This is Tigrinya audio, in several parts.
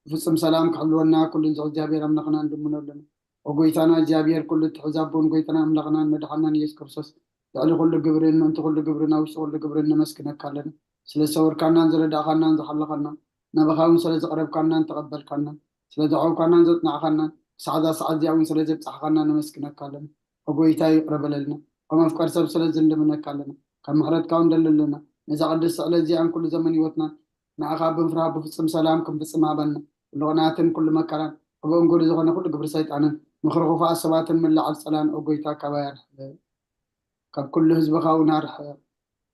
ብፍጹም ሰላም ክሕልወና ኩሉ ንዝኽእል እግዚኣብሔር ኣምላኽና ንልምኖ ኣለና። ኦ ጎይታና እግዚኣብሔር ኩሉ እትሕዝ ኣቦን ጎይታና ኣምላኽናን መድሓናን ኢየሱስ ክርስቶስ፣ ልዕሊ ኩሉ ግብርን ምእንቲ ኩሉ ግብርን ኣብ ውሽጢ ኩሉ ግብርን ነመስግነካ ኣለና። ስለ ዝሰወርካናን ዝረዳእኻናን ዝሓለኻናን፣ ናባኻ እውን ስለ ዝቐረብካናን ተቐበልካናን፣ ስለ ዘዕቆብካናን ዘጽናዕኻናን፣ ክሳዕ እዛ ሰዓት እዚኣ እውን ስለ ዘብጻሕኻና ነመስግነካ ኣለና። ኦ ጎይታ ይቕረ በለልና። ከም ኣፍቃሪ ሰብ ስለ ዝንልምነካ ኣለና። ካብ ምሕረትካ እውን ደሊ ኣለና። ነዛ ቅድስቲ ዕለት እዚኣን ኩሉ ዘመን ህይወትናን ንዓኻ ብምፍራህ ብፍጹም ሰላም ክንፍጽም ሃበና። ኩሉ ቅንኣትን ኩሉ መከራን፣ ሕቡእን ጎዲ ዝኾነ ኩሉ ግብሪ ሰይጣንን ምኽሪ ክፉኣት ሰባትን ምላዓል ጸላን ኦ ጎይታ ካባይ ኣርሕቕ። ካብ ኩሉ ህዝብኻ እውን ኣርሕቕ።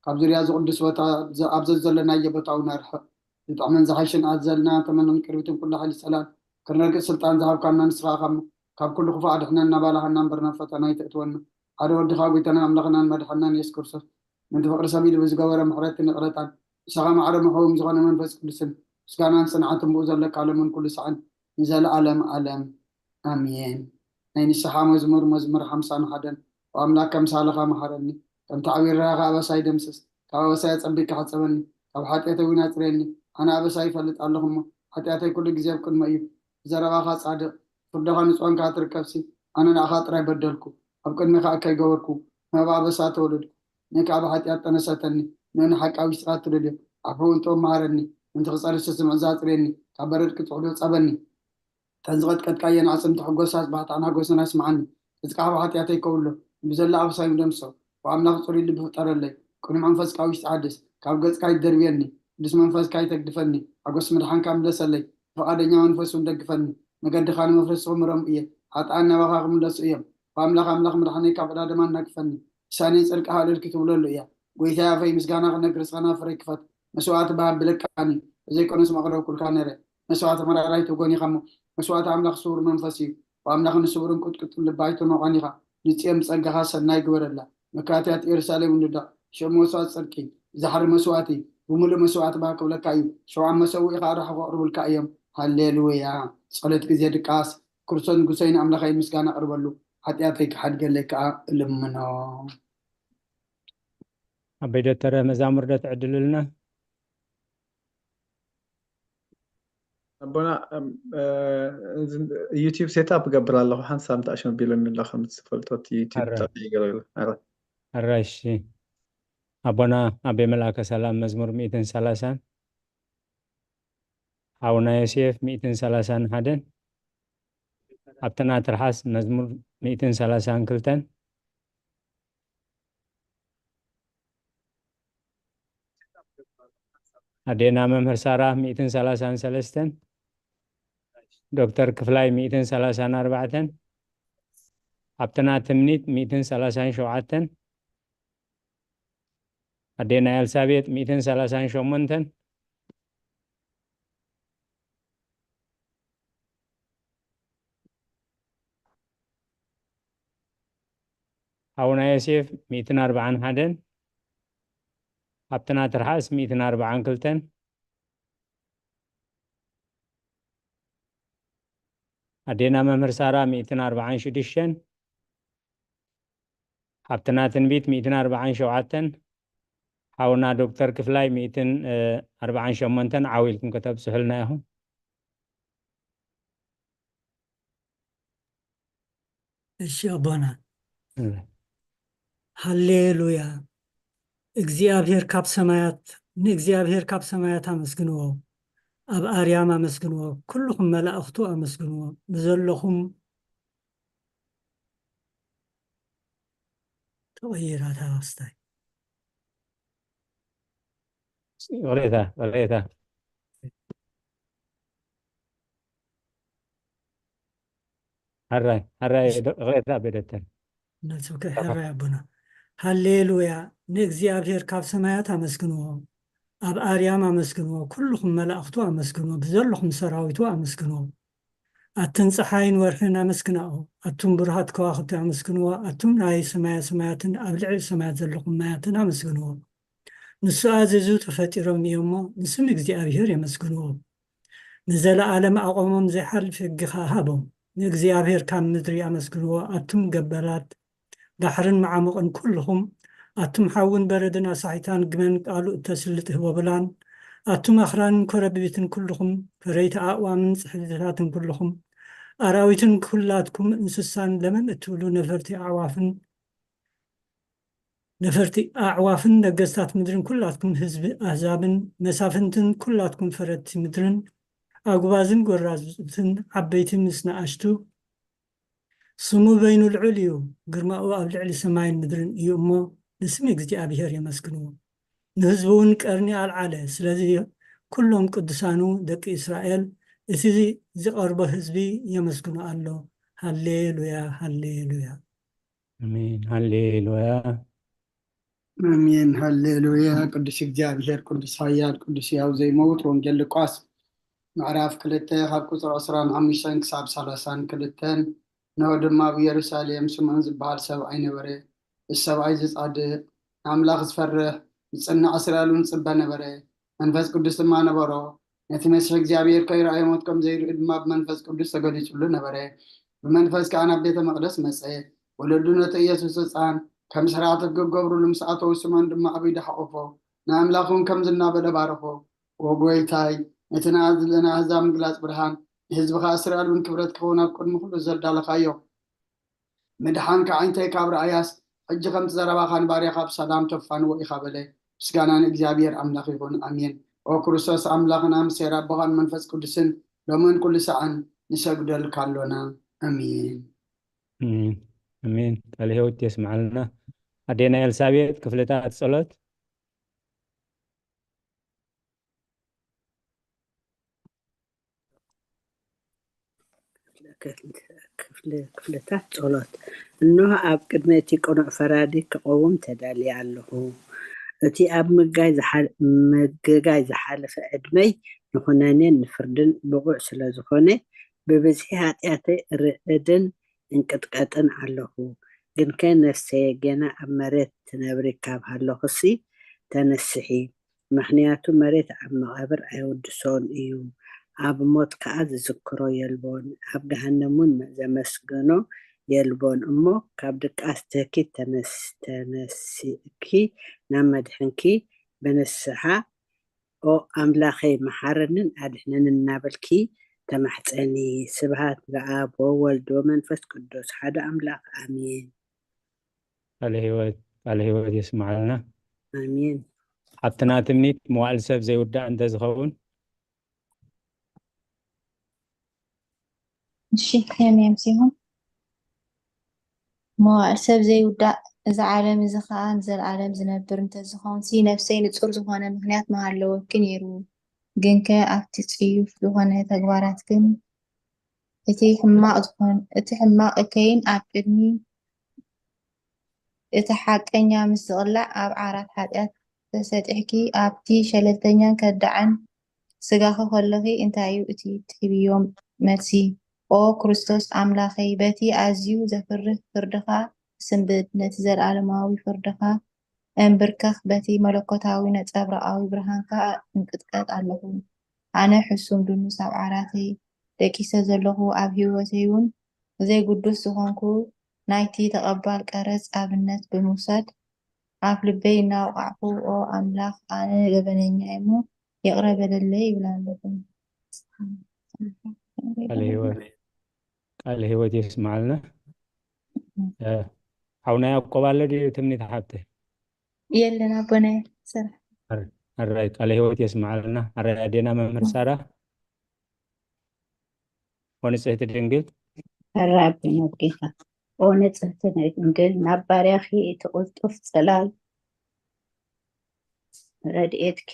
ካብ ዙርያ እዚ ቅዱስ ቦታ ዘ-፣ ኣብ ዘዘለናዮ ቦታ እውን ኣርሕቕ። ዝጥዕምን ዝሓይሽን ኣዘልና ተመንን ቅርቢትን ኩሉ ሓይሊ ጸላን ክነርግጽ ስልጣን ዝሃብካና ንስኻ ኢኻ እሞ፣ ካብ ኩሉ ክፉእ ኣድሕነና፣ ባልኻና እምበር ናብ ፈተና ኣይተእትወና። ሓደ ወድኻ ጎይታና ኣምላኽናን መድሓናን የሱስ ክርስቶስ፣ ምእንቲ ፍቕሪ ሰብ ኢሉ ብዝገበሮ ምሕረትን ይቕረታን፣ ንስኻ ማዕረ መሕውም ዝኾነ መንፈስ ቅዱስን ምስጋናን ጽንዓትን ብኡ ዘለካ ሎምን ኩሉ ሳዕን ንዘለኣለም ኣለም። ኣሜን። ናይ ንስሓ መዝሙር፣ መዝሙር ሓምሳን ሓደን። ኦ ኣምላክ፣ ከምሳልኻ መሃረኒ፣ ከም ተዕቢርካ ኣበሳይ ደምስስ፣ ካብ ኣበሳይ ኣጸቢቅካ ሕጸበኒ፣ ካብ ሓጢኣተይ እውን ኣጽርየኒ። ኣነ ኣበሳይ ይፈልጥ ኣለኹ እሞ፣ ሓጢኣተይ ኩሉ ግዜ ኣብ ቅድመይ እዩ። ብዘረባኻ ጻድቕ፣ ፍርድኻ ንጹህ እንካ ትርከብሲ፣ ኣነ ንኣኻ ጥራይ በደልኩ፣ ኣብ ቅድሜኻ እከይ ገበርኩ፣ ናብ ኣበሳ ተወለድኩ። ንእካ ኣብ ሓጢኣት ጠነሰተኒ፣ ንእነ ሓቂ ኣብ ውሽጥኻ ትደልዮ፣ ኣፉ እውን ጥበብ መሃረኒ፣ ምእንቲ ክጸሪ ስስምዕ ዛጽርየኒ፣ ካብ በረድ ክትውሕዶ ጸበኒ። እተን ዝቐጥቀጥካየን ኣዕጽምቲ ሕጎስ ኣጽባሕቲ ኣናጎስን ኣስምዓኒ። ጽድቅኻ ብሓጢኣተይ ከውሎ፣ ንብዘላ ኣበሳይ ምደምስሶ። ብኣምላኽ ጽሩይ ልቢ ፍጠረለይ፣ ቅኑዕ መንፈስ ካብ ውሽጢ ሓድስ። ካብ ገጽካ ኣይትደርብየኒ፣ ቅዱስ መንፈስካ ኣይተግድፈኒ። ሓጎስ ምድሓንካ ምለሰለይ፣ ብፍቓደኛ መንፈስ እውን ደግፈኒ። መገድኻ ንመፍረስቲ ክምረሙ እየ፣ ሓጥኣን ናባኻ ክምለሱ እዮም። ብኣምላኽ ኣምላኽ ምድሓነይ ካብ ዕዳ ደማ እናግፈኒ። ልሳነይ ጽድቅኻ እልል ክትብለሉ እያ። ጐይታየ ኣፈይ ምስጋና ክነግር እስኻ ናፍረይ ክፈት። መስዋእቲ ብሃብ ብለቃኒ፣ ተዘይኮነስ መቕረብኩልካ ነይረ። መስዋእቲ መራራይ ትጎን ኢኻ እሞ፣ መስዋእቲ ኣምላኽ ስዉር መንፈስ እዩ። ብኣምላኽ ንስውርን ቅጥቅጥን ልቢ ኣይትኖቐን ኢኻ። ንጽዮን ብጸጋኻ ሰናይ ግበረላ። መካትያት ኢየሩሳሌም ንዳቕ። ሽዑ መስዋእቲ ጽድቂ፣ ዛሕሪ መስዋእቲ፣ ብምሉእ መስዋእቲ ባህ ክብለካ እዩ። ሽዑ ኣብ መሰውኢኻ ኣራሑ ከቕርቡልካ እዮም። ሃሌሉያ። ጸሎት ግዜ ድቃስ። ክርስቶስ ንጉሰይ ንኣምላኸይ ምስጋና ኣቕርበሉ፣ ሓጢኣተይ ክሓድገለይ ከኣ እልምኖ። ኣበይ ዶ ተረ መዛሙር ዶ ትዕድልልና? ኣቦና፣ እም፣ እ፣ እዚ ዩቲዩብ ሴትኣፕ እገብር ኣለኹ። ሓንሳብ ምትኣሽ መቢሉኒ ኣሎ፣ ከም እትፈልጦ እቲ ዩቲዩብ ኣረ። ጠቕሚ ይገለሉ። ኣረ። ኣረ፣ እሺ። ኣቦና ኣቤ መልኣከ ሰላም መዝሙር ሚእትን ሰላሳን፣ ሓውና ዮሴፍ ሚእትን ሰላሳን ሓደን፣ ኣብተና ትርሓስ መዝሙር ሚእትን ሰላሳን ክልተን፣ ኣዴና መምህር ሳራ ሚእትን ሰላሳን ሰለስተን፣ ዶክተር ክፍላይ ሚእትን ሰላሳን ኣርባዕተን፣ ኣብተና ትምኒት ሚእትን ሰላሳን ሸውዓተን፣ ኣዴና ኤልሳቤጥ ሚእትን ሰላሳን ሸሞንተን፣ ሓውና ዮሴፍ ሚእትን ኣርባዓን ሓደን፣ ኣብተና ትርሓስ ሚእትን ኣርባዓን ክልተን፣ ኣዴና መምህር ሳራ ሚእትን ኣርባዓን ሽዱሽተን፣ ሓብትና ትንቢት ሚእትን ኣርባዓን ሸውዓተን፣ ሓውና ዶክተር ክፍላይ ሚእትን ኣርባዓን ሸሞንተን ዓው ኢልኩም ከተብጽሑልና ኢኹም። እሺ ኣቦና። እም። ሃሌሉያ። እግዚኣብሔር ካብ ሰማያት፣ ንእግዚኣብሔር ካብ ሰማያት ኣመስግንዎ። ኣብ ኣርያም ኣመስግንዎ። ኩልኹም መላእኽቱ ኣመስግንዎ። ብዘለኹም ተቐይራ እታ ክስታይ። ይቕሬታ፣ ይቕሬታ። ሕራይ፣ ሕራይ፣ ይቕሬታ ቤደተን። ነጽብከ ሕራይ ኣቦና። ሃሌሉያ፣ ንእግዚኣብሔር ካብ ሰማያት ኣመስግንዎ፣ ኣብ ኣርያም ኣመስግንዎ፣ ኩልኹም መላእኽቱ ኣመስግንዎ፣ ብዘለኹም ሰራዊቱ ኣመስግንዎ። ኣትን ጸሓይን ወርሕን ኣመስግናኦ፣ ኣቱም ብሩሃት ከዋኽብቲ ኣመስግንዎ፣ ኣቱም ናይ ሰማያ ሰማያትን ኣብ ልዕሊ ሰማያት ዘለኹም ማያትን ኣመስግንዎ። ንሱ ኣዚዙ ተፈጢሮም እዮም እሞ፣ ንስም እግዚኣብሔር የመስግንዎ። ንዘለኣለም ኣቖሞም፣ ዘይሓልፍ ሕጊ ኸኣ ሃቦም። ንእግዚኣብሔር ካብ ምድሪ ኣመስግንዎ፣ ኣቱም ገበላት ባሕርን መዓሙቕን ኩልኹም፣ ኣቱም ሓውን በረድን ኣሳሒታን ግመን ቃሉ እተስልጥ ህቦብላን፣ ኣቱም ኣኽራንን ኮረብብትን ኩልኹም፣ ፈረይቲ ኣእዋምን ጽሕድታትን ኩልኹም፣ ኣራዊትን ኩላትኩም እንስሳን ለመም እትብሉ ነፈርቲ ኣዕዋፍን፣ ነፈርቲ ኣዕዋፍን ነገስታት ምድርን ኩላትኩም ህዝቢ ኣህዛብን መሳፍንትን ኩላትኩም ፈረድቲ ምድርን ኣጉባዝን ጎራዙትን ዓበይቲ ምስ ንኣሽቱ፣ ስሙ በይኑ ልዑል እዩ፣ ግርማኡ ኣብ ልዕሊ ሰማይን ምድርን እዩ እሞ፣ ንስም እግዚኣብሔር የመስግንዎ። ንህዝቡ እውን ቀርኒ ኣልዓለ። ስለዚ ኩሎም ቅዱሳኑ ደቂ እስራኤል፣ እቲ ዝቐርቦ ህዝቢ የመስግኖ ኣሎ። ሃሌሉያ፣ ሃሌሉያ። ኣሜን። ሃሌሉያ። ኣሜን። ሃሌሉያ። ቅዱስ እግዚኣብሔር፣ ቅዱስ ሓያል፣ ቅዱስ ያው ዘይመውት። ወንጌል ሉቃስ ምዕራፍ ክልተ ካብ ቁፅሪ ዕስራን ሓሙሽተን ክሳብ ሰላሳን ክልተን። ንሆ ድማ ኣብ ኢየሩሳሌም ስምዖን ዝበሃል ሰብኣይ ነበረ። እዚ ሰብኣይ እዚ ጻድቕ፣ ንኣምላኽ ዝፈርሕ፣ ዝጽናዕ እስራኤል እውን ዝጽበ ነበረ። መንፈስ ቅዱስ ድማ ነበሮ። ነቲ መሲሕ እግዚኣብሔር ከይረኣዮ ሞት ከም ዘይርኢ ድማ ብመንፈስ ቅዱስ ተገሊጹሉ ነበረ። ብመንፈስ ከኣ ናብ ቤተ መቕደስ መጸ። ወለዱ ነቲ ኢየሱስ ህጻን ከም ስርዓት ሕጊ ክገብሩሉ ምስ ኣተዉ፣ ስምዖን ድማ ኣብ ኢዱ ሓቖፎ። ንኣምላኽ እውን ከምዚ እናበለ ባረኾ። ኦ ጐይታይ፣ ነቲ ንኣህዛብ ምግላጽ ብርሃን፣ ንህዝብኻ እስራኤል እውን ክብረት ክኸውን ኣብ ቅድሚ ኩሉ ዘዳለኻዮ። ምድሓን ከዓይንተይ ካብ ረኣያስ፣ ሕጂ ከምቲ ዘረባኻ ንባርያኻ ብሰላም ተፋንዎ ኢኻ በለ። ምስጋና ንእግዚኣብሔር ኣምላኽ ይኹን፣ ኣሜን። ኦ ክርስቶስ ኣምላኽና፣ ምስ ሴራ ኣቦኻን መንፈስ ቅዱስን፣ ሎምን ኩሉ ሰዓን ንሰግደልካ ኣሎና። ኣሜን። ኣሜን። ኣሜን። ቃለ ህይወት የስምዓልና። ኣዴና ኤልሳቤጥ፣ ክፍልታት ጸሎት። ክፍልታት ጸሎት። እንሆ ኣብ ቅድሚ እቲ ቅኑዕ ፈራዲ ክቐውም ተዳልየ ኣለኹ። እቲ ኣብ ምጋይ ዝሓ- ምግጋይ ዝሓለፈ ዕድመይ ንኹነኔን ንፍርድን ብቑዕ ስለ ዝኾነ፣ ብብዝሒ ኃጢኣተይ እርዕድን እንቅጥቀጥን ኣለኹ። ግንከ ነፍሰየ ገና ኣብ መሬት ትነብሪ ካብ ሃለኹሲ ተነስሒ። ምኽንያቱ መሬት ኣብ መቓብር ኣየውድሶን እዩ፣ ኣብ ሞት ከኣ ዝዝክሮ የልቦን። ኣብ ገሃነም እውን ዘመስግኖ የልቦን። እሞ ካብ ድቃስ ተኪ ተነስ- ተነሲእኪ ናብ መድሕንኪ ብንስሓ ኦ ኣምላኸይ መሓረንን ኣድሕነንን እናበልኪ ተማሕፀኒ። ስብሃት ለኣብ ወወልድ ወመንፈስ ቅዱስ ሓደ ኣምላኽ ኣሜን። ቃለ ህይወት ቃለ ህይወት የስምዓልና። ኣሜን። ሓብትና ትምኒት መዋዕል ሰብ ዘይውዳእ እንተዝኸውን እሺ ከመይ ኣምሲኹም? መዋእል ሰብ ዘይውዳእ፣ እዚ ዓለም እዚ ኸኣ ንዘለኣለም ዝነብር እንተዝኸውንሲ፣ ነፍሰይ ንጹር ዝኾነ ምኽንያት ምሃለወኪ ነይሩ። ግንከ ኣብቲ ጽዩፍ ዝኾነ ተግባራትክን እቲ ሕማቕ ዝኾን እቲ ሕማቕ እከይን ኣብ ቅድሚ እቲ ሓቀኛ ምስ ዝቕላዕ ኣብ ዓራት ሓጢኣት ተሰጢሕኪ ኣብቲ ሸለልተኛን ከዳዕን ስጋኺ ከሎኺ እንታይ እዩ እቲ ትህብዮ መልሲ? ኦ ክርስቶስ ኣምላኸይ፣ በቲ ኣዝዩ ዘፍርህ ፍርድኻ እስንብድ፣ ነቲ ዘለኣለማዊ ፍርድኻ እንብርከኽ፣ በቲ መለኮታዊ ነጸብራቓዊ ብርሃንካ እንቅጥቀጥ ኣለኹ። ኣነ ሕሱም ድኑስ ኣብ ዓራተይ ደቂሰ ዘለኹ፣ ኣብ ህይወተይ እውን ዘይግዱስ ዝኾንኩ፣ ናይቲ ተቐባል ቀረጽ ኣብነት ብምውሳድ፣ ኣብ ልበይ እናወቓዕኩ፣ ኦ ኣምላኽ፣ ኣነ ገበነኛ እየ እሞ ይቕረ በለለይ ይብል ኣለኹ። ቃለ ህይወት ቃለ ህይወት የስምዓልና። እ፣ ሓውና ያዕቆብ ኣሎ ድዩ ትምኒት ሓብተይ? የለን ኣቦናይ ስራሕ። ኣራይ ቃለ ህይወት የስምዓልና። ኣራይ ኣዴና መምህር ሳራ ኦ ንጽህቲ ድንግል። ኣራይ ኣቦና ጌታ ኦ ንጽህቲ ናይ ድንግል ናብ ባርያኺ እቲ ቅልጡፍ ጽላል ረድኤትኪ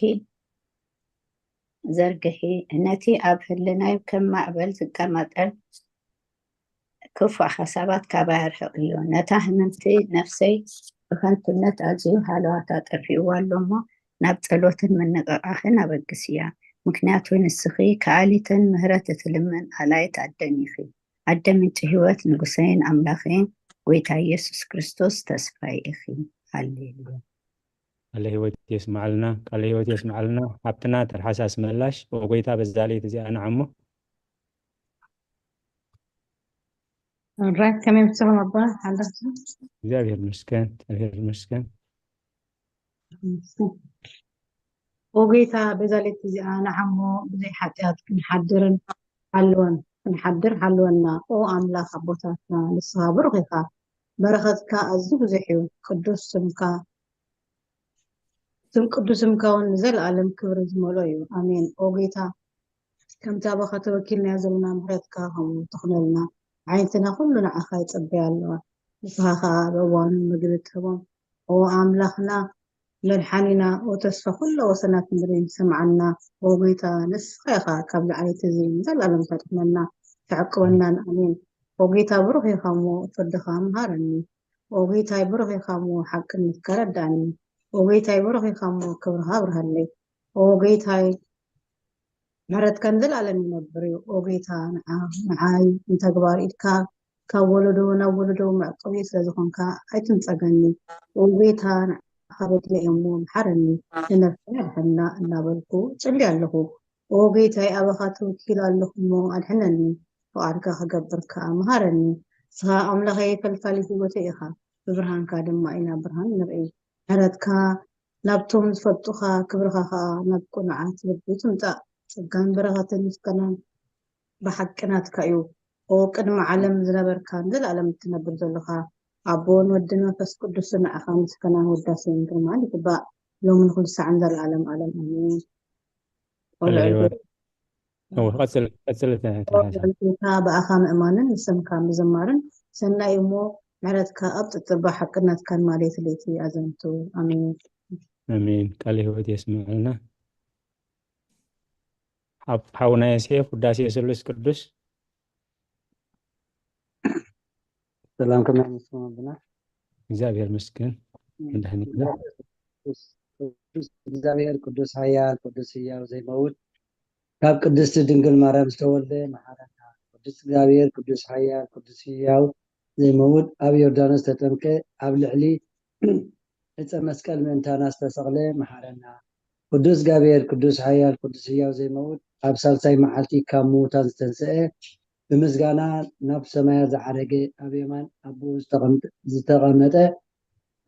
ዘርግሒ፣ ነቲ ኣብ ህልናይ ከም ማዕበል ዝቀማጠል ክፉእ ሓሳባት ካባይ ኣርሕቕዮ። ነታ ህምምቲ ነፍሰይ ብኸንቱነት ኣዝዩ ሃለዋታ ጠፊእዋ ኣሎ እሞ ናብ ጸሎትን ምንቕቓሕን ኣበግስያ። ምክንያቱ ንስኺ ከኣሊትን ምህረት እትልምን ኣላይት ኣደን ኢኺ። ኣደ ምንጪ ህይወት፣ ንጉሰይን ኣምላኸይን ጐይታ ኢየሱስ ክርስቶስ ተስፋይ ኢኺ። ሃሌሉያ። ቃለ ህይወት የስምዓልና፣ ቃለ ህይወት የስምዓልና። ሓብትና ተርሓሳስ መላሽ፣ ኦ ጐይታ በዛ ለይቲ እዚኣ ንዓሞ። ራይት ከመይ ምሰኹም ኣቦና ሓለፍቲ? እግዚኣብሔር ይመስገን፣ እግዚኣብሔር ይመስገን። ኦ ጌታ፣ በዛ ለይቲ እዚኣ ንዓሞ ብዘይ ሓጢኣት ክንሓድርን ሓልወን፣ ክንሓድር ሓልወና። ኦ ኣምላኽ ኣቦታትና፣ ንስኻ ብሩኽ ኢኻ። በረኸትካ ኣዝዩ ብዙሕ እዩ። ቅዱስ ስምካ፣ ስም ቅዱስ ስምካ እውን ንዘለኣለም ክብሪ ዝመልኦ እዩ። ኣሜን። ኦ ጌታ፣ ከምቲ ኣባኻ ተወኪልናዮ ዘለና ምሕረትካ ከምኡ ትኹነልና። ዓይንትና ኩሉ ንዓኻ ይጽበያ ኣለዋ። ንስኻ ኸኣ ኣብ እዋኑ ምግቢ ትህቦም። ኦ ኣምላኽና፣ መድሓኒና፣ ኦ ተስፋ ኩላ ወሰናት ምድሪ፣ ስምዓና። ኦ ጌታ፣ ንስኻ ኢኻ ካብዚ ዓሌት እዚ ንዘለኣለም ተድሕነና፣ ተዕቅበናን። ኣሜን። ኦ ጌታ፣ ብሩኽ ኢኻ እሞ ፍርድኻ ምሃረኒ። ኦ ጌታይ፣ ብሩኽ ኢኻ እሞ ሓቅነትካ ረዳእኒ። ኦ ጌታይ፣ ብሩኽ ኢኻ እሞ ክብርኻ ኣብርሃለይ። ኦ ጌታይ፣ ምሕረትካ ንዘለኣለም ይነብር እዩ። ኦ ጌታ፣ ንዓ-፣ ንዓይ ንተግባር ኢድካ ካብ ወለዶ ናብ ወለዶ መዕቆቢ ስለ ዝኾንካ ኣይትንጸገኒ። ኦ ጌታ፣ ንዓኻ በዲለ እየ እሞ ምሓረኒ። ንነፍሰይ ኣድሕና እናበልኩ እጽሊ ኣለኹ። ኦ ጌታይ፣ ኣባኻ ተወኪለ ኣለኹ እሞ ኣድሕነኒ። ፍቓድካ ክገብር ከኣ ምሃረኒ። ንስኻ ኣምላኸይ ፈልፋሊ ህይወተይ ኢኻ። ብብርሃንካ ድማ ኢና ብርሃን ንርኢ። ምሕረትካ ናብቶም ዝፈልጡኻ፣ ክብርኻ ኸኣ ናብ ቅኑዓት ልቢ ትምጻእ። ጸጋን በረኸትን ምስጋናን ብሓቂ ናትካ እዩ። ኦ ቅድሚ ዓለም ዝነበርካ፣ ንዘለኣለም እትነብር ዘለኻ፣ ኣቦን ወድን መንፈስ ቅዱስን ንዓኻ ምስጋናን ውዳሴን ግርማን ይግባእ፣ ሎምን ኩሉ ሳዕን ዘለኣለም ዓለም። ኣሜን። ቃለ ሕይወት። እወ፣ ቀጽል፣ ቀጽል፣ እተ-፣ እተ-፣ እታ ሓሳብ። ቃልካ ብኣኻ ምእማንን ንስምካ ምዝማርን ሰናይ እሞ፣ ምሕረትካ ኣብ ጥጥባ ሓቅነትካን ማሌት ለይቲ ኣዘንቱ። ኣሜን። ኣሜን። ቃለ ሕይወት የስምዐልና። ሓው-፣ ሓውና ዮሴፍ፣ ውዳሴ ስሉስ ቅዱስ። ሰላም፣ ከመይ ኣምስኩም ኣቦና? እግዚኣብሔር ይመስገን። እም፣ ደህና ነን። ቅዱስ፣ ቅዱስ እግዚኣብሔር፣ ቅዱስ ሓያል፣ ቅዱስ ህያው ዘይመውት፣ ካብ ቅድስቲ ድንግል ማርያም ዝተወልደ መሓረና። ቅዱስ እግዚኣብሔር፣ ቅዱስ ሓያል፣ ቅዱስ ህያው ዘይመውት፣ ኣብ ዮርዳኖስ ተጠምቀ፣ ኣብ ልዕሊ ዕፀ መስቀል ምእንታና ዝተሰቕለ መሓረና። ቅዱስ እግዚኣብሔር፣ ቅዱስ ሓያል፣ ቅዱስ ህያው ዘይመውት፣ ኣብ ሳልሳይ መዓልቲ ካብ ምዉታን ዝተንስአ፣ ብምስጋና ናብ ሰማያት ዝዓረገ፣ ኣብ የማን ኣቦኡ ዝተቐምጠ፣ ዝተቐመጠ፣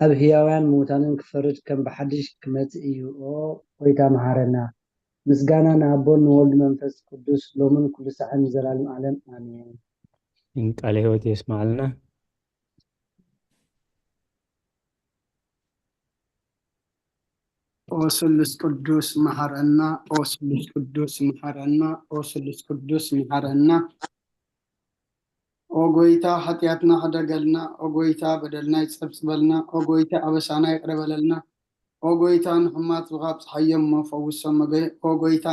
ኣብ ህያውያን ምዉታንን ክፈርድ ከም ብሓድሽ ክመጽእ እዩ። ኦ ጐይታ መሓረና። ምስጋና ንኣቦን ንወልድ መንፈስ ቅዱስ ሎምን ኩሉ ሳዕን ንዘላለም ዓለም ኣሜን። ቃለ ሕይወት የስማዕልና። ኦ ስሉስ ቅዱስ መሓረና፣ ኦ ስሉስ ቅዱስ መሓረና፣ ኦ ስሉስ ቅዱስ መሓረና። ኦ ጐይታ፣ ሓጢኣትና ሕደገልና። ኦ ጐይታ፣ በደልና ይጸብጽበልና። ኦ ጐይታ፣ ኣበሳና ይቕረ በለልና። ኦ ጐይታ፣ ንሕማት ዝኻ ኣብጽሓዮ እሞ ፈውሶም። ኦ ጐይታ፣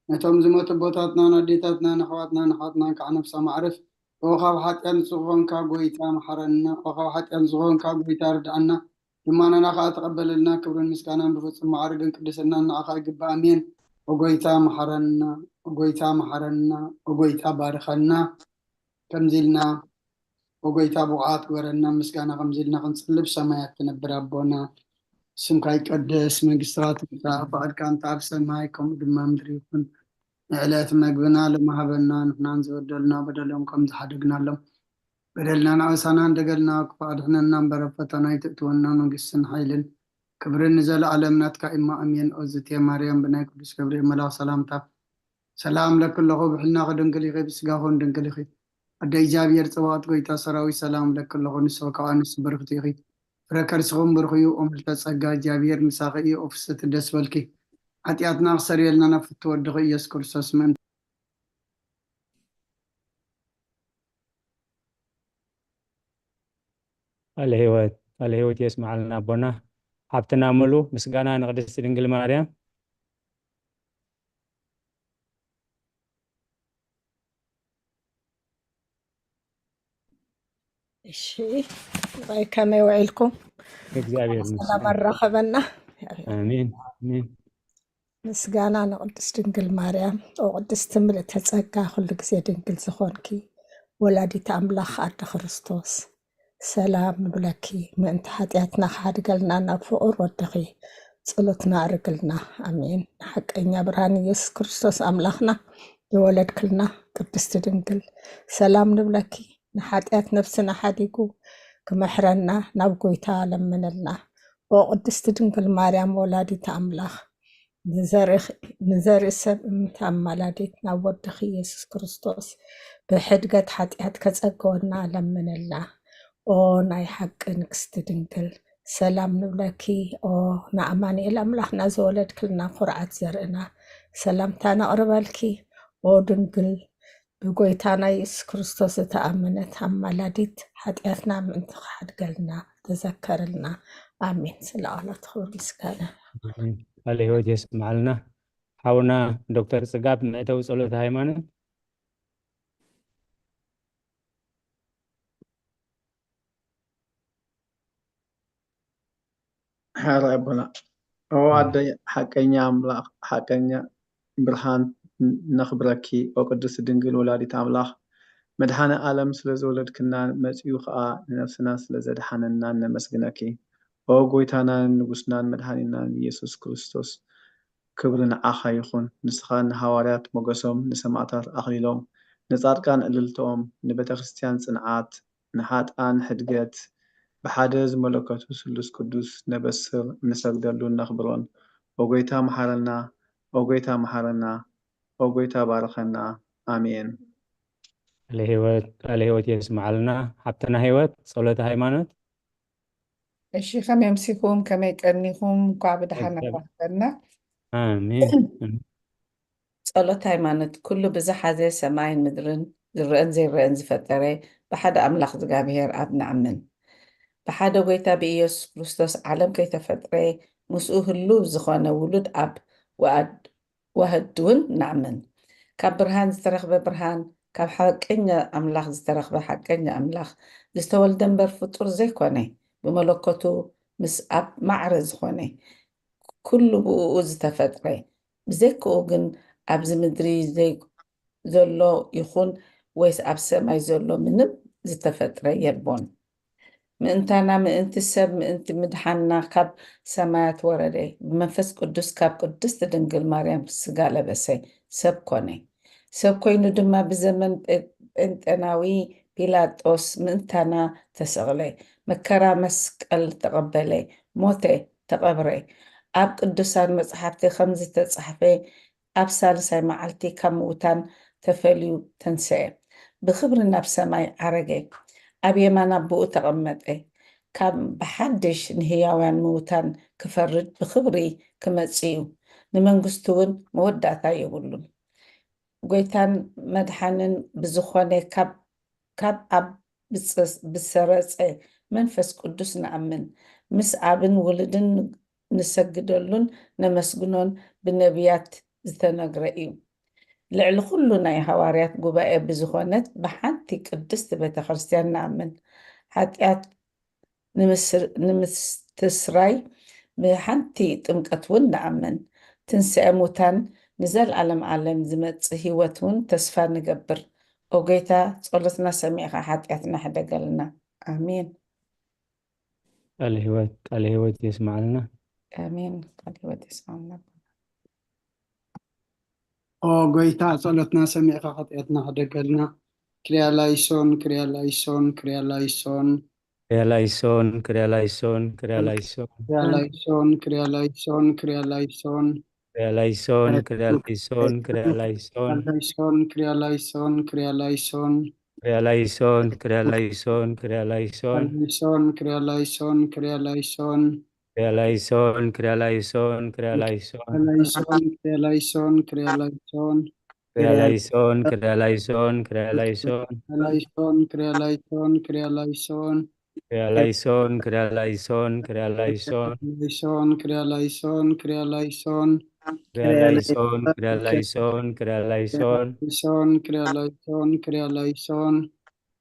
ነቶም ዝሞቱ ኣቦታትናን ኣዴታትናን ኣሕዋትናን ኣሓትናን ከዓ ነፍሶም ኣዕርፍ። ኦ ካብ ሓጢኣት ንጹህ ዝኾንካ ጐይታ፣ መሓረና። ኦ ካብ ሓጢኣት ንጹህ ዝኾንካ ጐይታ፣ ርድኣና። ልመናና ኸኣ ተቐበለልና። ክብርን ምስጋናን ብፍጹም ማዕርግን ቅድስናን ንዓኻ ይግባእ። ኣሜን። ኦ ጐይታ፣ መሓረና። ኦ ጐይታ፣ መሓረና። ኦ ጐይታ፣ ባርኸና። ከምዚ ኢልና፣ ኦ ጐይታ፣ ብቑዓት ግበረና። ምስጋና ከምዚ ኢልና ክንጽሊ፣ ብሰማያት ትነብር ኣቦና፣ ስምካ ይቀደስ፣ መንግስትኻ ትምጻእ፣ ፍቓድካ እንተ ኣብ ሰማይ ከምኡ ድማ ምድሪ ይኹን። ንዕለት መግብና ሎሚ ሃበና፣ ንሕናን ዝበደሉና በደሎም ከም ዝሓደግናሎም፣ በደልናን ኣበሳናን ደገልና ክፉእ ኣድሕነና እምበር፣ ኣብ ፈተና ኣይተእትወና፣ መንግስትን ሓይልን ክብርን ንዘለኣለም ናትካ እሞ፣ ኣሜን። ኦዝቴ ማርያም፣ ብናይ ቅዱስ ገብርኤል መልኣኽ ሰላምታ፣ ሰላም ለኪ ኣለኹ፣ ብሕልናኺ ድንግል ኢኺ፣ ብስጋኺ እውን ድንግል ኢኺ። ኣደ እግዚኣብሔር ጸባኦት፣ ጐይታ ሰራዊት፣ ሰላም ለኪ ኣለኹ፣ ንስኺ ከኣ ንሱ ብርኽቲ ኢኺ። ፍረ ከርስኺ እውን ብሩኽ እዩ። ኦ ምልዕተ ጸጋ፣ እግዚኣብሔር ምሳኺ እዩ። ኦ ፍስሕቲ ደስ በልኪ፣ ሓጢኣትና ክሰርየልና ናብ ፍትው ወድኺ ኢየሱስ ክርስቶስ ምእንቲ። ቃለ ሕይወት፣ ቃለ ሕይወት የስምዓልና ኣቦና። ሓብትና ሙሉ፣ ምስጋና ንቅድስቲ ድንግል ማርያም። እሺ፣ እንታይ ከመይ ውዒልኩም? እግዚኣብሔር ሰላም ይመስገን። ኣራኸበና። ኣሜን፣ ኣሜን። ምስጋና ንቅድስት ድንግል ማርያም። ኦ ቅድስቲ ምልእተ ጸጋ፣ ኩሉ ግዜ ድንግል ዝኾንኪ ወላዲት ኣምላኽ ኣደ ክርስቶስ፣ ሰላም ንብለኪ። ምእንቲ ሓጢኣትና ክሓድገልና ናብ ፍቑር ወድኺ ጸሎትና ኣርግልና። ኣሜን። ንሓቀኛ ብርሃን ኢየሱስ ክርስቶስ ኣምላኽና ዝወለድክልና ቅድስቲ ድንግል፣ ሰላም ንብለኪ። ንሓጢኣት ነፍስና ሓዲጉ ክምሕረና ናብ ጐይታ ለምንልና። ኦ ቅድስቲ ድንግል ማርያም ወላዲት ኣምላኽ፣ ንዘርኢ ሰብ እምንቲ ኣማላዲት ናብ ወድኺ ኢየሱስ ክርስቶስ ብሕድገት ሓጢኣት ከጸግወና ለምንልና። ኦ ናይ ሓቂ ንግስቲ ድንግል፣ ሰላም ንብለኪ። ኦ ንኣማኑኤል ኣምላኽና ዝወለድክልና ኩርዓት ዘርእና፣ ሰላምታ ነቕርበልኪ። ኦ ድንግል፣ ብጎይታና ኢየሱስ ክርስቶስ ዝተኣመነት ኣማላዲት፣ ሓጢኣትና ምእንቲ ክሓድገልና ተዘከርልና። ኣሜን። ስለ ቃላት ክብሪ ምስጋና። ኣሜን። ቃለ ህይወት የስምዓልና። ሓውና ዶክተር ጽጋብ፣ መእተዊ ጸሎት ሃይማኖት። ሓራይ ኣቦና። ኦ ኣደይ ሓቀኛ ኣምላኽ፣ ሓቀኛ ብርሃን ነኽብረኪ። ኦ ቅድስት ድንግል ወላዲት ኣምላኽ፣ መድኃኔ ዓለም ስለ ዝወለድክናን መጺኡ ኸኣ ንነፍስና ስለ ዘድሓነናን ነመስግነኪ። ኦ ጎይታናን ንጉስናን መድኃኒናን ኢየሱስ ክርስቶስ፣ ክብሪ ንዓኻ ይኹን። ንስኻ ንሃዋርያት ሞገሶም፣ ንሰማዕታት ኣኽሊሎም፣ ንጻድቃን እልልትኦም፣ ንቤተ ክርስቲያን ጽንዓት፣ ንሓጥኣን ሕድገት፣ ብሓደ ዝመለከቱ ስሉስ ቅዱስ ነበስር፣ ንሰግደሉን ነኽብሮን። ኦ ጎይታ መሓረና፣ ኦ ጎይታ መሓረና፣ ኦ ጎይታ ባርኸና። ኣሜን። ቃለ ህይወት ቃለ ህይወት የስምዓልና። ሓብትና ህይወት ጸሎተ ሃይማኖት። እሺ፣ ከመይ ኣምሲኹም? ከመይ ቀኒኹም? እንኳዕ ብደሓን ሰብ- ኣራኸበና። ኣሜን። ጸሎት ሃይማኖት። ኩሉ ብዝሓዘ ሰማይን ምድርን ዝረአን ዘይረአን ዝፈጠረ ብሓደ ኣምላኽ እግዚኣብሔር ኣብ ንኣምን። ብሓደ ጎይታ ብኢየሱስ ክርስቶስ ዓለም ከይተፈጥረ ምስኡ ህሉው ዝኾነ ውሉድ ኣብ ወኣድ ዋህድ እውን ንኣምን። ካብ ብርሃን ዝተረኽበ ብርሃን፣ ካብ ሓቀኛ ኣምላኽ ዝተረኽበ ሓቀኛ ኣምላኽ፣ ዝተወልደ እምበር ፍጡር ዘይኮነ፣ ብመለኮቱ ምስ ኣብ ማዕረ ዝኾነ፣ ኩሉ ብእኡ ዝተፈጥረ፣ ብዘይክኡ ግን ኣብዚ ምድሪ ዘይ ዘሎ ይኹን ወይስ ኣብ ሰማይ ዘሎ ምንም ዝተፈጥረ የልቦን። ምእንታና ምእንቲ ሰብ ምእንቲ ምድሓንና ካብ ሰማያት ወረደ፣ ብመንፈስ ቅዱስ ካብ ቅድስት ድንግል ማርያም ስጋ ለበሰ፣ ሰብ ኮነ። ሰብ ኮይኑ ድማ ብዘመን ጴ- ጴንጤናዊ ጲላጦስ ምእንታና ተሰቕለ፣ መከራ መስቀል ተቐበለ፣ ሞተ፣ ተቐብረ። ኣብ ቅዱሳን መጻሕፍቲ ከም ዝተጻሕፈ ኣብ ሳልሳይ መዓልቲ ካብ ምዉታን ተፈልዩ ተንስአ፣ ብኽብሪ ናብ ሰማይ ዓረገ፣ ኣብ የማን ኣቦኡ ተቐመጠ። ካብ ብሓድሽ ንህያውያን ምዉታን ክፈርድ ብኽብሪ ክመጽእ እዩ፣ ንመንግስቱ እውን መወዳእታ የብሉን። ጎይታን መድሓንን ብዝኾነ ካብ ካብ ኣብ ብጸ- ብሰረጸ መንፈስ ቅዱስ ንኣምን፣ ምስ ኣብን ውልድን ንሰግደሉን ነመስግኖን ብነቢያት ዝተነግረ እዩ። ልዕሊ ኩሉ ናይ ሃዋርያት ጉባኤ ብዝኾነት ብሓንቲ ቅድስቲ ቤተ ክርስቲያን ንኣምን። ሓጢኣት ንምስር- ንምስትስራይ ብሓንቲ ጥምቀት እውን ንኣምን። ትንስኤ ሙታን ንዘልኣለም ዓለም ዝመጽእ ህይወት እውን ተስፋ ንገብር። ኦ ጎይታ ጸሎትና ሰሚዕኻ ሓጢኣትና ሕደገልና። ኣሜን። ቃለ ህይወት ቃለ ህይወት የስምዓልና። ኣሜን። ቃለ ህይወት የስምዓልና። ኦ ጎይታ ጸሎትና ሰሚዕካ ሓጢኣትና ሕደገልና። ክሪያ ላይሶን ክሪያ ላይሶን ክሪያ ላይሶን ክሪያ ላይሶን ክሪያ ላይሶን ክሪያ ላይሶን ክሪያ ላይሶን ክሪያ ላይሶን ክሪያ ላይሶን ክሪያ ላይሶን ክሪያ ላይሶን ክሪያ ላይሶን ላይሶን ክሪያ ላይሶን ክሪያ ላይሶን ክሪያ ላይሶን ክሪያ ላይሶን ክሪያ ላይሶን ላይሶን ክሪያ ላይሶን ክሪያ ላይሶን ክሪያ ላይሶን ክሪያ ላይሶን ክሪያ ላይሶን ላይሶን ክሪያ ላይሶን ክሪያ ላይሶን ክሪያ ላይሶን ክሪያ ላይሶን ክሪያ ላይሶን ላይሶን ክሪያ ላይሶን ክሪያ ላይሶን ክሪያ ላይሶን ክሪያ ላይሶን ክሪያ ላይሶን ላይሶን ክሪያ ላይሶን ክሪያ ላይሶን ክሪያ ላይሶን ክሪያ ላይሶን ክሪያ ላይሶን ላይሶን ክሪያ ላይሶን ክሪያ ላይሶን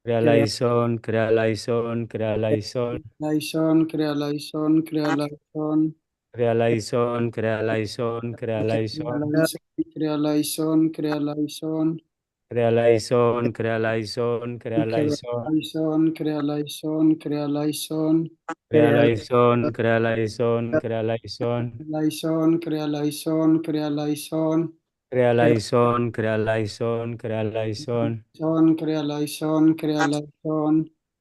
ክሪያ ላይሶን ክሪያ ላይሶን ክሪያ ላይሶን ላይሶን ክሪያ ላይሶን ክሪያ ላይሶን ክሪያ ላይሶን ክሪያ ላይሶን ክሪያ ላይሶን ክሪያ ላይሶን ክሪያ ላይሶን ክሪያ ላይሶን ክሪያ ላይሶን ክሪያ ላይሶን ላይሶን ክሪያ ላይሶን ክሪያ ላይሶን ክሪያ ላይሶን ክሪያ ላይሶን ክሪያ ላይሶን ላይሶን ክሪያ ላይሶን ክሪያ ላይሶን ክሪያ ላይሶን ክሪያ ላይሶን ክሪያ ላይሶን ሶን ክሪያ ላይሶን ክሪያ ላይሶን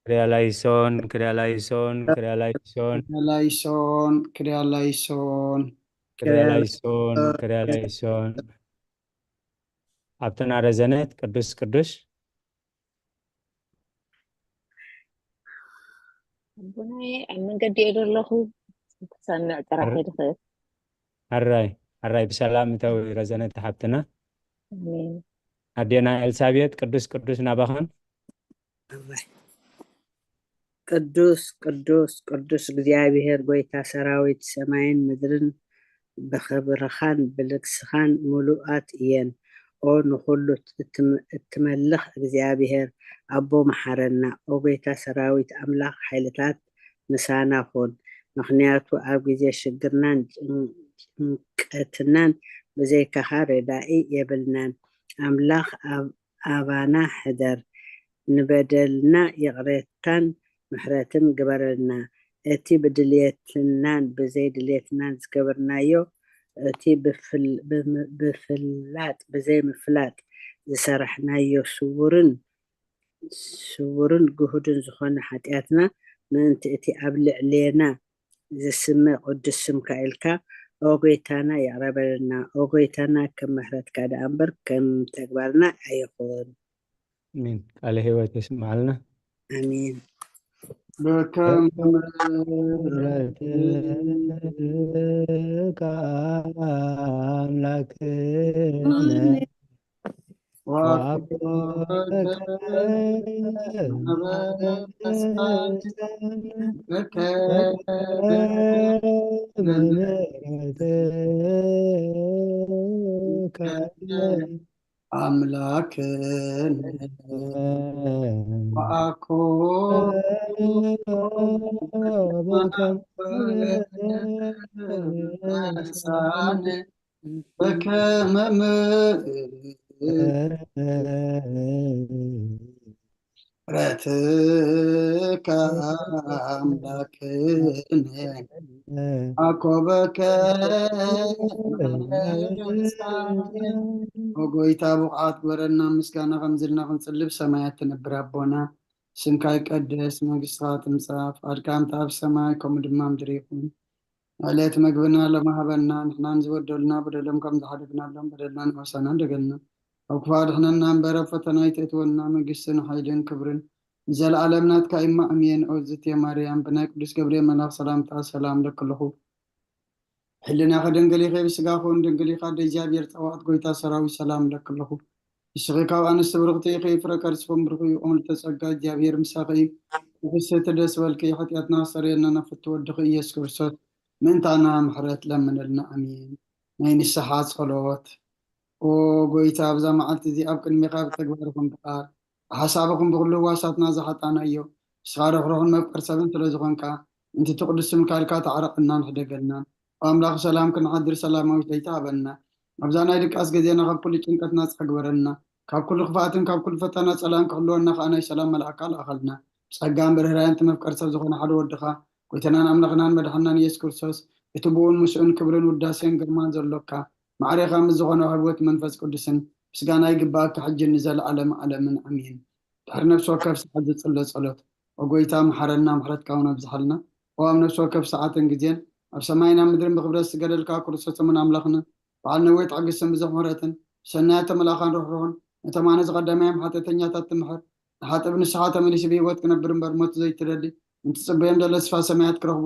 ክሪያ ላይሶን ክሪያ ላይሶን ክሪያ ላይሶን ላይሶን ክሪያ ላይሶን ክርያ ላይሶን፣ ክርያ ላይሶን። ኣብተና ረዘነት ቅዱስ ቅዱስ። ኣቦናየ ኣብ መንገዲ እየ ዘለኹ። ክሰምዕ ጥራሕ እየ ዝኽእል። ኣራይ ኣራይ ብሰላም እተው ረዘነት ሓብትና። ኣሜን። ኣዴና ኤልሳቤጥ ቅዱስ ቅዱስ ናባኸን። ቅዱስ ቅዱስ ቅዱስ እግዚኣብሔር ጎይታ ሰራዊት፣ ሰማይን ምድርን ብኽብርኻን ብልግስኻን ምሉኣት እየን። ኦ ንኹሉ እትም- እትመልኽ እግዚኣብሔር ኣቦ መሓረና። ኦ ጎይታ ሰራዊት ኣምላኽ ሓይልታት ምሳና ኩን። ምኽንያቱ ኣብ ግዜ ሽግርናን ጭን- ጭንቀትናን ብዘይካኻ ረዳኢ የብልናን። ኣምላኽ ኣብ ኣባና ሕደር። ንበደልና ይቕሬታን ምሕረትን ግበረልና። እቲ ብድልየትናን ብዘይ ድልየትናን ዝገበርናዮ፣ እቲ ብፍል- ብም- ብፍላጥ ብዘይ ምፍላጥ ዝሰራሕናዮ ስውርን ስውርን ግሁድን ዝኾነ ሓጢኣትና ምእንቲ እቲ ኣብ ልዕሌና ዝስመ ቅዱስ ስምካ ኢልካ ኦ ጎይታና ይቕረ በለልና። ኦ ጎይታና ከም ምሕረትካ ደኣ እምበር ከም ተግባርና ኣይኹን። ኣሜን። ቃለ ሕይወት የስምዓልና። ኣሜን። በከም ምሕረትካ ኣምላክነ ወአኮከ ምሕረትከ ኣምላክነ ወአኮ በከመ ምሕረትከ ኣምላክነ አኮበከ። ኦ ጎይታ ብቕዓት ግበረና፣ ምስጋና ከምዚ ኢልና ክንጽሊ ብሰማያት ትነብር ኣቦና፣ ስምካ ይቀደስ፣ መንግስትኻ ትምጻእ፣ ፍቓድካ ከምቲ ኣብ ሰማይ ከምኡ ድማ ምድሪ ይኹን። ዕለት መግብና ሎሚ ሃበና፣ ንሕናን ዝበደሉና በደሎም ከም ዝሓደግናሎም በደልና ንወሰና እንደገልና ኣብ ክፉእ ኣድሕነና እምበር ኣብ ፈተና ኣይተእትወና፣ መንግስትን ሓይልን ክብርን ንዘለኣለም ናትካ እዩ። ኣሜን። ኦ ዝትየ ማርያም፣ ብናይ ቅዱስ ገብርኤል መልኣኽ ሰላምታ ሰላም እለኪ ኣለኹ። ሕልናኺ ድንግል ኢኺ፣ ብስጋኺ እውን ድንግል ኢኻ። ኣደ እግዚኣብሔር ጸባኦት፣ ጎይታ ሰራዊት፣ ሰላም እለኪ ኣለኹ። ንስኺ ካብ ኣንስቲ ብርኽቲ ኢኺ፣ ፍረ ከርስኹም ብሩኽ እዩ። ኦም ልተጸጋ፣ እግዚኣብሔር ምሳኺ እዩ። ንፍስሕቲ ደስ በልኪ፣ ሓጢኣትና ኣስተሰርየልና ናብ ፍትወ ወድኺ ኢየሱስ ክርስቶስ ምእንታና ምሕረት ለምንልና። ኣሜን። ናይ ንስሓ ጸሎት። ኦ ጎይታ፣ ኣብዛ መዓልቲ እዚ ኣብ ቅድሚኻ ብተግባርኹም ብቃል ብሓሳብኹም ብኹሉ ህዋሳትና ዝሓጣናዮ፣ ንስኻ ርሕሩሕን መፍቀር ሰብን ስለ ዝኾንካ፣ ምእንቲ እቲ ቅዱስ ስምካ ኢልካ ተዓረቐናን ሕደገልናን። ኦ ኣምላኽ ሰላም ክንሓድር ሰላማዊት ለይቲ ሃበና። ኣብዛ ናይ ድቃስ ግዜና ካብ ኩሉ ጭንቀት ናጻ ግበረልና። ካብ ኩሉ ክፍኣትን ካብ ኩሉ ፈተና ጸላእን ክሕልወና ከኣ ናይ ሰላም መልኣካ ልኣኸልና። ብጸጋን ብርህራየን እቲ መፍቀር ሰብ ዝኾነ ሓደ ወድኻ፣ ጎይታናን ኣምላኽናን መድሓናን ኢየሱስ ክርስቶስ፣ እቲ ብኡን ምስኡን ክብርን ውዳሴን ግርማን ዘሎካ፣ ማዕሬኻ ምስ ዝኾነ ውህብወት መንፈስ ቅዱስን ምስጋና ይግባኣካ፣ ሕጂ ንዘለኣለም ዓለምን ኣሜን። ድሕሪ ነፍሲ ወከፍ ሰዓት ዝጽለ ጸሎት። ኦ ጎይታ መሓረና፣ ምሕረትካ እውን ኣብዝሓልና። ኦ ኣብ ነፍሲ ወከፍ ሰዓትን ግዜን ኣብ ሰማይን ኣብ ምድርን ብክብረት ዝገደልካ ክርስቶስ እሙን ኣምላኽና፣ በዓል ነዊሕ ትዕግስትን ብዙሕ ምሕረትን፣ ብሰናያት ተመላእኻን ርሕሩሕን፣ ነቶም ኣነ ዝቐደማዮም ሓጢኣተኛታት ትምሕር፣ ንሓጥእ ብንስሓ ተመሊሱ ብህይወት ክነብር እምበር ሞት ዘይትደሊ፣ እንትጽበዮም ዘሎ ተስፋ ሰማያት ክረኽቡ፣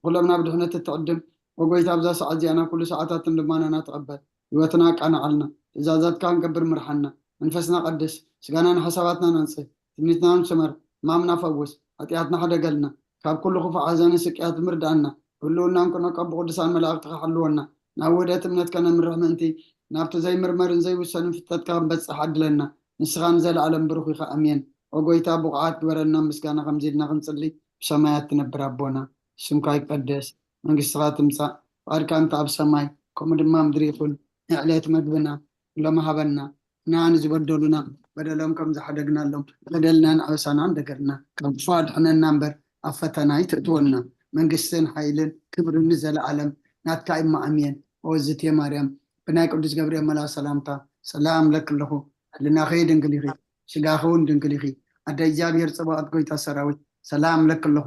ኩሎም ናብ ድሕነት እትዕድም። ኦ ጎይታ፣ ኣብዛ ሰዓት እዚኣ ናብ ኩሉ ሰዓታትን ልማናና ትቐበል። ህይወትና ኣቃንዓልና፣ ትእዛዛትካ ክንገብር ምርሓና። መንፈስና ቀድስ፣ ስጋና ንሓሳባትና ነንጽህ፣ ትምኒትና ንስመር፣ ሕማምና ፈውስ፣ ሓጢኣትና ሕደገልና፣ ካብ ኩሉ ክፉእ ሓዘንን ስቅያትን ምርዳእና፣ ብህልውናን ክነቀብ ብቅዱሳን መላእክትኻ ሓልወና። ናብ ውህደት እምነት ከነምርሕ ምእንቲ፣ ናብቲ ዘይምርመርን ዘይውሰንን ፍልጠትካ ክንበጽሕ ዓድለና። ንስኻ ንዘለኣለም ብሩኽ ኢኻ። ኣሜን። ኦ ጎይታ፣ ብቑዓት ግበረና፣ ምስጋና ከምዚ ኢልና ክንጽሊ፣ ብሰማያት ትነብር ኣቦና፣ ስምካ ይቀደስ፣ መንግስትኻ ትምጻእ፣ ፍቓድካ እንተ ኣብ ሰማይ ከምኡ ድማ ምድሪ ይኹን። ንዕለት መግብና ሎሚ ሃበና፣ ንዓና ንዝበደሉና በደሎም ከም ዝሓደግናሎም በደልናን ኣበሳናን ደገርና፣ ካብ ክፉእ ኣድሕነና እምበር ኣብ ፈተና ኣይተእትወና። መንግስትን ሓይልን ክብርን ንዘለኣለም ናትካ እማ ኣሜን። ኦ ዝቴ ማርያም፣ ብናይ ቅዱስ ገብርኤል መልኣክ ሰላምታ ሰላም እብለኪ ኣለኹ። ሕልናኺ ድንግል ኢኺ፣ ስጋኺ እውን ድንግል ኢኺ። ኣደ እግዚኣብሔር ጸባኦት፣ ጎይታ ሰራዊት፣ ሰላም እብለኪ ኣለኹ።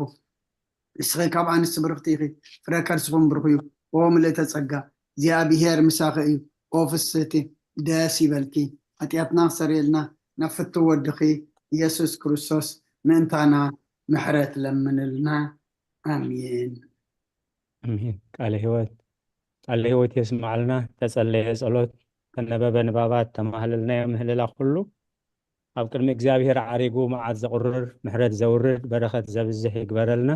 ንስኺ ካብ ኣንስቲ ብርኽቲ ኢኺ፣ ፍረ ከርስኹም ብሩኽ እዩ። ኦ ምልእተ ጸጋ፣ እግዚኣብሔር ምሳኺ እዩ። ኦ ፍስህቲ፣ ደስ ይበልኪ። ሓጢኣትና ክሰርየልና ናብ ፍቱ ወድኺ ኢየሱስ ክርስቶስ ምእንታና ምሕረት ለምንልና። ኣሜን። ኣሜን። ቃለ ህይወት፣ ቃለ ህይወት የስማዕልና። ተጸለየ ጸሎት፣ ተነበበ ንባባት፣ ተማህለልናዮ ምህልላ ኩሉ ኣብ ቅድሚ እግዚኣብሔር ዓሪጉ መዓት ዘቑርር፣ ምሕረት ዘውርድ፣ በረኸት ዘብዝሕ ይግበረልና።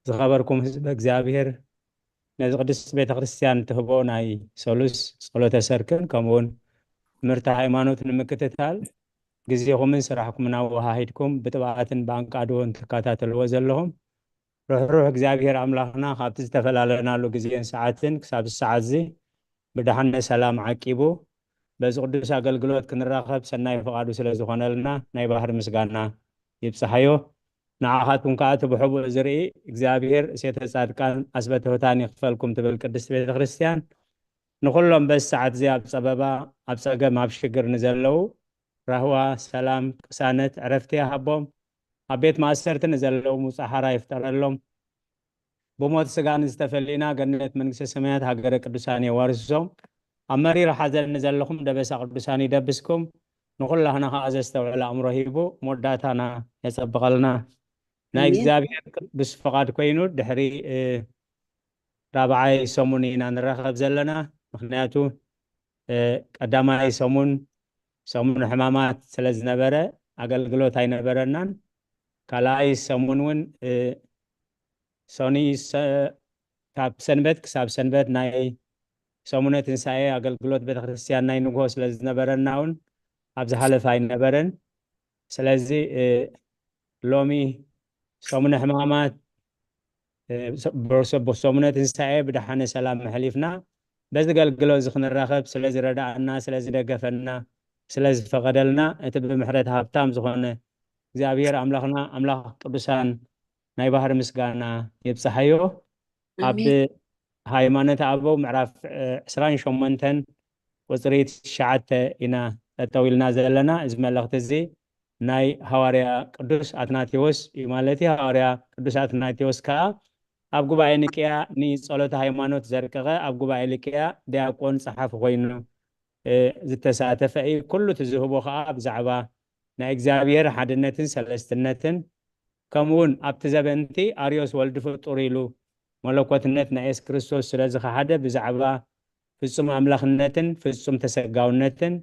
ዝኸበርኩም ህዝበ እግዚኣብሔር፣ ነዚ ቅድስት ቤተ ክርስቲያን ትህቦ ናይ ሰሉስ ጸሎተ ሰርክን ከምኡውን ትምህርቲ ሃይማኖት ንምክትታል ግዜኹምን ስራሕኩምን ኣወሃሂድኩም ብጥብኣትን ብኣንቃድዎን ትከታተልዎ ዘለኹም ርሕሩሕ እግዚኣብሔር ኣምላኽና ካብቲ ዝተፈላለናሉ ግዜን ሰዓትን ክሳብ ሰዓት እዚ ብድሓነ ሰላም ዓቂቡ በዚ ቅዱስ ኣገልግሎት ክንራኸብ ሰናይ ፍቓዱ ስለ ዝኾነልና ናይ ባህሪ ምስጋና ይብጽሓዮ። ንዓኻትኩም ከኣ እቲ ብሕቡእ ዝርኢ እግዚኣብሔር እሴተ ጻድቃን ኣስበተ ህታን ይኽፈልኩም ትብል ቅድስት ቤተ ክርስቲያን ንኹሎም በዚ ሰዓት እዚ ኣብ ጸበባ፣ ኣብ ጸገም፣ ኣብ ሽግር ንዘለዉ ራህዋ፣ ሰላም፣ ቅሳነት፣ ዕረፍቲ ይሃቦም። ኣብ ቤት ማእሰርቲ ንዘለዉ ሙጻ ሓራ ይፍጠረሎም። ብሞት ስጋ ንዝተፈሊእና ገነት መንግስተ ሰማያት ሃገረ ቅዱሳን የዋርሶም። ኣብ መሪር ሓዘን ንዘለኹም ደበሳ ቅዱሳን ይደብስኩም። ንኹላህና ከኣ ዘስተውዕል ኣእምሮ ሂቡ መወዳእታና የጸብቐልና። ናይ ኣሜን። እግዚኣብሔር ቅዱስ ፍቓድ ኮይኑ ድሕሪ እ፣ ራብዓይ ሰሙን ኢና ንራኸብ ዘለና። ምኽንያቱ እ፣ ቀዳማይ ሰሙን ሰሙን ሕማማት ስለ ዝነበረ ኣገልግሎት ኣይነበረናን። ካልኣይ ሰሙን እውን እ፣ ሰኒ ሰ- ካብ ሰንበት ክሳብ ሰንበት ናይ ሰሙነ ትንሳኤ ኣገልግሎት ቤተክርስትያን ናይ ንግሆ ስለ ዝነበረና እውን ኣብ ዝሓለፈ ኣይነበረን። ስለዚ እ፣ ሎሚ ሰሙነ ሕማማት እ፣ ሰ- ብሰ- ሰሙነ ትንሳኤ ብደሓነ ሰላም መሕሊፍና በዚ ገልግሎ እዚ ክንራኸብ ስለ ዝረዳእና፣ ስለ ዝደገፈና፣ ስለ ዝፈቐደልና እቲ ብምሕረት ሃብታም ዝኾነ እግዚኣብሔር ኣምላኽና ኣምላኽ ቅዱሳን ናይ ባህሪ ምስጋና ይብጽሓዮ። ኣብ ኣሜን። ሃይማኖት ኣበው ምዕራፍ እ፣ ዕስራን ሸሞንተን ቁጽሪ ትሽዓተ ኢና ጠጠው ኢልና ዘለና። እዚ መልእኽቲ እዚ ናይ ሃዋርያ ቅዱስ ኣትናቴዎስ እዩ ማለት እዩ። ሃዋርያ ቅዱስ ኣትናቴዎስ ከኣ ኣብ ጉባኤ ኒቅያ ንጸሎተ ሃይማኖት ዘርቀቐ፣ ኣብ ጉባኤ ኒቅያ ዲያቆን ጸሓፊ ኮይኑ እ፣ ዝተሳተፈ እዩ። ኩሉ እቲ ዝህቦ ከኣ ብዛዕባ ናይ እግዚኣብሔር ሓድነትን ሰለስትነትን ከምኡ እውን ኣብቲ ዘበንቲ ኣርዮስ ወልዲ ፍጡር ኢሉ መለኮትነት ናይ የሱስ ክርስቶስ ስለ ዝኸሓደ ብዛዕባ ፍጹም ኣምላኽነትን ፍጹም ተሰጋውነትን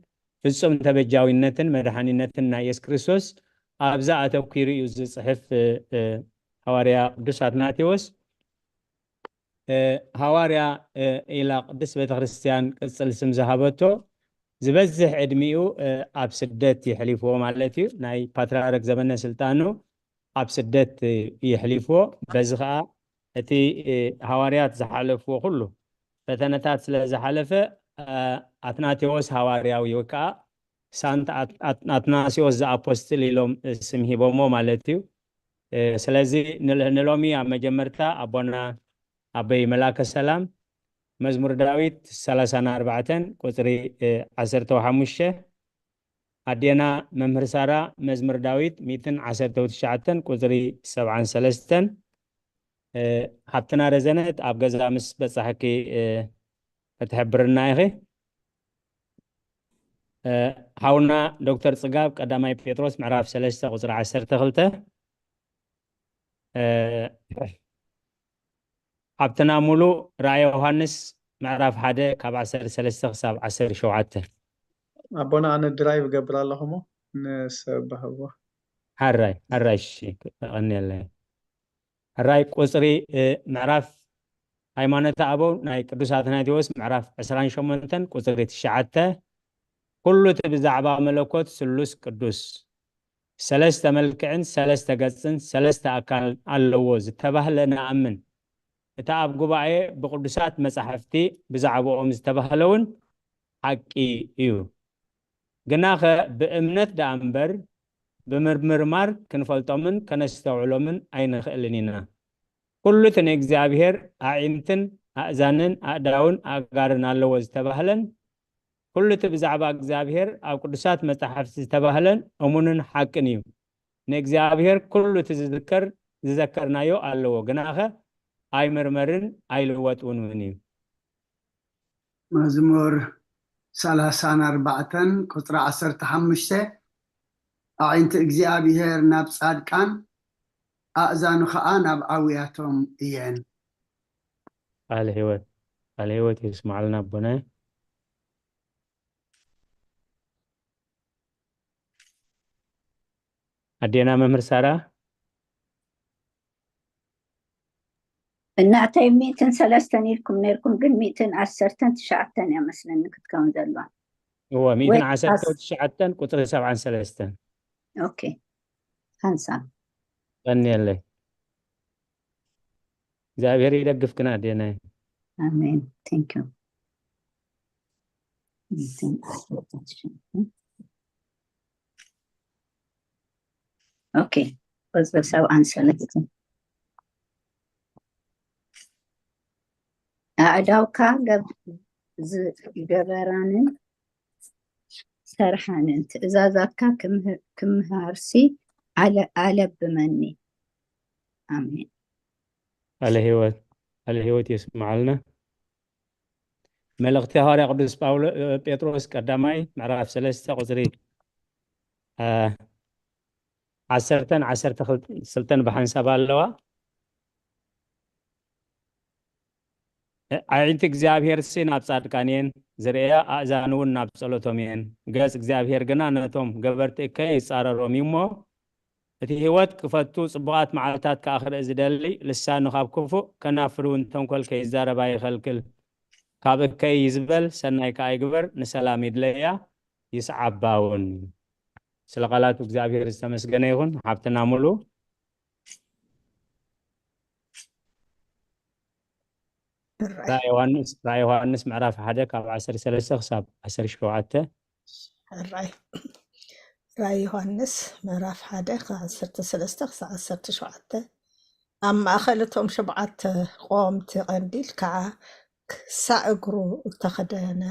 ፍጹም ተበጃዊነትን መድሓኒነትን ናይ የሱስ ክርስቶስ ኣብዛ ኣተኲሩ እዩ ዝጽሕፍ እ፣ እ፣ ሃዋርያ ቅዱስ ኣትናቴዎስ። እ፣ ሃዋርያ እ፣ ኢላ ቅድስት ቤተክርስትያን ቅጽል ስም ዝሃበቶ ዝበዝሕ ዕድሚኡ እ፣ ኣብ ስደት የሕሊፍዎ ማለት እዩ። ናይ ፓትርያርክ ዘመነ ስልጣኑ ኣብ ስደት እ፣ የሕሊፍዎ። በዚ ከዓ እቲ እ፣ ሃዋርያት ዝሓለፍዎ ኩሉ ፈተነታት ስለ ዝሓለፈ እ፣ ኣትናቴዎስ ሃዋርያዊ ወይ ከዓ ሳንት ኣት- ኣት- ኣትናሲዎስ ዘኣፖስትል ኢሎም እ፣ ስም ሂቦሞ ማለት እዩ። እ፣ ስለዚ ንል- ንሎሚ ኣብ መጀመርታ ኣቦና ኣበይ መላከ ሰላም መዝሙር ዳዊት ሰላሳን ኣርባዕተን ቁጽሪ እ፣ ዓሰርተ ሓሙሽተ፣ ኣዴና መምህር ሳራ መዝሙር ዳዊት ሚእትን ዓሰርተ ትሽዓተን ቁጽሪ ሰብዓን ሰለስተን፣ እ፣ ሓብትና ረዘነት ኣብ ገዛ ምስ በጻሕኪ እ፣ ክትሕብርና ኢኺ። እ፣ ሓውና ዶክተር ጽጋብ ቀዳማይ ጴጥሮስ ምዕራፍ ሰለስተ ቁጽሪ ዓሰርተ ክልተ፣ እ፣ ሓብትና ሙሉ ራእየ ዮሃንስ ምዕራፍ ሓደ ካብ ዓሰርተ ሰለስተ ክሳብ ዓሰርተ ሸውዓተ። ኣቦና ኣነ ድራይቭ ገብር ኣለኹ እሞ ንሰብ ባህቦ። ሓራይ ሓራይ እሺ፣ ተቐንየለይ። ሕራይ ቁጽሪ እ፣ ምዕራፍ ሃይማኖተ ኣበው ናይ ቅዱስ ኣትናቴዎስ ምዕራፍ ዕስራን ሸሞንተን ቁጽሪ ትሽዓተ፣ ኩሉ እቲ ብዛዕባ መለኮት ስሉስ ቅዱስ ሰለስተ መልክዕን ሰለስተ ገጽን ሰለስተ ኣካል ኣለዎ ዝተባህለ ንኣምን። እቲ ኣብ ጉባኤ ብቅዱሳት መጻሕፍቲ ብዛዕባኦም ዝተባህለ እውን ሓቂ እዩ። ግናኸ ብእምነት ደኣ እምበር ብምርምርማር ክንፈልጦምን ከነስተውዕሎምን ኣይንኽእልን ኢና። ኩሉ እቲ ንእግዚኣብሔር ኣዒንትን ኣእዛንን ኣእዳውን ኣእጋርን ኣለዎ ዝተባህለን ኩሉ እቲ ብዛዕባ እግዚኣብሔር ኣብ ቅዱሳት መጻሕፍቲ ዝተባህለን እሙንን ሓቅን እዩ። ንእግዚኣብሔር ኩሉ እቲ ዝዝከር ዝዘከርናዮ ኣለዎ፣ ግናኸ ኣይምርመርን ኣይልወጥውን እውን እዩ። መዝሙር ሰላሳን ኣርባዕተን ቁጽሪ ዓሰርተ ሓሙሽተ፣ ኣዒንቲ እግዚኣብሔር ናብ ጻድቃን፣ ኣእዛኑ ኸኣ ናብ ኣውያቶም እየን። ቃለ ህይወት፣ ቃለ ህይወት የስማዕልና ኣቦና። ኣዴና መምህር ሳራ። እናዕታይ ሚእትን ሰለስተን ኢልኩም ነርኩም፣ ግን ሚእትን ዓሰርተን ትሽዓተን እያ መስለኒ ክትከውን ዘለዋ። እዎ፣ ሚእትን ዓሰርተን ትሽዓተን ቁጽሪ ሰብዓን ሰለስተን። ኦኬ፣ ሓንሳብ ቀንየለይ። እግዚኣብሔር ይደግፍክን ኣዴናይ። ኣሜን። Thank you። ኦኬ፣ ቁጽሪ ሰብዓን ሰለስተን። ኣእዳውካ ገብ- ዝገበራንን ሰርሓንን ትእዛዛትካ ክምህ- ክምሃርሲ ኣለ- ኣለብመኒ። ኣሜን። ቃለ ህይወት፣ ቃለ ህይወት የስምዓልና። መልእኽቲ ሃዋርያ ቅዱስ ጳውሎ ጴጥሮስ ቀዳማይ ምዕራፍ ሰለስተ ቁጽሪ ዓሰርተን ዓሰርተ ክልተን ብሓንሳብ ኣለዋ። ኣዒንቲ እግዚኣብሔር ሲ ናብ ጻድቃን እየን ዝርእያ፣ ኣእዛን እውን ናብ ጸሎቶም እየን። ገጽ እግዚኣብሔር ግና ነቶም ገበርቲ እከይ ይጻረሮም እዩ እሞ፣ እቲ ህይወት ክፈቱ ጽቡቓት መዓልታት ከኣ ክርኢ ዝደሊ፣ ልሳኑ ካብ ክፉእ ከናፍሩ እውን ተንኮል ከይዛረባ ይኸልክል። ካብ እከይ ይዝበል፣ ሰናይ ከኣ ይግበር፣ ንሰላም ይድለያ ይስዓባ እውን። ስለ ቃላቱ እግዚኣብሔር ዝተመስገነ ይኹን። ሓብትና ሙሉ ራእይ ዮሃንስ ራእይ ዮሃንስ ምዕራፍ ሓደ ካብ ዓሰርተ ሰለስተ ክሳብ ዓሰርተ ሸውዓተ። ራእይ ራእይ ዮሃንስ ምዕራፍ ሓደ ካብ ዓሰርተ ሰለስተ ክሳብ ዓሰርተ ሸውዓተ። ኣብ ማእኸል እቶም ሸውዓተ ቀወምቲ ቀንዲል ከዓ ክሳዕ እግሩ እተኸደነ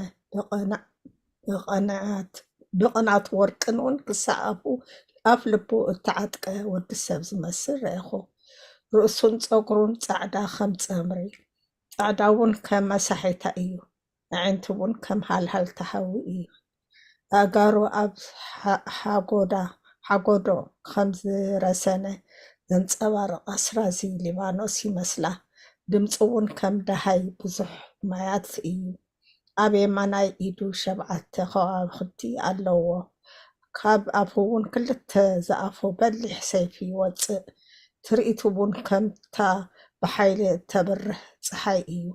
ብቕንዓት ብቕንዓት ወርቅን እውን ክሳዕ ኣፉ ኣፍ ልቡ እተዓጥቀ ወዲ ሰብ ዝመስል ረእኹ። ርእሱን ጸጉሩን ጻዕዳ ከም ጸምሪ፣ ጻዕዳ እውን ከም መሳሒታ እዩ። ኣዒንቱ እውን ከም ሃልሃልታ ሓዊ እዩ። ኣእጋሩ ኣብ ሓጎዳ ሓጎዶ ከም ዝረሰነ ዘንጸባርቕ ኣስራዚ ሊባኖስ ይመስላ። ድምፁ እውን ከም ደሃይ ብዙሕ ማያት እዩ። ኣብ የማናይ ኢዱ ሸብዓተ ከዋኽብቲ ኣለዎ። ካብ ኣፉ እውን ክልተ ዝኣፉ በሊሕ ሰይፊ ይወፅእ። ትርኢቱ እውን ከምታ ብሓይሊ እተብርህ ፀሓይ እዩ።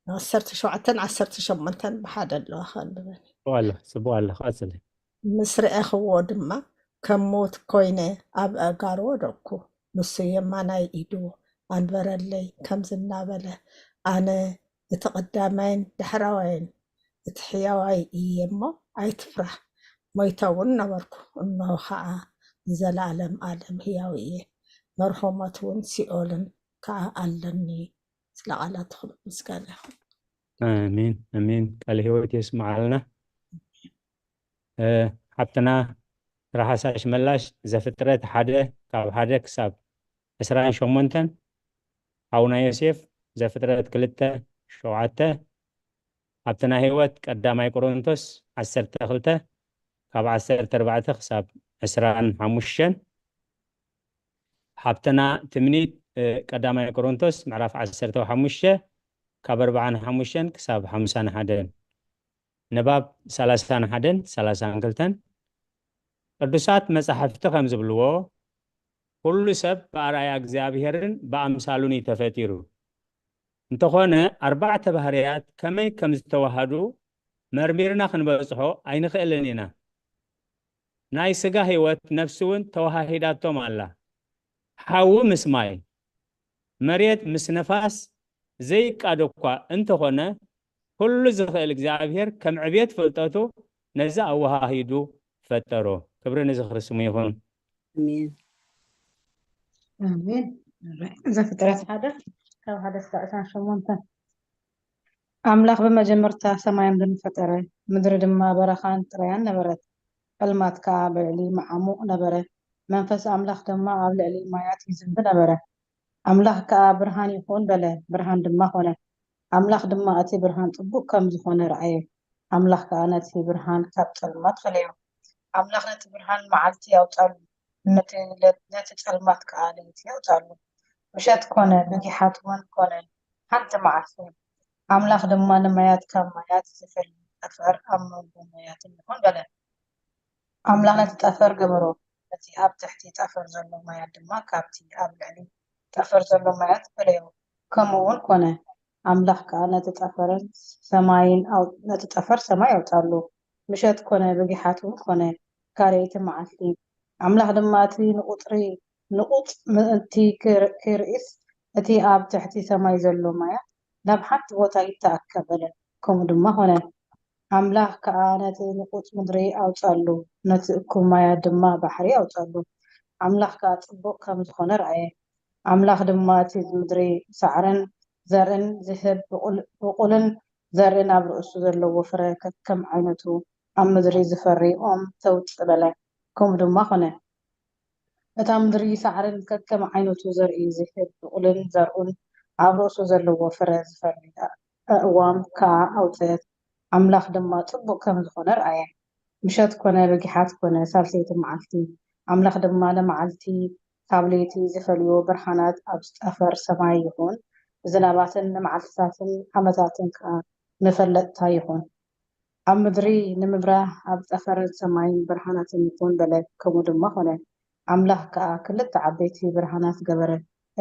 ዓሰርተ ሸውዓተን ዓሰርተ ሸሞንተን ብሓደ ኣለዋ ከንብበን። ጽቡቕ ኣለኻ፣ ጽቡቕ ኣለኻ፣ ቀጽሊ። ምስ ረኣኽዎ ድማ ከም ምዉት ኮይነ ኣብ ኣእጋሩ ወደቕኩ። ንሱ የማናይ ኢዱ ኣንበረለይ፣ ከምዚ እናበለ፣ ኣነ እቲ ቀዳማይን ዳሕራዋይን እቲ ሕያዋይ እየ እሞ ኣይትፍራህ። ሞይተ እውን ነበርኩ፣ እንሆ ኸዓ ንዘለኣለም ኣለም ህያው እየ። መርሆ ሞት እውን ሲኦልን ከዓ ኣለኒ። ስለ ቃላትኩም ምስጋና ይኹን። ኣሜን ኣሜን። ቃለ ህይወት የስምዓልና። ሓብትና ትራሓሳሽ መላሽ ዘፍጥረት ሓደ ካብ ሓደ ክሳብ ዕስራን ሸሞንተን፣ ሓውና ዮሴፍ ዘፍጥረት ክልተ ሸውዓተ፣ ሓብትና ህይወት ቀዳማይ ቆሮንቶስ ዓሰርተ ክልተ ካብ ዓሰርተ ኣርባዕተ ክሳብ ዕስራን ሓሙሽተን፣ ሓብትና ትምኒት ቀዳማይ ቆሮንቶስ ምዕራፍ ዓሰርተ ሓሙሽተ ካብ ኣርባዓን ሓሙሽተን ክሳብ ሓምሳን ሓደን፣ ንባብ ሰላሳን ሓደን ሰላሳን ክልተን። ቅዱሳት መጻሕፍቲ ከም ዝብልዎ፣ ኩሉ ሰብ ብኣርኣያ እግዚኣብሔርን ብኣምሳሉን እዩ ተፈጢሩ። እንተኾነ ኣርባዕተ ባህርያት ከመይ ከም ዝተዋሃዱ መርሚርና ክንበጽሖ ኣይንኽእልን ኢና። ናይ ስጋ ህይወት ነፍሲ እውን ተዋሃሂዳቶም ኣላ። ሓዊ ምስ ማይ፣ መሬት ምስ ነፋስ ዘይቃዶ እኳ እንተኾነ፣ ኩሉ ዝኽእል እግዚኣብሔር ከም ዕቤት ፍልጠቱ ነዚ ኣወሃሂዱ ፈጠሮ። ክብሪ ንዝኽሪ ስሙ ይኹን። ኣሜን። ኣሜን። ዘፍጥረት ሓደ ካብ ሓደ እስካብ ዕስራን ሸሞንተን። ኣምላኽ ብመጀመርታ ሰማይ ምድርን ፈጠረ፣ ምድሪ ድማ በረኻን ጥራያን ነበረት። ጸልማት ከኣ ብልዕሊ መዓሙቕ ነበረ፣ መንፈስ ኣምላኽ ድማ ኣብ ልዕሊ ማያት ይዝንቢ ነበረ። ኣምላኽ ከኣ፣ ብርሃን ይኹን በለ፣ ብርሃን ድማ ኾነ። ኣምላኽ ድማ እቲ ብርሃን ጽቡቕ ከም ዝኾነ ረኣየ። ኣምላኽ ከኣ ነቲ ብርሃን ካብ ጸልማት ፈለዮ። ኣምላኽ ነቲ ብርሃን መዓልቲ ኣውጻሉ፣ ነቲ ለ- ነቲ ጸልማት ከኣ ለይቲ ኣውጻሉ። ምሸት ኮነ፣ ብጊሓት እውን ኮነ፣ ሓንቲ መዓልቲ። ኣምላኽ ድማ ንማያት ካብ ማያት ዝፈልይ ጠፈር ኣብ መንጎ ማያት ይኹን በለ። ኣምላኽ ነቲ ጠፈር ገበሮ፣ ነቲ ኣብ ትሕቲ ጠፈር ዘሎ ማያት ድማ ካብቲ ኣብ ልዕሊ ጠፈር ዘሎ ማያት ፈለዮ። ከምኡ እውን ኮነ። ኣምላኽ ከኣ ነቲ ጠፈርን ሰማይን ኣው- ነቲ ጠፈር ሰማይ ኣውጻሉ። ምሸት ኮነ፣ ብጊሓት እውን ኮነ፣ ካልኣይቲ መዓልቲ። ኣምላኽ ድማ እቲ ንቁጽሪ ንቁጽ ምእንቲ ክር- ክርእስ እቲ ኣብ ትሕቲ ሰማይ ዘሎ ማያት ናብ ሓንቲ ቦታ ይተኣከብ በለ። ከምኡ ድማ ኮነ። ኣምላኽ ከኣ ነቲ ንቁጽ ምድሪ ኣውጻሉ፣ ነቲ እኩብ ማያት ድማ ባሕሪ ኣውጻሉ። ኣምላኽ ከኣ ጽቡቕ ከም ዝኾነ ረኣየ። ኣምላኽ ድማ እቲ ምድሪ ሳዕርን ዘርእን ዝህብ ብቑል- ብቑልን ዘርእን ኣብ ርእሱ ዘለዎ ፍረ ከከም ዓይነቱ ኣብ ምድሪ ዝፈሪ ኦም ተውጽእ በለ። ከምኡ ድማ ኮነ። እታ ምድሪ ሳዕርን ከከም ዓይነቱ ዘርኢ ዝህብ ብቑልን ዘርኡን ኣብ ርእሱ ዘለዎ ፍረ ዝፈሪ ኣእዋም ከኣ ኣውጸት። ኣምላኽ ድማ ጽቡቕ ከም ዝኾነ ረኣየ። ምሸት ኮነ ብጊሓት ኮነ ሳልሰይቲ መዓልቲ። ኣምላኽ ድማ ንመዓልቲ ካብ ለይቲ ዝፈልዮ ብርሃናት ኣብ ጠፈር ሰማይ ይኹን፣ ዝናባትን ንመዓልትታትን ዓመታትን ከኣ መፈለጥታ ይኹን። ኣብ ምድሪ ንምብራህ ኣብ ጠፈርን ሰማይን ብርሃናትን ይኹን በለ። ከምኡ ድማ ኾነ። ኣምላኽ ከኣ ክልተ ዓበይቲ ብርሃናት ገበረ።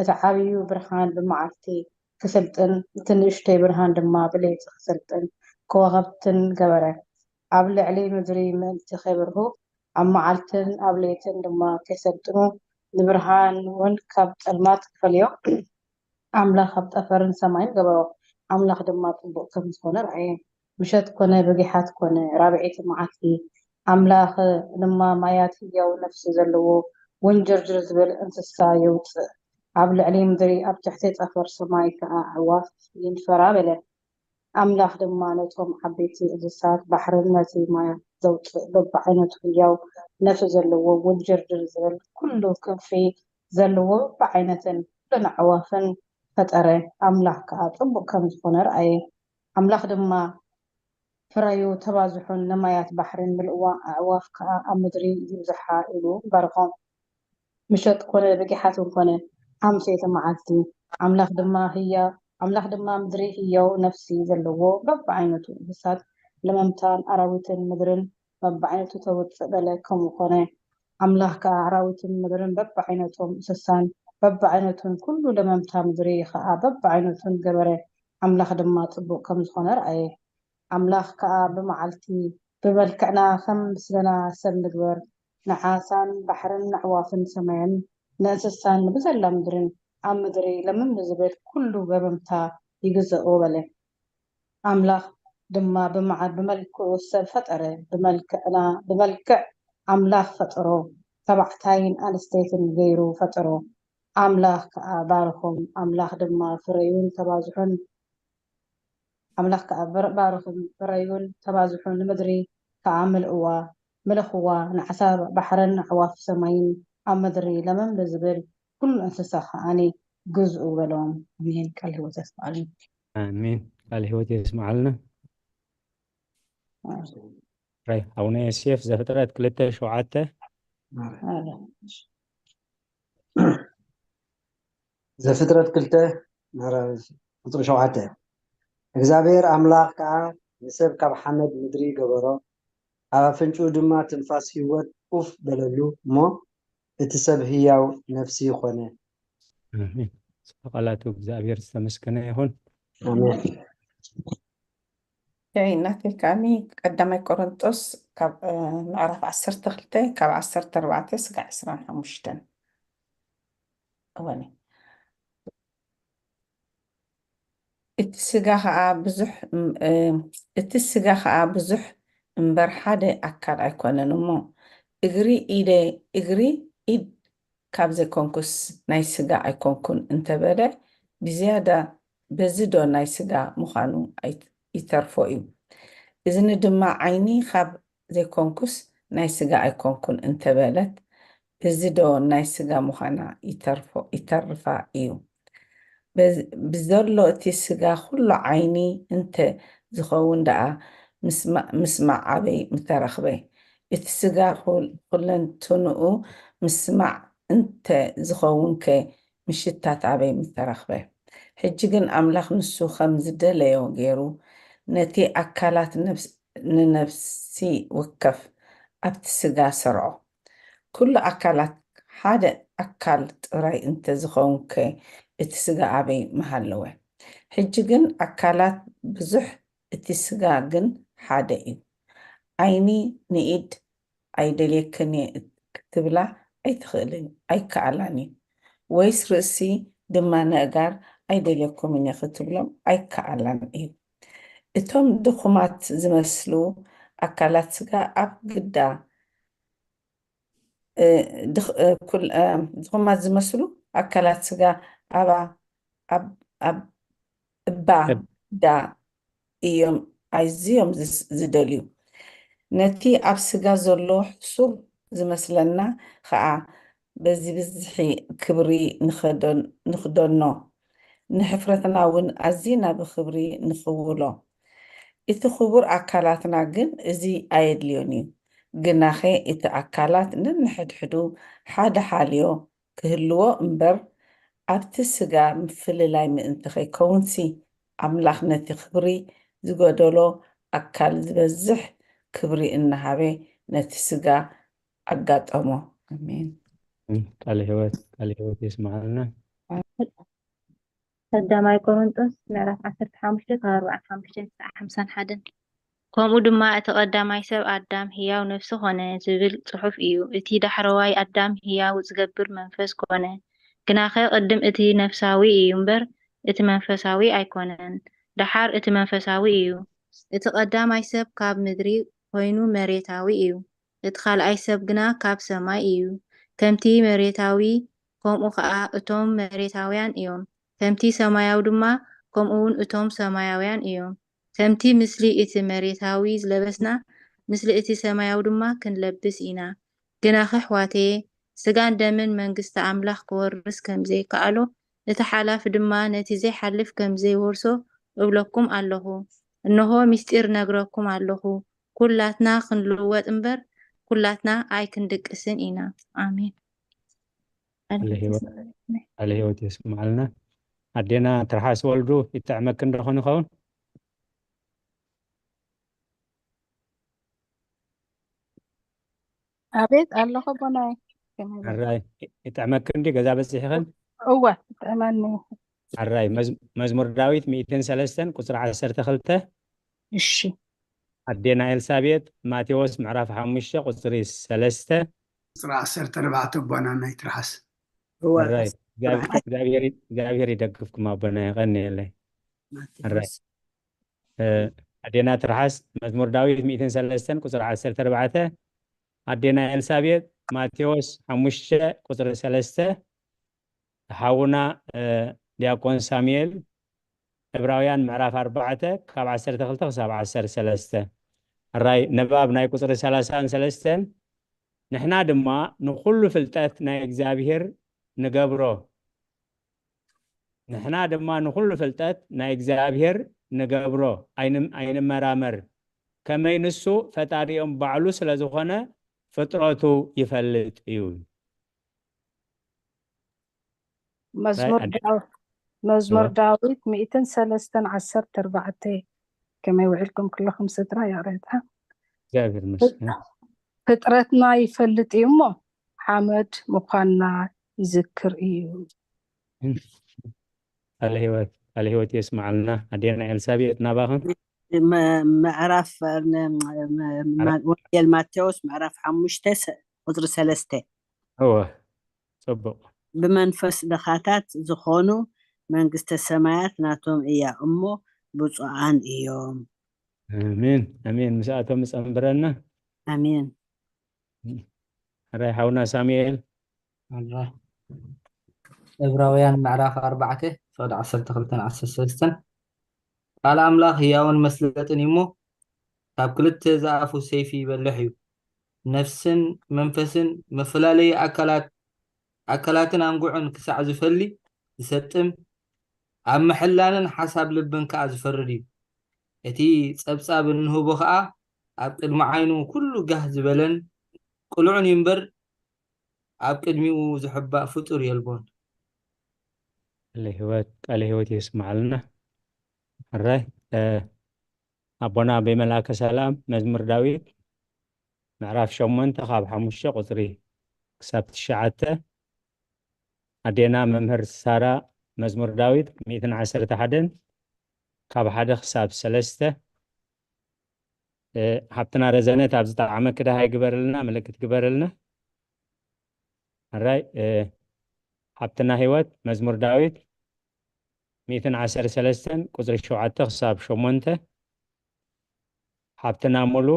እቲ ዓብዩ ብርሃን ብመዓልቲ ክስልጥን፣ እቲ ንእሽተይ ብርሃን ድማ ብለይቲ ክስልጥን ከዋኽብትን ገበረ። ኣብ ልዕሊ ምድሪ ምእንቲ ከይበርሁ፣ ኣብ መዓልትን ኣብ ለይትን ድማ ከይሰልጥኑ፣ ንብርሃን እውን ካብ ጸልማት ክፈልዮ ኣምላኽ ኣብ ጠፈርን ሰማይን ገበሮ። ኣምላኽ ድማ ጽቡቕ ከም ዝኾነ ረኣየ። ምሸት ኮነ ብጊሓት ኮነ ራብዐይቲ መዓልቲ። ኣምላኽ ድማ ማያት ህያው ነፍሲ ዘለዎ ውንጅርጅር ዝብል እንስሳ የውጽእ፣ ኣብ ልዕሊ ምድሪ ኣብ ትሕቲ ጠፈር ሰማይ ከኣ ኣዕዋፍ ይንፈራ በለ። ኣምላኽ ድማ ነቶም ዓበይቲ እንስሳት ባሕርን ነቲ ማያት ዘውጽእ በብዓይነቱ ህያው ነፍሲ ዘለዎ ውንጅርጅር ዝብል ኩሉ ክንፊ ዘለዎ በብዓይነትን ኩለን ኣዕዋፍን ፈጠረ። ኣምላኽ ከኣ ጽቡቕ ከም ዝኾነ ረኣየ። ኣምላኽ ድማ ፍረዩ ተባዝሑን ንማያት ባሕርን ምልእዋ ኣዕዋፍ ከኣ ኣብ ምድሪ ይብዝሓ ኢሉ ባረኾም። ምሸት ኮነ ብጊሓት እውን ኮነ ሓምሰይቲ መዓልቲ። ኣምላኽ ድማ ህያ ኣምላኽ ድማ ምድሪ ህያው ነፍሲ ዘለዎ በብዓይነቱ እንስሳት ለመምታን ኣራዊትን ምድርን በብዓይነቱ ተውፅእ በለ። ከምኡ ኮነ። ኣምላኽ ከኣ ኣራዊትን ምድርን በብዓይነቶም እንስሳን በብዓይነቱን ኩሉ ለመምታ ምድሪ ከኣ በብዓይነቱን ገበረ። ኣምላኽ ድማ ጽቡቕ ከም ዝኾነ ረኣየ። ኣምላኽ ከኣ ብመዓልቲ ብመልክዕና ከም ምስልና ሰብ ንግበር፣ ንዓሳን ባሕርን ኣዕዋፍን ሰማይን ንእንስሳን ብዘላ ምድርን ኣብ ምድሪ ለምም ንዝብል ኩሉ ገበምታ ይግዝኦ በለ። ኣምላኽ ድማ ብመዓ ብመልክዑ ሰብ ፈጠረ፣ ብመልክዕና ብመልክዕ ኣምላኽ ፈጠሮ፣ ተባዕታይን ኣንስተይትን ገይሩ ፈጠሮ። ኣምላኽ ከኣ ባረኾም። ኣምላኽ ድማ ፍረዩን ተባዝሑን ኣምላኽ ከኣ በር- ባርኹም፣ ፍረዩን ተባዝሑ፣ ንምድሪ ከኣ ምልእዋ፣ ምለኽዋ፣ ንዓሳ ባሕርን ኣዕዋፍ ሰማይን ኣብ ምድሪ ለመም ንዝብል ኩሉ እንስሳ ከኣኒ ግዝኡ በሎም። ኣሜን። ቃል ህይወት የስምዓልና። ኣሜን። ቃል ህይወት የስምዓልና። ራይ ኣቡነ ዮሴፍ ዘፍጥረት ክልተ ሸውዓተ። ዘፍጥረት ክልተ ቁፅሪ ሸውዓተ። እግዚኣብሔር ኣምላኽ ከዓ ንሰብ ካብ ሓመድ ምድሪ ገበሮ፣ ኣብ ኣፍንጭኡ ድማ ትንፋስ ህይወት ኡፍ በለሉ እሞ እቲ ሰብ ህያው ነፍሲ ኾነ። ቃላቱ እግዚኣብሔር ዝተመስገነ ይኹን። ኣሜን። ይኸይ እናተልካኒ ቀዳማይ ቆሮንጦስ ካብ ምዕራፍ ዓሰርተ ክልተ ካብ ዓሰርተ ኣርባዕተ ስጋዕ ዕስራን ሓሙሽተን እወኒ። እቲ ስጋ ኸዓ ብዙሕ እቲ ስጋ ኸዓ ብዙሕ እምበር ሓደ ኣካል ኣይኮነን እሞ እግሪ ኢደ እግሪ ኢድ ካብ ዘይኮንኩስ ናይ ስጋ ኣይኮንኩን እንተበለ ብዝያዳ በዚ ዶ ናይ ስጋ ምዃኑ ይተርፎ እዩ። እዝኒ ድማ ዓይኒ ካብ ዘይኮንኩስ ናይ ስጋ ኣይኮንኩን እንተበለት እዚ ዶ ናይ ስጋ ምዃና ይተርፋ እዩ። በዝ- ብዘሎ እቲ ስጋ ኩሉ ዓይኒ እንተ ዝኸውን ደኣ ምስማ- ምስማዕ ኣበይ ምተረኽበ? እቲ ስጋ ኩል- ኩለንትንኡ ምስማዕ እንተ ዝኸውን ከ ምሽታት ኣበይ ምተረኽበ? ሕጂ ግን ኣምላኽ ንሱ ከም ዝደለዮ ገይሩ ነቲ ኣካላት ነፍስ- ንነፍሲ ወከፍ ኣብቲ ስጋ ሰርዖ። ኩሉ ኣካላት ሓደ ኣካል ጥራይ እንተ ዝኸውን ከ እቲ ስጋ ኣበይ ምሃለወ? ሕጂ ግን ኣካላት ብዙሕ እቲ ስጋ ግን ሓደ እዩ። ዓይኒ ንኢድ ኣይደልየክን እየ ክትብላ ኣይትኽእልን ኣይከኣላን እዩ። ወይስ ርእሲ ድማ ነእጋር ኣይደልየኩምን እየ ክትብሎም ኣይከኣላን እዩ። እቶም ድኹማት ዝመስሉ ኣካላት ስጋ ኣብ ግዳ እ፣ ድኽ- እ፣ ኩል- እ፣ ድኹማት ዝመስሉ ኣካላት ስጋ ኣባ ኣብ ኣብ እባ እብ- ዳ እዮም ኣዝዮም ዝስ- ዝደልዩ። ነቲ ኣብ ስጋ ዘሎ ሕሱር ዝመስለና ኸኣ በዚ ብዝሒ ክብሪ ንኸደን- ንኽደኖ፣ ንሕፍረትና እውን ኣዚና ብኽብሪ ንኽውሎ። እቲ ክቡር ኣካላትና ግን እዚ ኣየድልዮን እዩ። ግናኸ እቲ ኣካላት ነንሕድሕዱ ሓደ ሓልዮ ክህልዎ እምበር ኣብቲ ስጋ ምፍልላይ ምእንቲ ከይከውንሲ ኣምላኽ ነቲ ክብሪ ዝጎደሎ ኣካል ዝበዝሕ ክብሪ እናሃበ ነቲ ስጋ ኣጋጠሞ። ኣሜን። ቃለ ህይወት ቃለ ህይወት የስማዓልና። ቀዳማይ ቆሮንጦስ ምዕራፍ ዓሰርተ ሓሙሽተ ካብ ኣርብዓን ሓሙሽተን ክሳዕ ሓምሳን ሓደን። ከምኡ ድማ እቲ ቀዳማይ ሰብ ኣዳም ህያው ነፍሲ ኾነ ዝብል ጽሑፍ እዩ። እቲ ዳሕረዋይ ኣዳም ህያው ዝገብር መንፈስ ኮነ። ግናኸ ቅድም እቲ ነፍሳዊ እዩ እምበር እቲ መንፈሳዊ ኣይኮነን፣ ደሓር እቲ መንፈሳዊ እዩ። እቲ ቀዳማይ ሰብ ካብ ምድሪ ኮይኑ መሬታዊ እዩ። እቲ ካልኣይ ሰብ ግና ካብ ሰማይ እዩ። ከምቲ መሬታዊ ከምኡ ኸኣ እቶም መሬታውያን እዮም። ከምቲ ሰማያዊ ድማ ከምኡ እውን እቶም ሰማያውያን እዮም። ከምቲ ምስሊ እቲ መሬታዊ ዝለበስና፣ ምስሊ እቲ ሰማያዊ ድማ ክንለብስ ኢና። ግናኸ ኣሕዋተየ፣ ስጋን ደምን መንግስቲ ኣምላኽ ክወርስ ከም ዘይከኣሎ፣ እቲ ሓላፊ ድማ ነቲ ዘይሓልፍ ከም ዘይወርሶ እብለኩም ኣለኹ። እንሆ፣ ምስጢር ነግረኩም ኣለኹ፣ ኩላትና ክንልወጥ እምበር፣ ኩላትና ኣይክንድቅስን ኢና። ኣሜን። ቃለ ህይወት የስምዓልና። ኣዴና ትርሓስ ወልዱ ይጥዕመክን ዶ ኾን ይኸውን? ኣቤት ኣለኹ ኣቦናይ። ከመይ በል? ሕራይ ይጥዕመክን ዲ ገዛ በፂሕኸን? እወ ይጥዕመኒ። ሕራይ መዝ- መዝሙር ዳዊት ሚእትን ሰለስተን ቁፅሪ ዓሰርተ ክልተ። እሺ ኣዴና ኤልሳቤጥ ማቴዎስ ምዕራፍ ሓሙሽተ ቁፅሪ ሰለስተ። ቁፅሪ ዓሰርተ ኣርባዕተ ኣቦና ናይ ትርሓስ። እወ ሕራይ እግዚኣብሔር ይደግፍኩም ኣቦና የቐንየለይ። ሕራይ እ፣ ኣዴና ትርሓስ መዝሙር ዳዊት ሚእትን ሰለስተን ቁፅሪ ዓሰርተ ኣርባዕተ። ኣዴና ኤልሳቤጥ ማቴዎስ ሓሙሽተ ቁፅሪ ሰለስተ። ሓውና እ፣ ዲያቆን ሳሙኤል ዕብራውያን ምዕራፍ ኣርባዕተ ካብ ዓሰርተ ክልተ ክሳብ ዓሰርተ ሰለስተ። ሕራይ ንባብ ናይ ቁፅሪ ሰላሳን ሰለስተን። ንሕና ድማ ንኹሉ ፍልጠት ናይ እግዚኣብሔር ንገብሮ ንሕና ድማ ንኹሉ ፍልጠት ናይ እግዚኣብሔር ንገብሮ ኣይንም- ኣይንመራመር፣ ከመይ ንሱ ፈጣሪኦም ባዕሉ ስለ ዝኾነ ፍጥረቱ ይፈልጥ እዩ። መዝሙር ኣደ- ዳው- መዝሙር እወ። ዳዊት ሚእትን ሰለስተን ዓሰርተ ኣርባዕተ። ከመይ ውዒልኩም ኩለኹም ስድራ? ይቕሬታ። እግዚኣብሔር ይመስገን። ፍጥረትና ይፈልጥ እዩ እሞ ሓመድ ምዃንና ይዝክር እዩ። ቃለ ህይወት ቃለ ህይወት የስማዓልና። ኣዴና ኤልሳቤጥ ናባኽን። መ- ምዕራፍ ነ- መ- መ- ወንጌል ማቴዎስ ምዕራፍ ሓሙሽተ ሰ- ቁፅሪ ሰለስተ። እወ። ፅቡቕ። ብመንፈስ ድኻታት ዝኾኑ መንግስተ ሰማያት ናቶም እያ እሞ ብፁዓን እዮም። ኣሜን ኣሜን። ምስኣቶም ይፀንብረና። ኣሜን። ሕራይ ሓውና ሳሙኤል። ኣላ። ዕብራውያን ምዕራፍ ኣርባዕተ ፍቕዲ ዓሰርተ ክልተን ዓሰርተ ሰለስተን። ቃል ኣምላኽ ህያውን መስለጥን እዩ እሞ ካብ ክልተ ዝኣፉ ሰይፊ ይበልሕ እዩ፣ ነፍስን መንፈስን መፈላለዪ ኣካላት ኣካላትን ኣንጉዕን ክሳዕ ዝፈሊ ዝሰጥም ኣብ ምሕላንን ሓሳብ ልብን ከኣ ዝፈርድ እዩ። እቲ ጸብጻብ እንህቦ ከኣ ኣብ ቅድሚ ዓይኑ ኩሉ ጋህ ዝበለን ቅሉዕን እዩ እምበር፣ ኣብ ቅድሚኡ ዝሕባእ ፍጡር የልቦን። ቃለ ህይወት፣ ቃለ ህይወት የስምዓልና። ሕራይ፣ እ፣ ኣቦና ብመላከ ሰላም መዝሙር ዳዊት ምዕራፍ ሸሞንተ ካብ ሓሙሽተ ቁጽሪ ክሳብ ትሽዓተ፣ ኣዴና መምህር ሳራ መዝሙር ዳዊት ሚእትን ዓሰርተ ሓደን ካብ ሓደ ክሳብ ሰለስተ፣ እ፣ ሓብትና ረዘነ፣ ኣብዚ ጣዕመ ክዳሃይ ግበርልና፣ ምልክት ግበርልና። ሕራይ፣ እ፣ ሓብትና ህይወት መዝሙር ዳዊት ሚእትን ዓሰርተ ሰለስተን ቁጽሪ ሸውዓተ ክሳብ ሸሞንተ፣ ሓብትና ሙሉ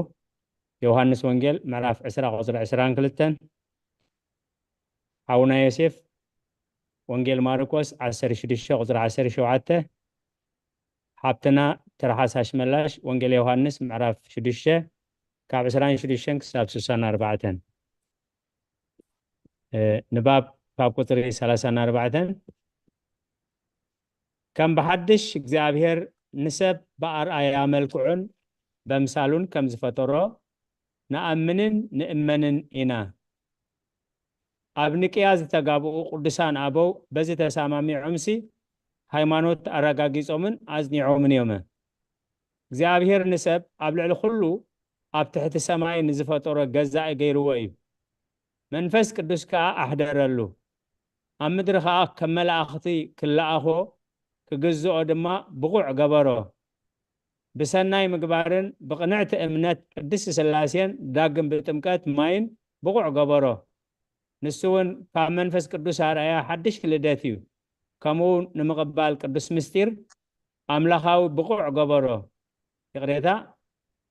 ዮሃንስ ወንጌል ምዕራፍ ዕስራ ቁጽሪ ዕስራን ክልተን፣ ሓውና ዮሴፍ ወንጌል ማርቆስ ዓሰርተ ሽዱሽተ ቁጽሪ ዓሰርተ ሸውዓተ፣ ሓብትና ትርሓስ ኣሽመላሽ ወንጌል ዮሃንስ ምዕራፍ ሽዱሽተ ካብ ዕስራን ሽዱሽተን ክሳብ ስሳን ኣርባዕተን። እ፣ ንባብ ካብ ቁጽሪ ሰላሳን ኣርባዕተን። ከም ብሓድሽ እግዚኣብሔር ንሰብ ብኣርኣያ መልክዑን በምሳሉን ከም ዝፈጠሮ ንኣምንን ንእመንን ኢና። ኣብ ኒቅያ ዝተጋብኡ ቅዱሳን ኣበው በዚ ተሰማሚዖምሲ ሃይማኖት ኣረጋጊጾምን ኣጽኒዖምን እዮም። እግዚኣብሔር ንሰብ ኣብ ልዕሊ ኩሉ ኣብ ትሕቲ ሰማይ ንዝፈጠሮ ገዛኢ ገይርዎ እዩ። መንፈስ ቅዱስ ከኣ ኣሕደረሉ። ኣብ ምድሪ ከኣ ከም መላእኽቲ ክለኣኾ ክግዝኦ ድማ ብቑዕ ገበሮ። ብሰናይ ምግባርን ብቕንዕቲ እምነት ቅድስቲ ሥላሴን ዳግም ብጥምቀት ማይን ብቑዕ ገበሮ። ንሱ እውን ካብ መንፈስ ቅዱስ ኣርኣያ ሓድሽ ልደት እዩ። ከምኡ ንምቕባል ቅዱስ ምስጢር ኣምላኻዊ ብቑዕ ገበሮ። ይቕሬታ፣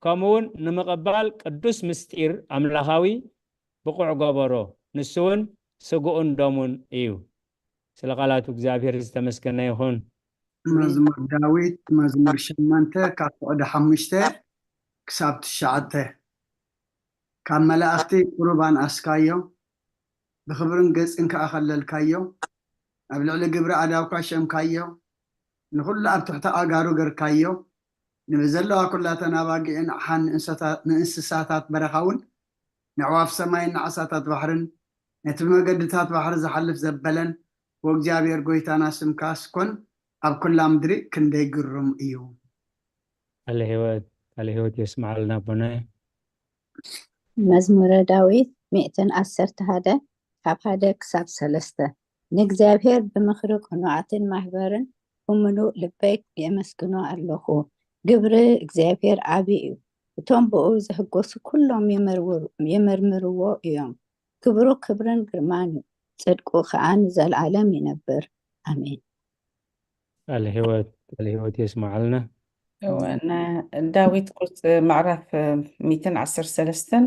ከምኡ እውን ንምቕባል ቅዱስ ምስጢር ኣምላኻዊ ብቑዕ ገበሮ። ንሱ እውን ስግኡን ደሙን እዩ። ስለ ቃላቱ እግዚኣብሔር ዝተመስገነ ይኹን። መዝሙር ዳዊት መዝሙር ሸሞንተ ካብ ፍቕዲ ሓሙሽተ ክሳብ ትሽዓተ። ካብ መላእኽቲ ቁሩብ ኣንኣስካዮ፣ ብኽብርን ገጽን ከኣ ኸለልካዮ። ኣብ ልዕሊ ግብሪ ኣእዳውካ ሸምካዮ፣ ንኹሉ ኣብ ትሕቲ ኣእጋሩ ገርካዮ። ንብዘለዋ ኲላተን ኣባጊዕን ኣሓን ንእንሰታ-፣ ንእንስሳታት በረኻ እውን፣ ነዕዋፍ ሰማይን ንዓሳታት ባሕርን፣ ነቲ ብመገድታት ባሕሪ ዝሓልፍ ዘበለን፣ ወእግዚኣብሔር ጐይታና ስምካስ ኰን ኣብ ኲላ ምድሪ ክንደይ ግሩም እዩ። ቃለ ህይወት፣ ቃለ ህይወት የስምዓልና ኣቦናይ። መዝሙረ ዳዊት ሚእትን ዓሰርተ ሓደ ካብ ሓደ ክሳብ ሰለስተ። ንእግዚኣብሔር ብምኽሪ ቅኑዓትን ማሕበርን ብምሉእ ልበይ የመስግኖ ኣለኹ። ግብሪ እግዚኣብሔር ዓቢ እዩ። እቶም ብኡ ዝሕጎሱ ኩሎም የመርውር-፣ የመርምርዎ እዮም። ክብሩ ክብርን ግርማን እዩ። ጽድቁ ኸኣ ንዘለኣለም ይነብር። ኣሜን። ቃለ ህይወት፣ ቃለ ህይወት የስምዓልና። እወ፣ ና-፣ ዳዊት ቁጽ-፣ ምዕራፍ ሚእትን ዓሰርተ ሰለስተን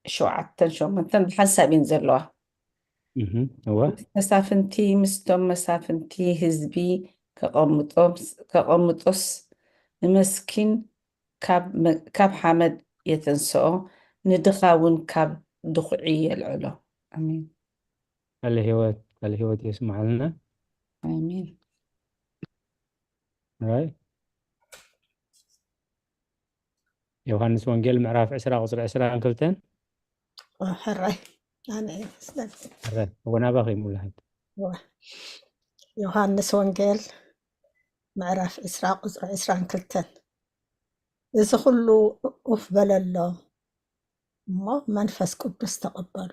ሸውዓተን ሸሞንተን ብሓንሳብ እየን ዘለዋ። እህ፣ እወ። ምስ መሳፍንቲ፣ ምስቶም መሳፍንቲ ህዝቢ ከቐምጦም-፣ ከቐምጦስ ንመስኪን ካብ መ-፣ ካብ ሓመድ የተንስኦ፣ ንድኻ እውን ካብ ድኹዒ የልዕሎ። ኣሜን። ቃለ ህይወት፣ ቃለ ህይወት የስምዓልና። ኣሜን። ራይ ዮሃንስ ወንጌል ምዕራፍ ዕስራ ቁጽሪ ዕስራን ክልተን። ኦ፣ ሕራይ። ኣነ እየ መስለኒ። ሕራይ። እወ፣ ናባኺ ሙላሃት። እወ። ዮሃንስ ወንጌል ምዕራፍ ዕስራ ቁጽሪ ዕስራን ክልተን። እዚ ኩሉ ኡፍ በለሎም እሞ መንፈስ ቅዱስ ተቐበሉ።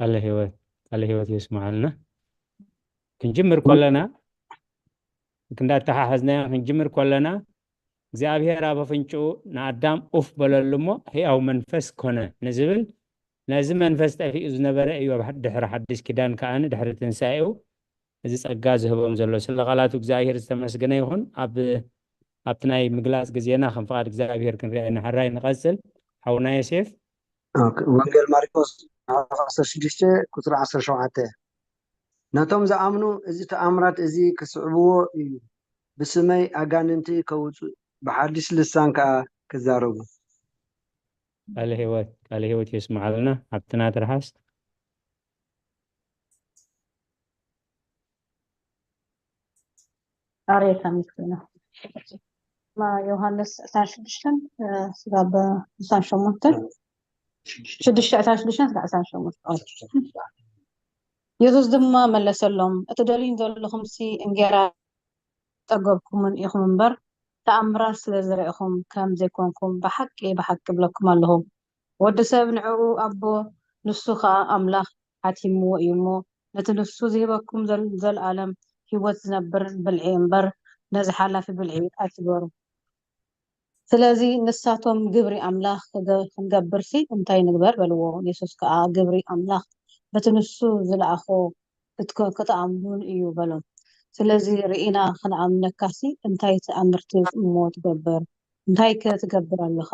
ቃለ ህይወት፣ ቃለ ህይወት የስምዓልና። ክንጅምር ከለና፣ ክንዳተሓሓዝናዮ ክንጅምር ከለና፣ እግዚኣብሔር ኣብ ኣፍንጭኡ ንኣዳም ኡፍ በለሉ እሞ ህያው መንፈስ ኮነ ንዝብል፣ ነዚ መንፈስ ጠፊኡ ዝነበረ እዩ ኣብ ድሕሪ ሓድሽ ኪዳን ከኣ ድሕሪ ትንሳኤኡ እዚ ጸጋ ዝህቦም ዘሎ። ስለ ቃላቱ እግዚኣብሔር ዝተመስገነ ይኹን። ኣብ፣ ኣብቲ ናይ ምግላጽ ግዜና ከም ፍቓድ እግዚኣብሔር ክንሪኣ ኢና። ሕራይ ንቐጽል። ሓውና ዮሴፍ። ኦኬ፣ ወንጌል ማርቆስ ምዕራፍ ዓሰርተ ሽዱሽተ ቁጽሪ ዓሰርተ ሸውዓተ። ነቶም ዝኣምኑ እዚ ተኣምራት እዚ ክስዕብዎ እዩ። ብስመይ ኣጋንንቲ ከውጽኡ፣ ብሓድሽ ልሳን ከኣ ክዛረቡ። ቃለ ህይወት፣ ቃለ ህይወት የስምዓልና። ሓብትና ትርሓስ። ቃሬታ ምስኪና። ማ ዮሃንስ ዕስራን ሽዱሽተን፣ እ፣ ስጋብ ዕስራን ሸሞንተን፣ ሽዱሽተ ዕስራን ሽዱሽተን ስጋብ ዕስራን ሸሞንተን። የሱስ ድማ መለሰሎም፣ "እትደልዩኒ ዘለኹምሲ እንጌራ ጠገብኩምን ኢኹም እምበር፣ ተኣምራት ስለ ዝረእኹም ከም ዘይኮንኩም ብሓቂ፣ ብሓቂ እብለኩም ኣለኹ። ወዲ ሰብ ንዕኡ ኣቦ፣ ንሱ ኸኣ ኣምላኽ ሓቲምዎ እዩ እሞ፣ ነቲ ንሱ ዝህበኩም ዘል-፣ ዘልኣለም ህይወት ዝነብር ብልዒ እምበር፣ ነዚ ሓላፊ ብልዒ ኣይትግበሩ።" ስለዚ ንሳቶም፣ "ግብሪ ኣምላኽ ክገ-፣ ክንገብርሲ እንታይ ንግበር?" በልዎ። የሱስ ከኣ፣ "ግብሪ ኣምላኽ በቲ ንሱ ዝለኣኾ ክትከ-፣ ክትኣምኑን እዩ" በሎም። ስለዚ ርኢና ክንኣምነካሲ እንታይ ተኣምርቲ እሞ ትገብር? እንታይከ ትገብር ኣለኻ?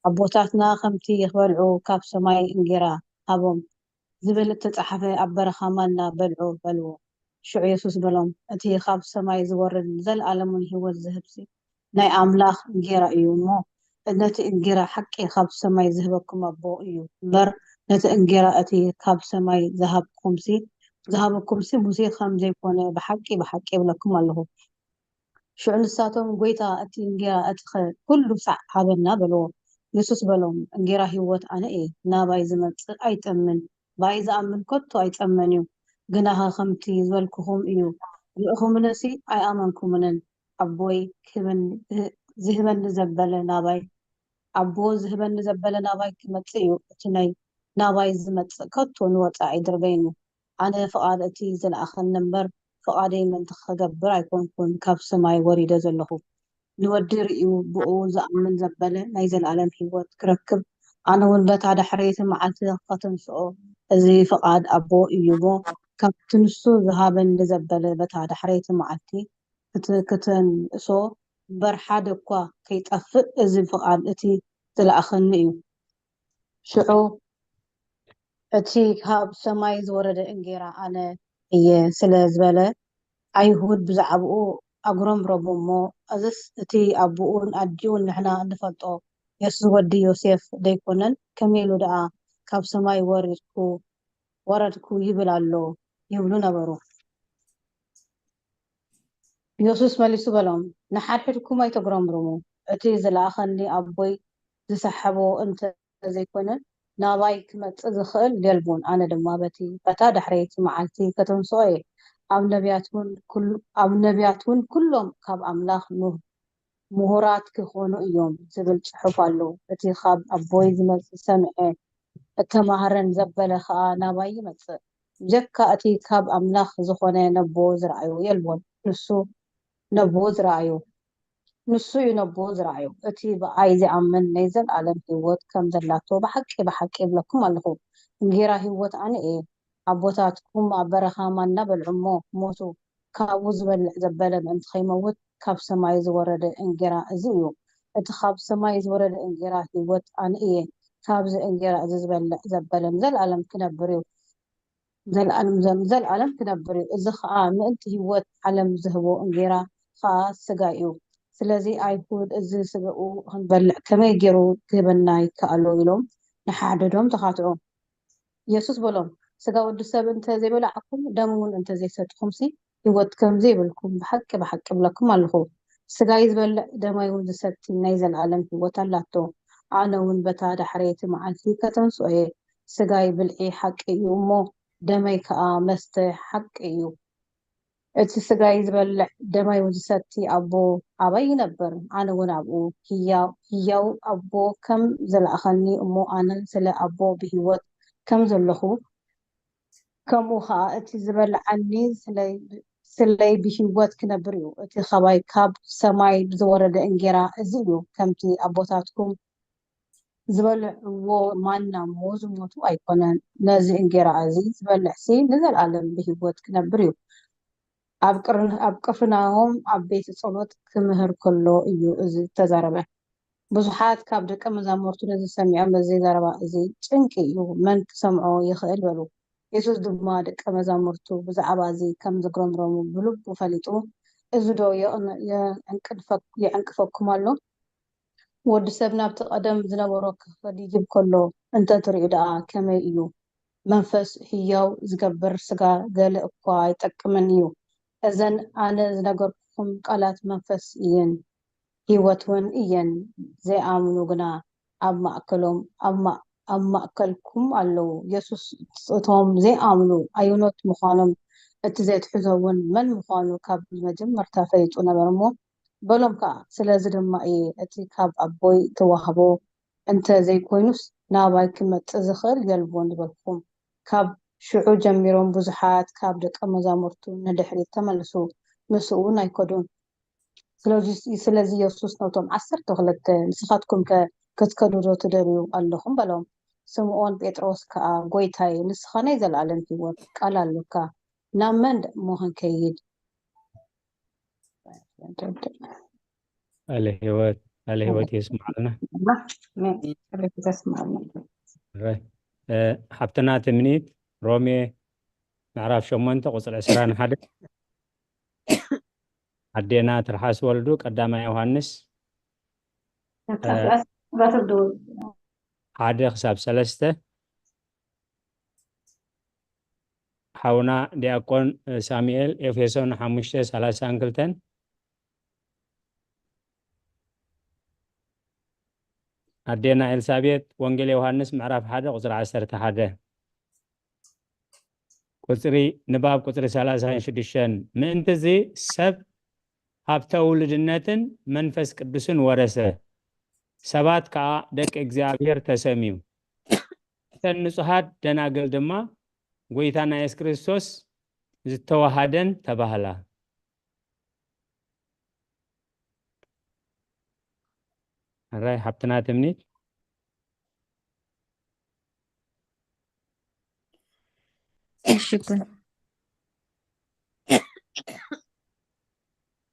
ኣቦታትና ከምቲ ክበልዑ ካብ ሰማይ እንጌራ ሃቦም ዝብል እተጻሕፈ ኣብ በረኻ ማና በልዑ በልዎ። ሽዑ የሱስ በሎም፣ "እቲ ካብ ሰማይ ዝወርድ ንዘለኣለምን ህይወት ዝህብሲ ናይ ኣምላኽ እንጌራ እዩ እሞ፣ ነቲ እንጌራ ሓቂ ካብ ሰማይ ዝህበኩም ኣቦ እዩ እምበር፣ ነቲ እንጌራ እቲ ካብ ሰማይ ዝሃብኩምሲ፣ ዝሃበኩምሲ ሙሴ ከም ዘይኮነ ብሓቂ፣ ብሓቂ እብለኩም ኣለኹ።" ሽዑ ንሳቶም፣ "ጐይታ፣ እቲ እንጌራ እቲኸ ኩሉ ሳዕ ሃበና?" በልዎ። የሱስ በሎም፣ "እንጌራ ህይወት ኣነ እየ። ናባይ ዝመጽእ ኣይጠምን፣ ብኣይ ዝኣምን ከቶ ኣይጸመን እዩ። ግናኸ ከምቲ ዝበልኩኹም እዩ። ርኢኹምነሲ ኣይኣመንኩምንን። ኣቦይ ክህበኒ፣ ዝህበኒ ዘበለ ናባይ፣ ኣቦ ዝህበኒ ዘበለ ናባይ ክመጽእ እዩ። እቲ ናይ ናባይ ዝመጽእ ከቶ ንወጻኢ ኣይድርበይን እዩ። ኣነ ፍቓድ እቲ ዝለኣኸኒ እምበር፣ ፍቓደይ ምእንቲ ክገብር ኣይኮንኩን ካብ ሰማይ ወሪደ ዘለኹ። ንወዲ ርእዩ ብእኡ ዝኣምን ዘበለ ናይ ዘለኣለም ህይወት ክረክብ፣ ኣነ እውን በታ ዳሕረይቲ መዓልቲ ከተንስኦ፣ እዚ ፍቓድ ኣቦ እዩ እሞ፣ ካብቲ ንሱ ዝሃበኒ ዘበለ በታ ዳሕረይቲ መዓልቲ ክት-፣ ክትንእሶ እምበር፣ ሓደ እኳ ከይጠፍእ፣ እዚ ፍቓድ እቲ ዝለኣኸኒ እዩ። ሽዑ እቲ ካብ ሰማይ ዝወረደ እንጌራ ኣነ እየ ስለ ዝበለ፣ ኣይሁድ ብዛዕባኡ ኣጉረምረሙ እሞ፣ እዝስ እቲ ኣቦኡን ኣዲኡን ንሕና እንፈልጦ የሱስ ወዲ ዮሴፍ ደይኮነን? ከመይ ኢሉ ደኣ ካብ ሰማይ ወሪድኩ፣ ወረድኩ ይብል ኣሎ? ይብሉ ነበሩ። የሱስ መሊሱ በሎም፣ "ንሓድሕድኩም ኣይተጉረምርሙ። እቲ ዝለኣኸኒ ኣቦይ ዝሰሓቦ እንተ ዘይኮነ፣ ናባይ ክመጽእ ዝኽእል የልቦን። ኣነ ድማ በቲ፣ በታ ዳሕረይቲ መዓልቲ ከተንስኦ እየ። ኣብ ነቢያት እውን ኩሉ-፣ ኣብ ነቢያት እውን ኩሎም ካብ ኣምላኽ ም-፣ ምሁራት ክኾኑ እዮም ዝብል ጽሑፍ ኣሎ። እቲ ካብ ኣቦይ ዝመጽእ ሰምዐ እተማህረን ዘበለ ኸኣ ናባይ ይመጽእ። ብጀካ እቲ ካብ ኣምላኽ ዝኾነ ነቦ ዝረኣዮ የልቦን። ንሱ ነቦ ዝረኣዮ፣ ንሱ እዩ ነቦ ዝረኣዮ። እቲ ብኣይ ዝኣምን ናይ ዘለኣለም ህይወት ከም ዘላቶ ብሓቂ፣ ብሓቂ እብለኩም ኣለኹ። እንጌራ ህይወት ኣነ እየ። ኣቦታትኩም ኣብ በረኻ ማና በልዑ እሞ ሞቱ። ካብኡ ዝበልዕ ዘበለ ምእንቲ ኸይመውት ካብ ሰማይ ዝወረደ እንጌራ እዚ እዩ። እቲ ካብ ሰማይ ዝወረደ እንጌራ ህይወት ኣነ እየ። ካብዚ እንጌራ እዚ ዝበልዕ ዘበለ ንዘለኣለም ክነብር እዩ። ዘልኣለም ዘም-፣ ዘልኣለም ክነብር እዩ። እዚ ኸኣ ምእንቲ ህይወት ዓለም ዝህቦ እንጌራ ኸኣ ስጋ እዩ። ስለዚ ኣይሁድ፣ "እዚ ስጋኡ ክንበልዕ ከመይ ገይሩ ክህበና ይከኣሎ?" ኢሎም ንሓድሕዶም ተኻትዑ። የሱስ በሎም፣ "ስጋ ወዲ ሰብ እንተ ዘይበላዕኩም፣ ደሙ እውን እንተ ዘይሰትኹምሲ፣ ህይወት ከም ዘይብልኩም ብሓቂ፣ ብሓቂ እብለኩም ኣለኹ። ስጋይ ዝበልዕ፣ ደማይ እውን ዝሰቲ ናይ ዘለኣለም ህይወት ኣላቶ። ኣነ እውን በታ ዳሕረይቲ መዓልቲ ከተንስኦ እየ። ስጋይ ብልዒ ሓቂ እዩ እሞ፣ ደመይ ከኣ መስተ ሓቂ እዩ። እቲ ስጋይ ዝበልዕ፣ ደማይ እውን ዝሰቲ ኣቦ ኣባይ ይነብር፣ ኣነ እውን ኣብኡ። ህያው፣ ህያው ኣቦ ከም ዝለኣኸኒ እሞ ኣነ ስለ ኣቦ ብህይወት ከም ዘለኹ፣ ከምኡ ኸኣ እቲ ዝበልዓኒ ስለይ፣ ስለይ ብህይወት ክነብር እዩ። እቲ ኻባይ ካብ ሰማይ ዝወረደ እንጌራ እዚ እዩ። ከምቲ ኣቦታትኩም ዝበልዕዎ ማና እሞ ዝሞቱ ኣይኮነን። ነዚ እንጌራ እዚ ዝበልዕሲ ንዘለኣለም ብህይወት ክነብር እዩ። ኣብ ቅርን-፣ ኣብ ቅፍርናሆም ኣብ ቤት ጸሎት ክምህር ከሎ እዩ እዚ እተዛረበ። ብዙሓት ካብ ደቀ መዛሙርቱ ነዚ ሰሚዖም፣ እዚ ዘረባ እዚ ጭንቂ እዩ፣ መን ክሰምዖ ይኽእል? በሉ። የሱስ ድማ ደቀ መዛሙርቱ ብዛዕባ እዚ ከም ዘጉረምረሙ ብልቡ ፈሊጡ፣ እዚ ዶ የቕን-፣ የዕንቅድፈ-፣ የዕንቅፈኩም ኣሎ? ወዲ ሰብ ናብቲ ቀደም ዝነበሮ ክኸድ ይጅብ ከሎ እንተ ትርእዩ ደኣ ከመይ እዩ? መንፈስ ህያው ዝገብር ስጋ ገለ እኳ ኣይጠቅምን እዩ። እዘን ኣነ ዝነገርኩ-፣ ዝሃብኩም ቃላት መንፈስ እየን፣ ህይወት እውን እየን። ዘይኣምኑ ግና ኣብ ማእከሎም፣ ኣብ ማ-፣ ኣብ ማእከልኩም ኣለዉ። የሱስ እቶም ዘይኣምኑ ኣየኖት ምዃኖም፣ እቲ ዘትሕዞ እውን መን ምዃኑ ካብ መጀመርታ ፈሊጡ ነበር እሞ፣ በሎም ከኣ፣ ስለዚ ድማ እየ እቲ ካብ ኣቦይ እተዋህቦ፣ እንተ ዘይኮይኑስ ናባይ ክመጽእ ዝኽእል የልቦን ዝበልኩኹም። ካብ ሽዑ ጀሚሮም ብዙሓት ካብ ደቀ መዛሙርቱ ንድሕሪት ተመልሱ፣ ምስኡ እውን ኣይከዱን። ስለዚ፣ ስለዚ የሱስ ነቶም ዓሰርተ ክልተ፣ "ንስኻትኩም ከ ክትከዱ ዶ ትደልዩ ኣለኹም?" በሎም። ስምኦን ጴጥሮስ ከኣ፣ "ጐይታየ፣ ንስኻ ናይ ዘለኣለም ህይወት ቃል ኣሎካ፣ ናብ መን ደሞ ክንከይድ?" ቃለ ህይወት፣ ቃለ ህይወት የስምዓልና። ኣሜን። ቃለ ህይወት የስምዓልና። ራይ። እ፣ ሓብትና ትምኒት፣ ሮሜ ምዕራፍ ሸሞንተ ቁጽሪ ዕስራን ሓደ። ኣዴና ትርሓስ ወልዱ፣ ቀዳማይ ዮሃንስ፣ እ፣ ሓደ ክሳብ ሰለስተ። ሓውና ዲያቆን ሳሙኤል፣ ኤፌሶን ሓሙሽተ ሰላሳን ክልተን። ኣዴና ኤልሳቤጥ፣ ወንጌል ዮሃንስ ምዕራፍ ሓደ ቁጽሪ ዓሰርተ ሓደ። ቁጽሪ፣ ንባብ ቁጽሪ ሰላሳን ሽዱሽተን። ምእንትዚ ሰብ ሃብተ ውሉድነትን መንፈስ ቅዱስን ወረሰ። ሰባት ከኣ ደቂ እግዚኣብሔር ተሰምዩ። እተን ንጹሃት ደናግል ድማ ጐይታና የሱስ ክርስቶስ ዝተዋሃደን ተባህላ። ሕራይ ሓብትና ትምኒት። እሺ፣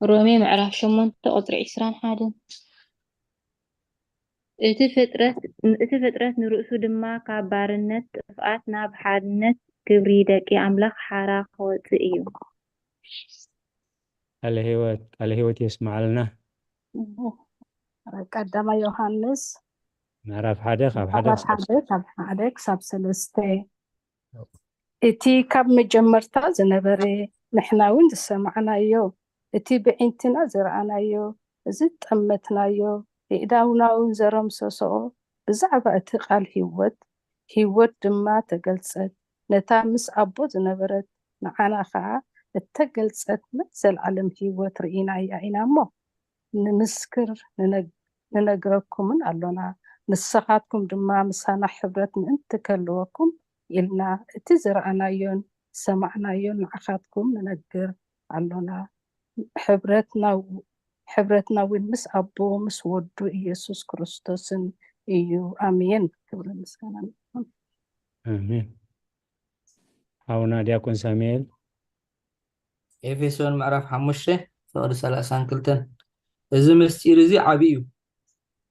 ሮሜ ምዕራፍ ሸሞንተ ቁጽሪ ዕስራን ሓደን። እቲ ፍጥረት፣ እቲ ፍጥረት ንርእሱ ድማ ካብ ባርነት ጥፍኣት ናብ ሓድነት ክብሪ ደቂ ኣምላኽ ሓራ ክወጽእ እዩ። ቃለ ህይወት፣ ቃለ ህይወት የስምዓልና። ቀዳማይ ዮሃንስ ምዕራፍ ሓደ ካብ ሓደ ምዕራፍ ክሳብ ሓደ ካብ ሓደ ክሳብ ሰለስተ። እቲ ካብ መጀመርታ ዝነበረ፣ ንሕና እውን ዝሰማዕናዮ፣ እቲ ብዒንትና ዝረኣናዮ፣ ዝጠመትናዮ፣ የእዳውና እውን ዘረምሰስኦ፣ ብዛዕባ እቲ ቃል ህይወት፣ ህይወት ድማ ተገልጸት፣ ነታ ምስ ኣቦ ዝነበረት፣ ንዓና ኸኣ እተገልጸት ናይ ዘለኣለም ህይወት ርኢናያ ኢና እሞ፣ ንምስክር ንነግ-፣ ንነግረኩምን ኣሎና። ንስኻትኩም ድማ ምሳና ሕብረት ምእንቲ ክህልወኩም ኢልና፣ እቲ ዝረኣናዮን ዝሰማዕናዮን ንዓኻትኩም ንነግር ኣሎና። ሕብረትና፣ ሕብረትና እውን ምስ ኣቦ፣ ምስ ወዱ ኢየሱስ ክርስቶስን እዩ። ኣሜን። ክብሪ ምስጋና ይኹን። ኣሜን። ሓውና ዲያቆን ሳሙኤል። ኤፌሶን ምዕራፍ ሓሙሽተ ፍቕዲ ሰላሳን ክልተን። እዚ ምስጢር እዚ ዓቢ እዩ።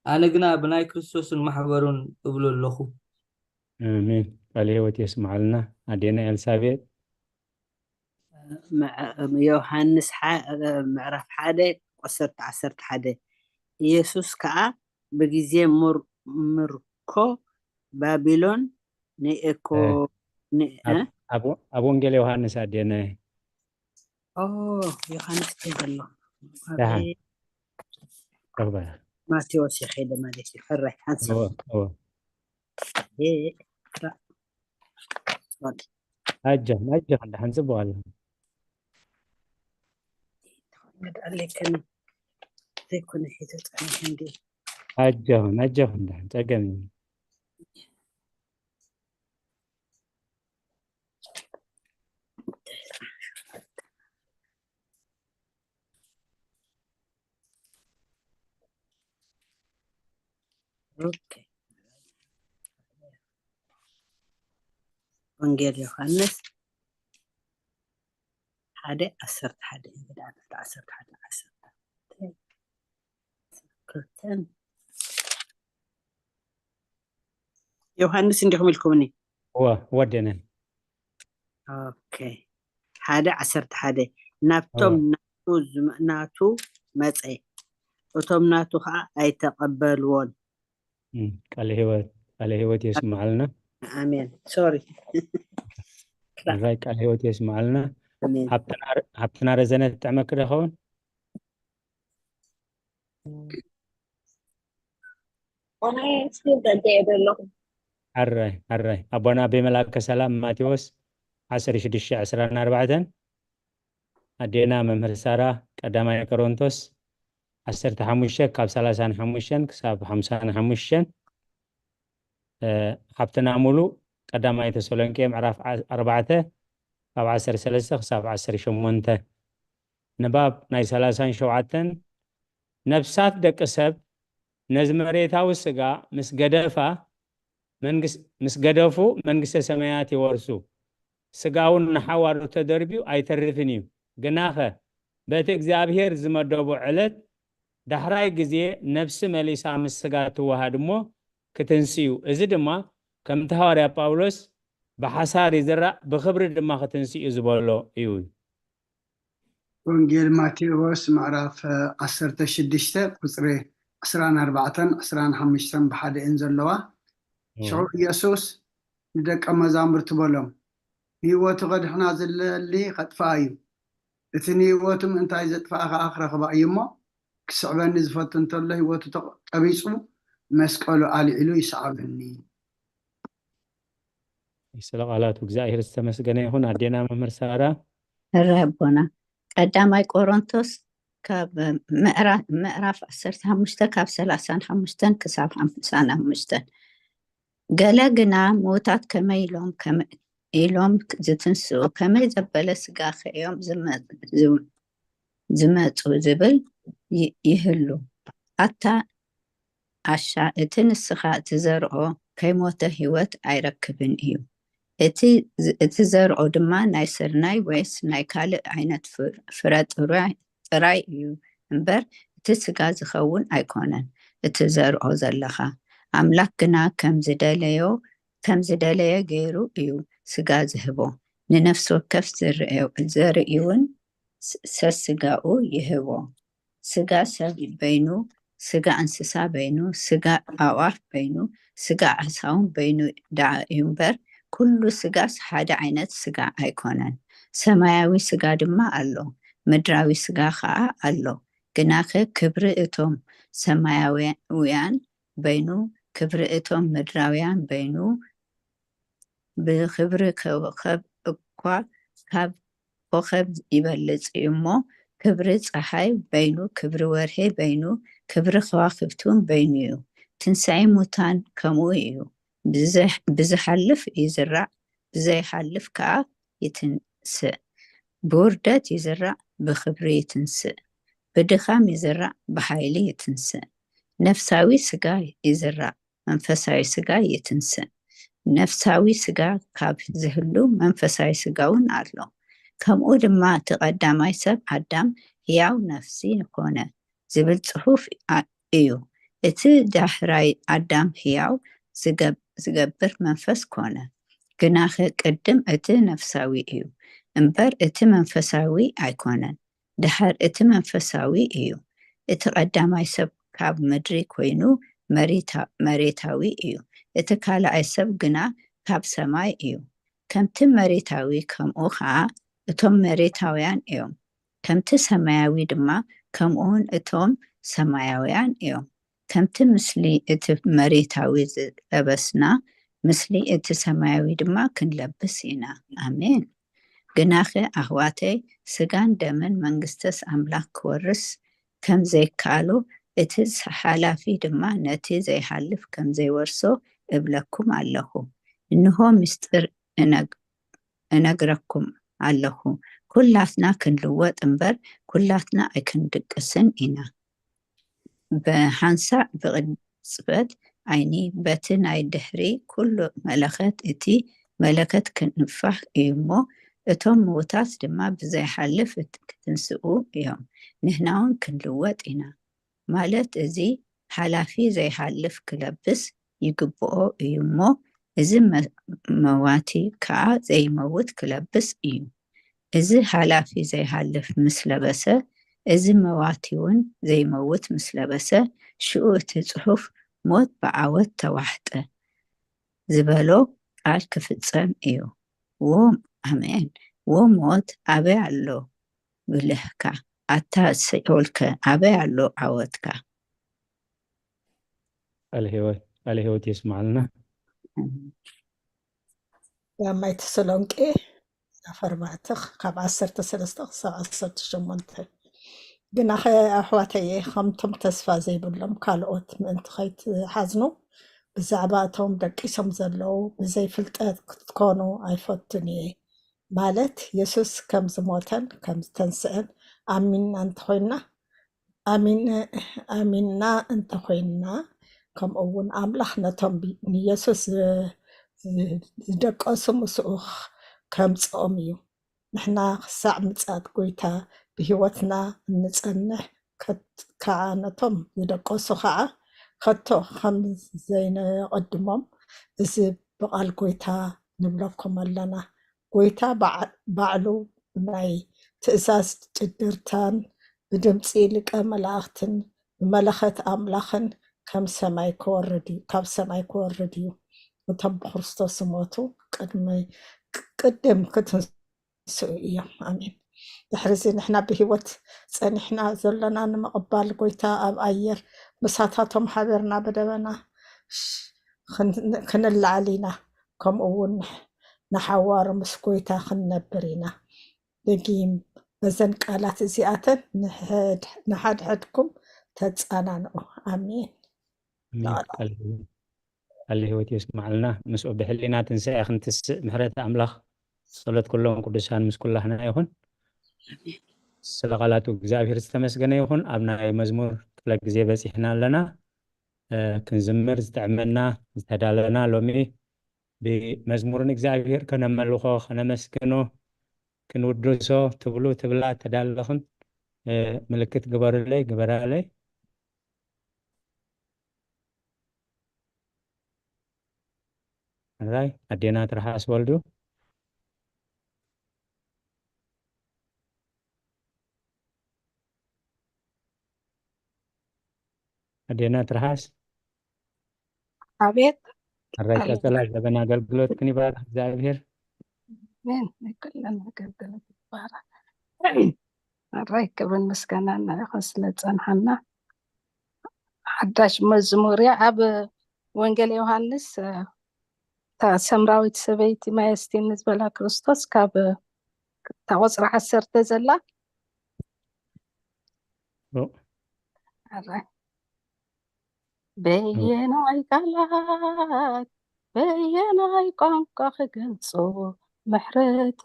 ኣነ ግና ብናይ ክርስቶስን ማሕበሩን እብሎ ኣለኹ። ኣሜን። ቃለ ህይወት የስምዓልና። ኣዴና ኤልሳቤጥ። ምዕ-፣ ዮሃንስ ሓ-፣ ምዕራፍ ሓደ ቁጽሪ ዓሰርተ ሓደ። ኢየሱስ ከኣ ብግዜ ምር-፣ ምርኮ ባቢሎን ንኤኮ-፣ እ፣ ን-፣ ኣብ፣ እ? ኣብ፣ ኣብ ወንጌል ዮሃንስ ኣዴና። ኦ፣ ዮሃንስ ከይደ ኣሎ። ደሓን። ኣበይ? ተግባር። ማቴዎስ ይኸይደ ማለት እዩ። ሕራይ፣ ሓንሳብ። እወ፣ እወ። እ፣ ራ-፣ ሶሪ። ኣጆኽን፣ ኣጆኽን፣ ደሓን ጽቡቕ ኣሎ። መድኣለይከን ዘይኮነ ሒዘ ጸኒሐ እንዲ። ኣጆኽን፣ ኣጆኽን፣ ደሓን ጸገም የለን። ኦኬ። ወንጌል ዮሃንስ ሓደ ዓሰርተ ሓደ፣ እንግዳ ዓሰርተ ሓደ፣ ዓሰርተ ክልተን። ዮሃንስ እንዲኹም ኢልኩምኒ? እወ፣ ወደነ። ኦኬ። ሓደ ዓሰርተ ሓደ፣ ናብቶም እወ። ናቱ ዝመ-፣ ናቱ መጸ፣ እቶም ናቱ ኸኣ ኣይተቐበልዎን። እም፣ ቃለ ህይወት፣ ቃለ ህይወት የስምዓልና። ኣሜን። ሶሪ። ራይ ቃለ ህይወት የስምዓልና። ኣሜን። ሃብትና፣ ሃብትና ረዘነ ትጥዕመኪ ዶ ይኸውን? ኣነ ስቲል በጊዐ ዘለኹ። ኣራይ ኣራይ ኣቦና ኣቤ መላከ ሰላም ማቴዎስ ዓሰርተ ሽዱሽተ ዕስራን ኣርባዕተን፣ ኣዴና መምህር ሳራ ቀዳማይ ቆሮንቶስ ዓሰርተ ሓሙሽተ ካብ ሰላሳን ሓሙሽተን ክሳብ ሓምሳን ሓሙሽተን፣ ሓብትና ሙሉ ቀዳማይ ተሰሎንቄ ምዕራፍ ኣርባዕተ ካብ ዓሰርተ ሰለስተ ክሳብ ዓሰርተ ሸሞንተ። ንባብ ናይ ሰላሳን ሸውዓተን። ነፍሳት ደቂ ሰብ ነዚ መሬታዊ ስጋ ምስ ገደፋ ምስ ገደፉ መንግስተ ሰማያት ይወርሱ። ስጋ እውን ንሓዋሩ ተደርብዩ ኣይተርፍን እዩ። ግናኸ በቲ እግዚኣብሔር ዝመደቦ ዕለት ዳሕራይ ግዜ ነፍሲ መሊሳ ምስ ስጋ ትወሃድ እሞ ክትንስዩ፣ እዚ ድማ ከምቲ ሃዋርያ ጳውሎስ ብሓሳር ይዝራእ ብኽብሪ ድማ ክትንስዩ ዝበሎ እዩ። ወንጌል ማቴዎስ ምዕራፍ ዓሰርተ ሽዱሽተ ቁፅሪ ዕስራን ኣርባዕተን ዕስራን ሓሙሽተን ብሓደ እየን ዘለዋ። ሽዑ ኢየሱስ ንደቀ መዛሙርቲ በሎም፣ ንህይወቱ ከድሕና ዝደሊ ከጥፍኣ እዩ። እቲ ንህይወቱ ምእንታይ ዘጥፍኣ ከዓ ክረኽባ እዩ እሞ፣ ክስዕበኒ ዝፈቱ እንተሎ ህይወቱ ተቐቢፁ መስቀሉ ኣልዒሉ ይስዓበኒ። ስለ ቃላቱ እግዚኣብሔር ዝተመስገነ ይኹን። ኣዴና መምህር ሳራ። እረ ኣቦና ቀዳማይ ቆሮንቶስ ካብ ምዕራፍ ዓሰርተ ሓሙሽተ ካብ ሰላሳን ሓሙሽተን ክሳብ ሓምሳን ሓሙሽተን። ገለ ግና ምዉታት ከመይ ኢሎም ኢሎም ዝትንስኡ ከመይ ዘበለ ስጋ ከ እዮም ዝመፁ ዝብል ይህሉ። ኣታ ዓሻ፣ እቲ ንስኻ እትዘርኦ ከይሞተ ህይወት ኣይረክብን እዩ። እቲ ዘርኦ ድማ ናይ ስርናይ ወይስ ናይ ካልእ ዓይነት ፍረ ጥራይ እዩ እምበር እቲ ስጋ ዝኸውን ኣይኮነን። እትዘርኦ ዘለኻ ኣምላክ ግና ከም ዝደለዮ ከም ዝደለየ ገይሩ እዩ ስጋ ዝህቦ። ንነፍሲ ወከፍ ዘርእውን ሰስጋኡ ይህቦ። ስጋ ሰብ በይኑ፣ ስጋ እንስሳ በይኑ፣ ስጋ ኣዕዋፍ በይኑ፣ ስጋ ዓሳውን በይኑ ደኣ እዩ እምበር፣ ኩሉ ስጋስ ሓደ ዓይነት ስጋ ኣይኮነን። ሰማያዊ ስጋ ድማ ኣሎ፣ ምድራዊ ስጋ ኸኣ ኣሎ። ግናኸ ክብሪ እቶም ሰማያውያን በይኑ፣ ክብሪ እቶም ምድራውያን በይኑ፣ ብኽብሪ ኮኸብ እኳ ካብ ኮኸብ ይበልጽ እዩ እሞ፣ ክብሪ ጸሓይ በይኑ፣ ክብሪ ወርሒ በይኑ፣ ክብሪ ከዋኽብቲ እውን በይኑ እዩ። ትንሳኤ ሙታን ከምኡ እዩ። ብዝሓልፍ ይዝራእ፣ ብዘይሓልፍ ከኣ ይትንስእ። ብውርደት ይዝራእ፣ ብኽብሪ ይትንስእ። ብድኻም ይዝራእ፣ ብሓይሊ ይትንስእ። ነፍሳዊ ስጋ ይዝራእ፣ መንፈሳዊ ስጋ ይትንስእ። ነፍሳዊ ስጋ ካብ ዝህሉ መንፈሳዊ ስጋ እውን ኣሎ። ከምኡ ድማ እቲ ቀዳማይ ሰብ ኣዳም ህያው ነፍሲ ኮነ ዝብል ጽሑፍ እዩ። እቲ ዳሕራይ ኣዳም ህያው ዝገብር መንፈስ ኮነ። ግናኸ ቅድም እቲ ነፍሳዊ እዩ እምበር እቲ መንፈሳዊ ኣይኮነን። ደሓር እቲ መንፈሳዊ እዩ። እቲ ቀዳማይ ሰብ ካብ ምድሪ ኮይኑ መሬታዊ እዩ። እቲ ካልኣይ ሰብ ግና ካብ ሰማይ እዩ። ከምቲ መሬታዊ ከምኡ ኸዓ እቶም መሬታውያን እዮም። ከምቲ ሰማያዊ ድማ ከምኡውን እቶም ሰማያውያን እዮም። ከምቲ ምስሊ እቲ መሬታዊ ዝለበስና፣ ምስሊ እቲ ሰማያዊ ድማ ክንለብስ ኢና። ኣሜን። ግናኸ ኣሕዋተይ፣ ስጋን ደምን መንግስተስ ኣምላኽ ክወርስ ከም ዘይከኣሎ፣ እቲ ሓላፊ ድማ ነቲ ዘይሓልፍ ከም ዘይወርሶ እብለኩም ኣለኹ። እንሆ ምስጢር እነግረኩም ኣለኹ፣ ኩላትና ክንልወጥ እምበር ኩላትና ኣይክንድቅስን ኢና። ብሓንሳእ ብቕጽበት ዓይኒ በቲ ናይ ድሕሪ ኩሉ መለኸት፣ እቲ መለከት ክንፋሕ እዩ እሞ፣ እቶም ምዉታት ድማ ብዘይሓልፍ ክትንስኡ እዮም። ንሕናውን ክንልወጥ ኢና። ማለት እዚ ሓላፊ ዘይሓልፍ ክለብስ ይግብኦ እዩ እሞ፣ እዚ መዋቲ ከኣ ዘይመውት ክለብስ እዩ። እዚ ሓላፊ ዘይሓልፍ ምስ ለበሰ፣ እዚ መዋቲ እውን ዘይመውት ምስ ለበሰ፣ ሽኡ እቲ ጽሑፍ ሞት ብዓወት ተዋሕጠ ዝበሎ ቃል ክፍጸም እዩ። ዎ ኣሜን። ዎ ሞት ኣበይ ኣሎ ብልህካ? ኣታ ሲኦልከ ኣበይ ኣሎ ዓወትካ? ቃለ ህይወት ቃለ ህይወት የስማዕልና። ዳግማይ ተሰሎንቄ ምዕራፍ ኣርባዕተ ካብ ዓሰርተ ሰለስተ ክሳብ ዓሰርተ ሸሞንተ። ግናኸ ኣሕዋተየ፣ ከምቶም ተስፋ ዘይብሎም ካልኦት ምእንቲ ከይትሓዝኑ፣ ብዛዕባ እቶም ደቂሶም ዘለዉ ብዘይፍልጠት ክትኮኑ ኣይፈቱን እየ። ማለት የሱስ ከም ዝሞተን ከም ዝተንስአን ኣሚንና እንተኾይንና ኣሚን ኣሚንና እንተኾይንና፣ ከምኡ እውን ኣምላኽ ነቶም ብ- ንየሱስ ዝ- ዝ- ዝደቀሱ ምስኡ ከምጽኦም እዩ። ንሕና ክሳዕ ምጻት ጎይታ ብህይወትና እንጸንሕ ከት- ከዓ ነቶም ዝደቀሱ ከዓ ከቶ ከም ዘይነቐድሞም እዚ ብቓል ጎይታ ንብለኩም ኣለና። ጎይታ ባዕ- ባዕሉ ናይ ትእዛዝ ጭድርታን ብድምፂ ሊቀ መላእኽትን ብመለኸት ኣምላኽን ከም ሰማይ ክወርድ እዩ፣ ካብ ሰማይ ክወርድ እዩ። እቶም ብክርስቶስ ዝሞቱ ቅድሚ ቅድም ክትንስኡ እዮም። ኣሜን። ድሕሪ እዚ ንሕና ብህይወት ጸኒሕና ዘለና ንምቕባል ጎይታ ኣብ ኣየር ምሳታቶም ሓቢርና ብደበና ሽ- ክን- ክንለዓል ኢና። ከምኡ እውን ንሕ- ንሓዋሩ ምስ ጎይታ ክንነብር ኢና። ደጊም በዘን ቃላት እዚኣተን ንሕድ- ንሓድሕድኩም ተጸናንዑ። ኣሜን። ኣሜን። ቃል ህይወት- ቃል ህይወት የስማዕልና። ምስኡ ብሕሊና ትንሳኤ ክንትስእ ምሕረት ኣምላኽ ጸሎት ኩሎም ቅዱሳን ምስ ኩላህና ይኹን። ስለ ቃላቱ እግዚኣብሔር ዝተመስገነ ይኹን። ኣብ ናይ መዝሙር ክፍለ ግዜ በጺሕና ኣለና። እ፣ ክንዝምር ዝጥዕመና ዝተዳለና ሎሚ ብመዝሙርን እግዚኣብሔር ከነመልኾ ከነመስግኖ ክንውድሶ ትብሉ ትብላ ተዳለኽን እ፣ ምልክት ግበሩለይ ግበራለይ። ራይ ኣዴና ትርሓስ ወልዱ። ኣዴና ትርሓስ ኣቤት ኣራይ ቀጸላ ዘበን ኣገልግሎት ክንባርክ እግዚኣብሔር። ኣሜን። ናይ ኩለን ኣገልግሎት ይባረክ። ኣራይ ክብርን ምስጋናን ንዓኻ ስለ ጸንሓና። ሓዳሽ መዝሙር እያ። ኣብ ወንጌል ዮሃንስ እታ ሰምራዊት ሰበይቲ ማየስቲኒ ዝበላ ክርስቶስ ካብ እታ ቁፅሪ ዓሰርተ ዘላ ኦ። ኣራይ በየናይ ቃላት በየናይ ቋንቋ ክገልጾ ምሕረቱ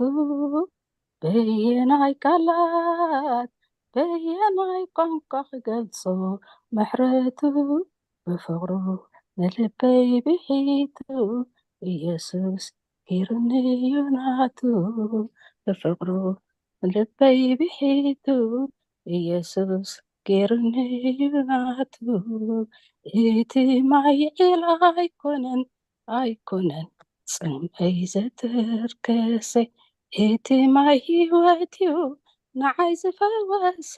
በየናይ ቃላት በየናይ ቋንቋ ክገልጾ ምሕረቱ ብፍቕሩ ንልበይ ብሒቱ ኢየሱስ ገይሩኒ እዩ ናቱ ብፍቕሩ ንልበይ ብሒቱ ኢየሱስ ገይሩኒ እዩ ናቱ እቲ ማይ ዒላ ኣይኮነን ኣይኮነን ጽምእይ ዘተርከሰ እቲ ማይ ህይወት እዩ ንዓይ ዝፈወሰ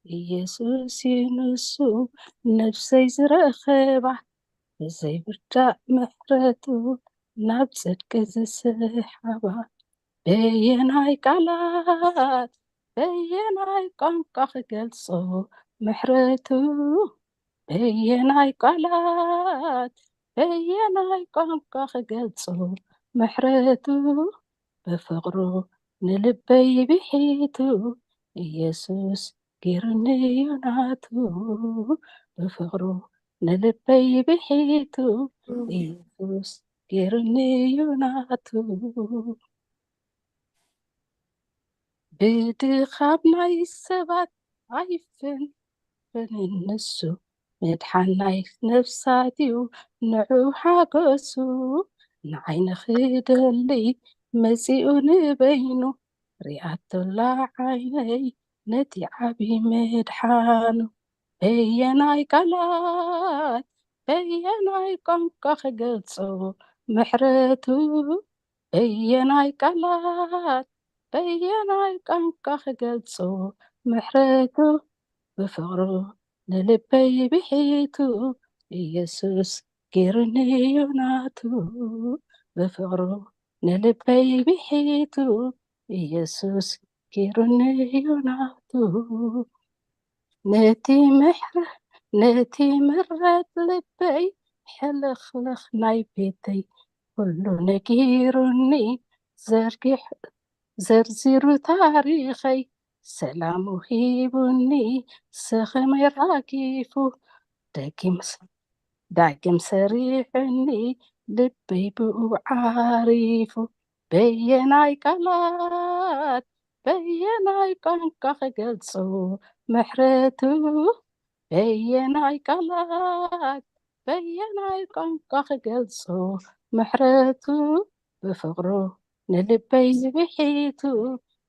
ኢየሱስ እዩ ንሱ ነፍሰይ ዝረኸባ ብዘይብርዳእ ምሕረቱ ናብ ጽድቂ ዝስሓባ በየናይ ቃላት በየናይ ቋንቋ ክገልጾ ምሕረቱ በየናይ ቃላት በየናይ ቋንቋ ክገልጾ ምሕረቱ ብፍቕሩ ንልበይ ብሒቱ ኢየሱስ ገይሩኒ እዩ ናቱ ብፍቕሩ ንልበይ ብሒቱ ኢየሱስ ገይሩኒ እዩ ናቱ ብድኻም ናይ ሰባት ኣይፍንፍንን ንሱ ምድሓን ናይ ነፍሳት እዩ ንዑ ሓጎሱ ንዓይ ንኽደሊ መጺኡ ንበይኑ ሪኣቶላ ዓይነይ ነቲ ዓቢ ምድሓኑ በየናይ ቃላት በየናይ ቋንቋ ክገልጾ ምሕረቱ በየናይ ቃላት በየናይ ቋንቋ ክገልጾ ምሕረቱ ብፍቕሩ ንልበይ ብሒቱ ኢየሱስ ገይሩኒ እዩ ናቱ ብፍቕሩ ንልበይ ብሒቱ ኢየሱስ ገይሩኒ እዩ ናቱ ነቲ ምሕረ ነቲ ምረት ልበይ ሕልኽልኽ ናይ ቤተይ ኩሉ ነጊሩኒ፣ ዘርጊሕ ዘርዚሩ ታሪኸይ፣ ሰላሙ ሂቡኒ፣ ሰኸመይ ራጊፉ፣ ደጊም ስ- ዳግም ሰሪሑኒ፣ ልበይ ብኡ ዓሪፉ። በየናይ ቃላት በየናይ ቋንቋ ክገልጾ ምሕረቱ፣ በየናይ ቃላት በየናይ ቋንቋ ክገልጾ ምሕረቱ፣ ብፍቕሩ ንልበይ ብሒቱ፣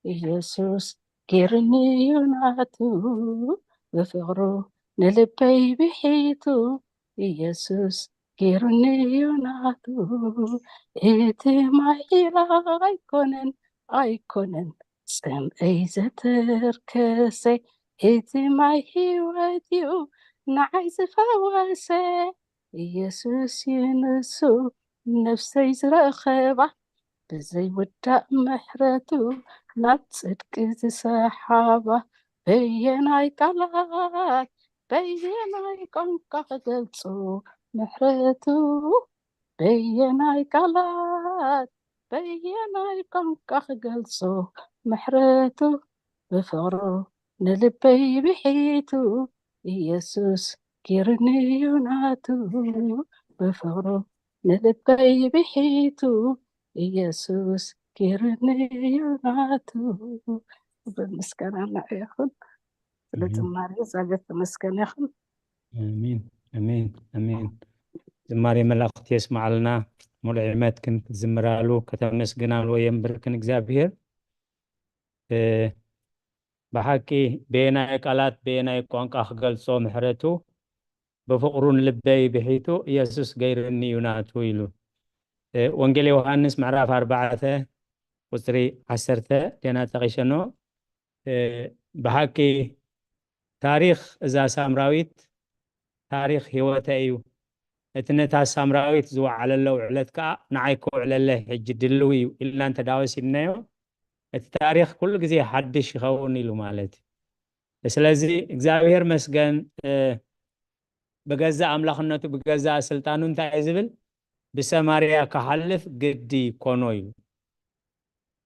ኢየሱስ ጌርኒ እዩ ናቱ። ብፍቕሩ ንልበይ ብሒቱ፣ ኢየሱስ ጌርኒ እዩ ናቱ። እቲ ማይ ዒላ ኣይኮነን ኣይኮነን ጽምእይ ዘተርከሰ፣ እቲ ማይ ህይወት እዩ ንዓይ ዝፈወሰ። ኢየሱስ እዩ ንሱ ነፍሰይ ዝረኸባ፣ ብዘይውዳእ ምሕረቱ ናብ ጽድቂ ዝሰሓባ። በየናይ ቃላት በየናይ ቋንቋ ክገልጹ ምሕረቱ፣ በየናይ ቃላት በየናይ ቋንቋ ክገልጹ ምሕረቱ፣ ብፍቕሩ ንልበይ ብሒቱ፣ ኢየሱስ ጌርኒ እዩ ናቱ። ብፍቕሩ ንልበይ ብሒቱ፣ ኢየሱስ ጌርኒ እዩ ናቱ። ክብርን ምስጋናን ንዕኡ ይኹን። ስለ ዝማሬ እግዚኣብሔር ተመስገን ይኹን። ኣሜን፣ ኣሜን፣ ኣሜን። ዝማሬ መላእኽቲ የስምዓልና። ሙሉእ ዕመትክን ክትዝምራሉ ከተመስግናሉ የንብርክን እግዚኣብሔር። እ፣ ብሓቂ በየናይ ቃላት በየናይ ቋንቋ ክገልጾ ምሕረቱ፣ ብፍቕሩ ንልበይ ብሒቱ፣ ኢየሱስ ገይርኒ እዩ ናቱ ኢሉ። እ፣ ወንጌል ዮሃንስ ምዕራፍ ኣርባዕተ ቁጽሪ ዓሰርተ ደና ጠቒሸኖ። እ፣ ብሓቂ ታሪኽ እዛ ሳምራዊት ታሪኽ ህይወተ እዩ። እቲ ነታ ሳምራዊት ዝወዓለለ ውዕለት ከኣ ንዓይ ከውዕለለ ሕጂ ድልው እዩ ኢልና እንተ ዳ ወሲድናዮ፣ እቲ ታሪኽ ኩሉ ግዜ ሓድሽ ይኸውን ኢሉ ማለት እዩ። ስለዚ እግዚኣብሔር መስገን፣ እ፣ ብገዛእ ኣምላኽነቱ ብገዛእ ስልጣኑ እንታይ እዩ ዝብል? ብሰማርያ ክሓልፍ ግዲ ኮኖ እዩ።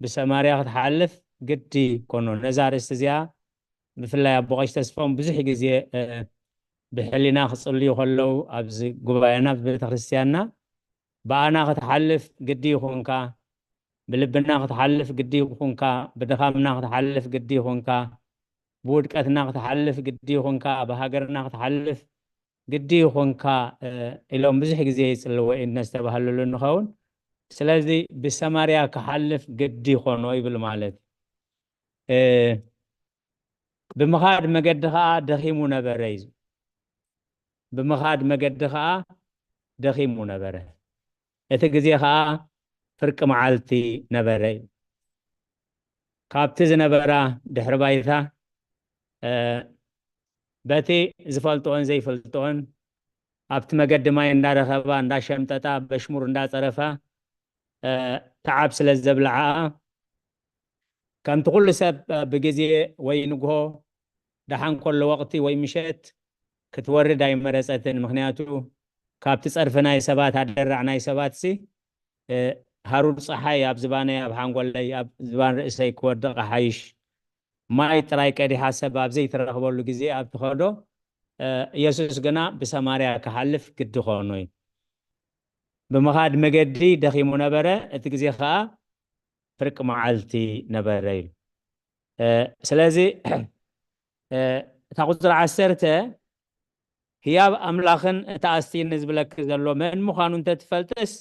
ብሰማርያ ክትሓልፍ ግዲ ኮኖ። ነዛ ኣርእስቲ እዚኣ ብፍላይ ኣቦ ቀሺ ተስፋውን ብዙሕ ግዜ፣ እ፣ ብሕሊና ክጽልዩ ከለዉ ኣብዚ ጉባኤና፣ ኣብዚ ቤተክርስትያንና ብኣና ክትሓልፍ ግዲ ይኹንካ፣ ብልብና ክትሓልፍ ግዲ ይኹንካ፣ ብድኻምና ክትሓልፍ ግዲ ይኹንካ፣ ብውድቀትና ክትሓልፍ ግዲ ይኹንካ፣ ብሃገርና ክትሓልፍ ግዲ ይኹንካ፣ እ፣ ኢሎም ብዙሕ ግዜ ይጽልዎ እዩ ነስተባህልሉ ንኸውን። ስለዚ ብሰማርያ ክሓልፍ ግዲ ይኾኖ ይብል ማለት እዩ። እ፣ ብምኻድ መገዲ ኸዓ ደኺሙ ነበረ እዩ። ብምኻድ መገዲ ኸዓ ደኺሙ ነበረ። እቲ ግዜ ኸዓ ፍርቂ መዓልቲ ነበረ እዩ። ካብቲ ዝነበራ ድሕሪ ባይታ፣ እ፣ በቲ ዝፈልጥኦን ዘይፈልጥኦን ኣብቲ መገዲ ማይ እንዳረኸባ፣ እንዳሸምጠጣ፣ በሽሙር እንዳጸረፋ፣ እ፣ ተዓብ ስለ ዘብልዓኣ፣ ከምቲ ኩሉ ሰብ፣ እ፣ ብግዜ ወይ ንግሆ ደሓን ከሎ ወቕቲ ወይ ምሸት ክትወርድ ኣይመረጸትን። ምኽንያቱ ካብቲ ጸርፊ ናይ ሰባት፣ ኣደራዕ ናይ ሰባትሲ፣ እ፣ ሃሩር ጸሓይ ኣብ ዝባነይ፣ ኣብ ሓንጎለይ፣ ኣብ ዝባን ርእሰይ ክወድቕ ይሓይሽ። ማይ ጥራይ ቀዲሓ ሰብ ኣብ ዘይትረኽበሉ ግዜ ኣብ ትኸዶ፣ እ፣ ኢየሱስ ግና ብሰማርያ ክሓልፍ ግዲ ኾኖ እዩ። ብምኻድ መገዲ ደኺሙ ነበረ፣ እቲ ግዜ ኸዓ ፍርቂ መዓልቲ ነበረ ኢሉ። እ፣ ስለዚ፣ እ፣ እታ ቁጽሪ ዓሰርተ፣ ህያብ ኣምላኽን እታ ኣስትይኒ ዝብለኪ ዘሎ መን ምዃኑ እንተትፈልጥስ፣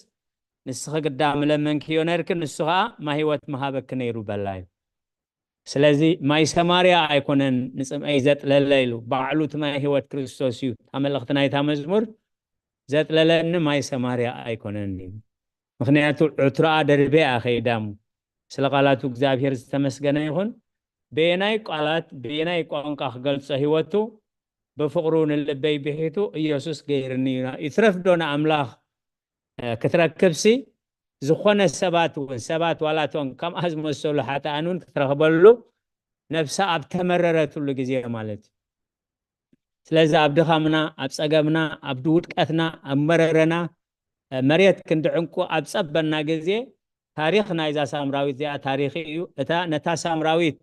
ንስኺ ግዳ ምለመንክዮ ነርኪ፣ ንሱ ኸዓ ማይ ህይወት ምሃበኪ ነይሩ በላ እዩ። ስለዚ ማይ ሰማርያ ኣይኮነን ንጽምኣይ ዘጥለለ ኢሉ፣ ባዕሉ እቲ ማይ ህይወት ክርስቶስ እዩ። እታ መልእኽቲ ናይታ መዝሙር፣ ዘጥለለኒ ማይ ሰማርያ ኣይኮነን እዩ። ምኽንያቱ ዕትሮኣ ደርቤ እያ ከይዳ እሞ። ስለ ቃላቱ እግዚኣብሔር ዝተመስገነ ይኹን። በየናይ ቃላት፣ በየናይ ቋንቋ ክገልጾ ህይወቱ፣ ብፍቕሩ ንልበይ ብሒቱ ኢየሱስ ገይርኒ እዩ። ይትረፍ ዶ ንኣምላኽ፣ እ፣ ክትረክብሲ፣ ዝኾነ ሰባት እውን፣ ሰባት ዋላቶም ከምኣ ዝመሰሉ ሓጥኣን እውን ክትረኽበሉ፣ ነብሳ ኣብ ተመረረትሉ ግዜ ማለት እዩ። ስለዚ ኣብ ድኻምና፣ ኣብ ጸገምና፣ ኣብ ውድቀትና፣ ኣብ መረረና፣ መሬት ክንዲ ዕንቁ ኣብ ጸበና ግዜ፣ ታሪኽ ናይዛ ሳምራዊት እዚኣ ታሪኽ እዩ። እታ ነታ ሳምራዊት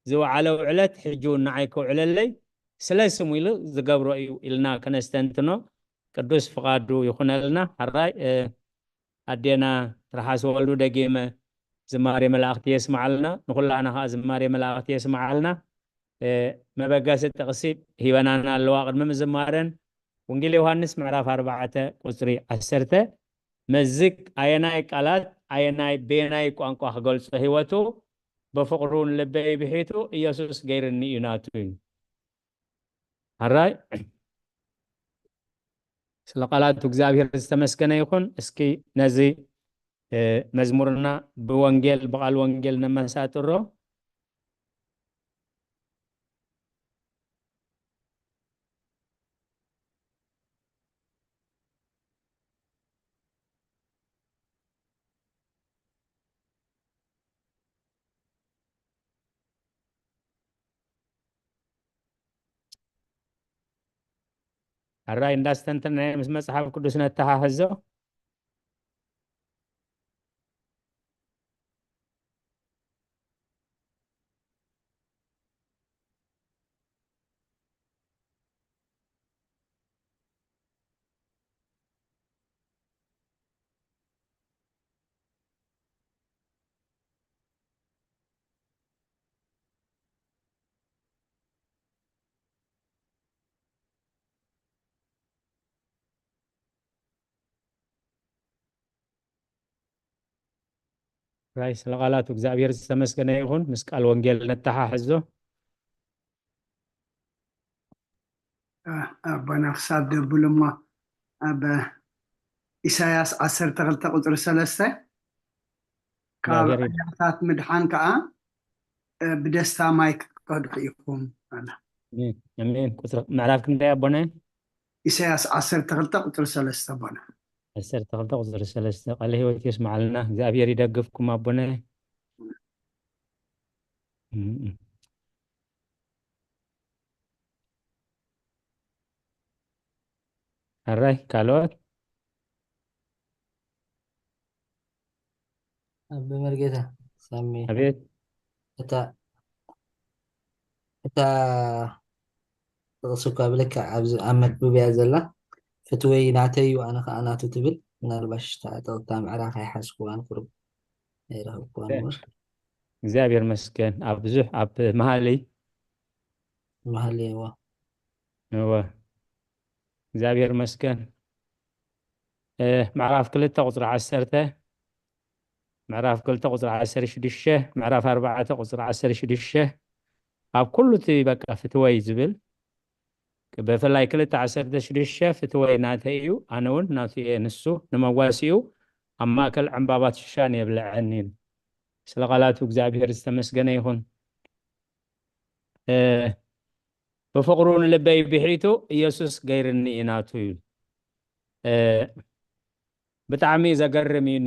ዝወዓለ ውዕለት ሕጂ እውን ንዓይ ከውዕለለይ ስለ ስሙ ኢሉ ዝገብሮ እዩ ኢልና ከነስተንትኖ ቅዱስ ፍቓዱ ይኹነልና። ሕራይ ኣዴና ትርሓስ ወልዱ ደጊመ ዝማሬ መላእኽቲ የስምዓልና፣ ንኹላህና ኸዓ ዝማሬ መላእኽቲ የስምዓልና። መበገሲ ጥቕሲ ሂበናና ኣለዋ። ቅድሚ ምዝማረን፣ ወንጌል ዮሃንስ ምዕራፍ ኣርባዕተ ቁጽሪ ዓሰርተ፣ መዝግ ኣየናይ ቃላት ኣየናይ በየናይ ቋንቋ ክገልጾ ህይወቱ ብፍቕሩ ንልበይ ብሒቱ ኢየሱስ ገይርኒ እዩ ናቱ እዩ። ሕራይ ስለ ቃላቱ እግዚኣብሔር ዝተመስገነ ይኹን። እስኪ ነዚ መዝሙርና ብወንጌል ብቓል ወንጌል ነመሳጥሮ። ኣራይ እንዳስተንተናዮ ምስ መጽሓፍ ቅዱስ ነተሓሕዞ። ራይ ስለ ቃላቱ እግዚኣብሔር ዝተመስገነ ይኹን። ምስ ቃል ወንጌል ነተሓሕዞ። ኣቦና ክሳብ ደብሉ እሞ ኣብ ኢሳያስ ዓሰርተ ክልተ ቁፅሪ ሰለስተ ካብ ኣያታት ምድሓን ከዓ ብደስታ ማይ ክትቀድሑ ኢኹም ኣላ። ኣሜን። ቁፅሪ ምዕራፍ ክንደይ ኣቦና? ኢሳያስ ዓሰርተ ክልተ ቁፅሪ ሰለስተ ኣቦና። ዓሰርተ ክልተ ቁፅሪ ሰለስተ። ቃለ ህይወት የስምዓልና። እግዚኣብሔር ይደግፍኩም ኣቦና። ኣራይ ካልኦት? ኣብ መርጌታ ሳሚ። ኣቤት። እታ እታ ጥቕሲ እኳ ብልክዕ ኣብዚ ኣብ መክብብ እያ ዘላ። ፍትወይ ናተይ እዩ ኣነ ከዓ ናቱ ትብል። ምናልባሽ እታ ጥቕታ ምዕራፍ ኣይሓዝክዋን ቁሩብ ኣይረኸብክዋን እምበር። እግዚኣብሔር መስገን ኣብ ብዙሕ ኣብ መሃለይ መሃለይ እዋ እወ እግዚኣብሔር መስገን። ምዕራፍ ክልተ ቁፅሪ ዓሰርተ፣ ምዕራፍ ክልተ ቁፅሪ ዓሰርተ ሽዱሽተ፣ ምዕራፍ ኣርባዕተ ቁፅሪ ዓሰርተ ሽዱሽተ፣ ኣብ ኩሉ እቲ በቃ ፍትወይ ዝብል ብፍላይ ክልተ ዓሰርተ ሽዱሽተ ፍትወይ ናተይ እዩ፣ ኣነ እውን ናቱ እየ፣ ንሱ ንመዋሲኡ ኣብ ማእከል ዕምባባት ሽሻን የብልዐኒ። ስለ ቃላቱ እግዚኣብሔር ዝተመስገነ ይኹን። ብፍቕሩ ንልበይ ብሒቱ ኢየሱስ ገይርኒ እዩ ናቱ እዩ። ብጣዕሚ ዘገርም እዩ።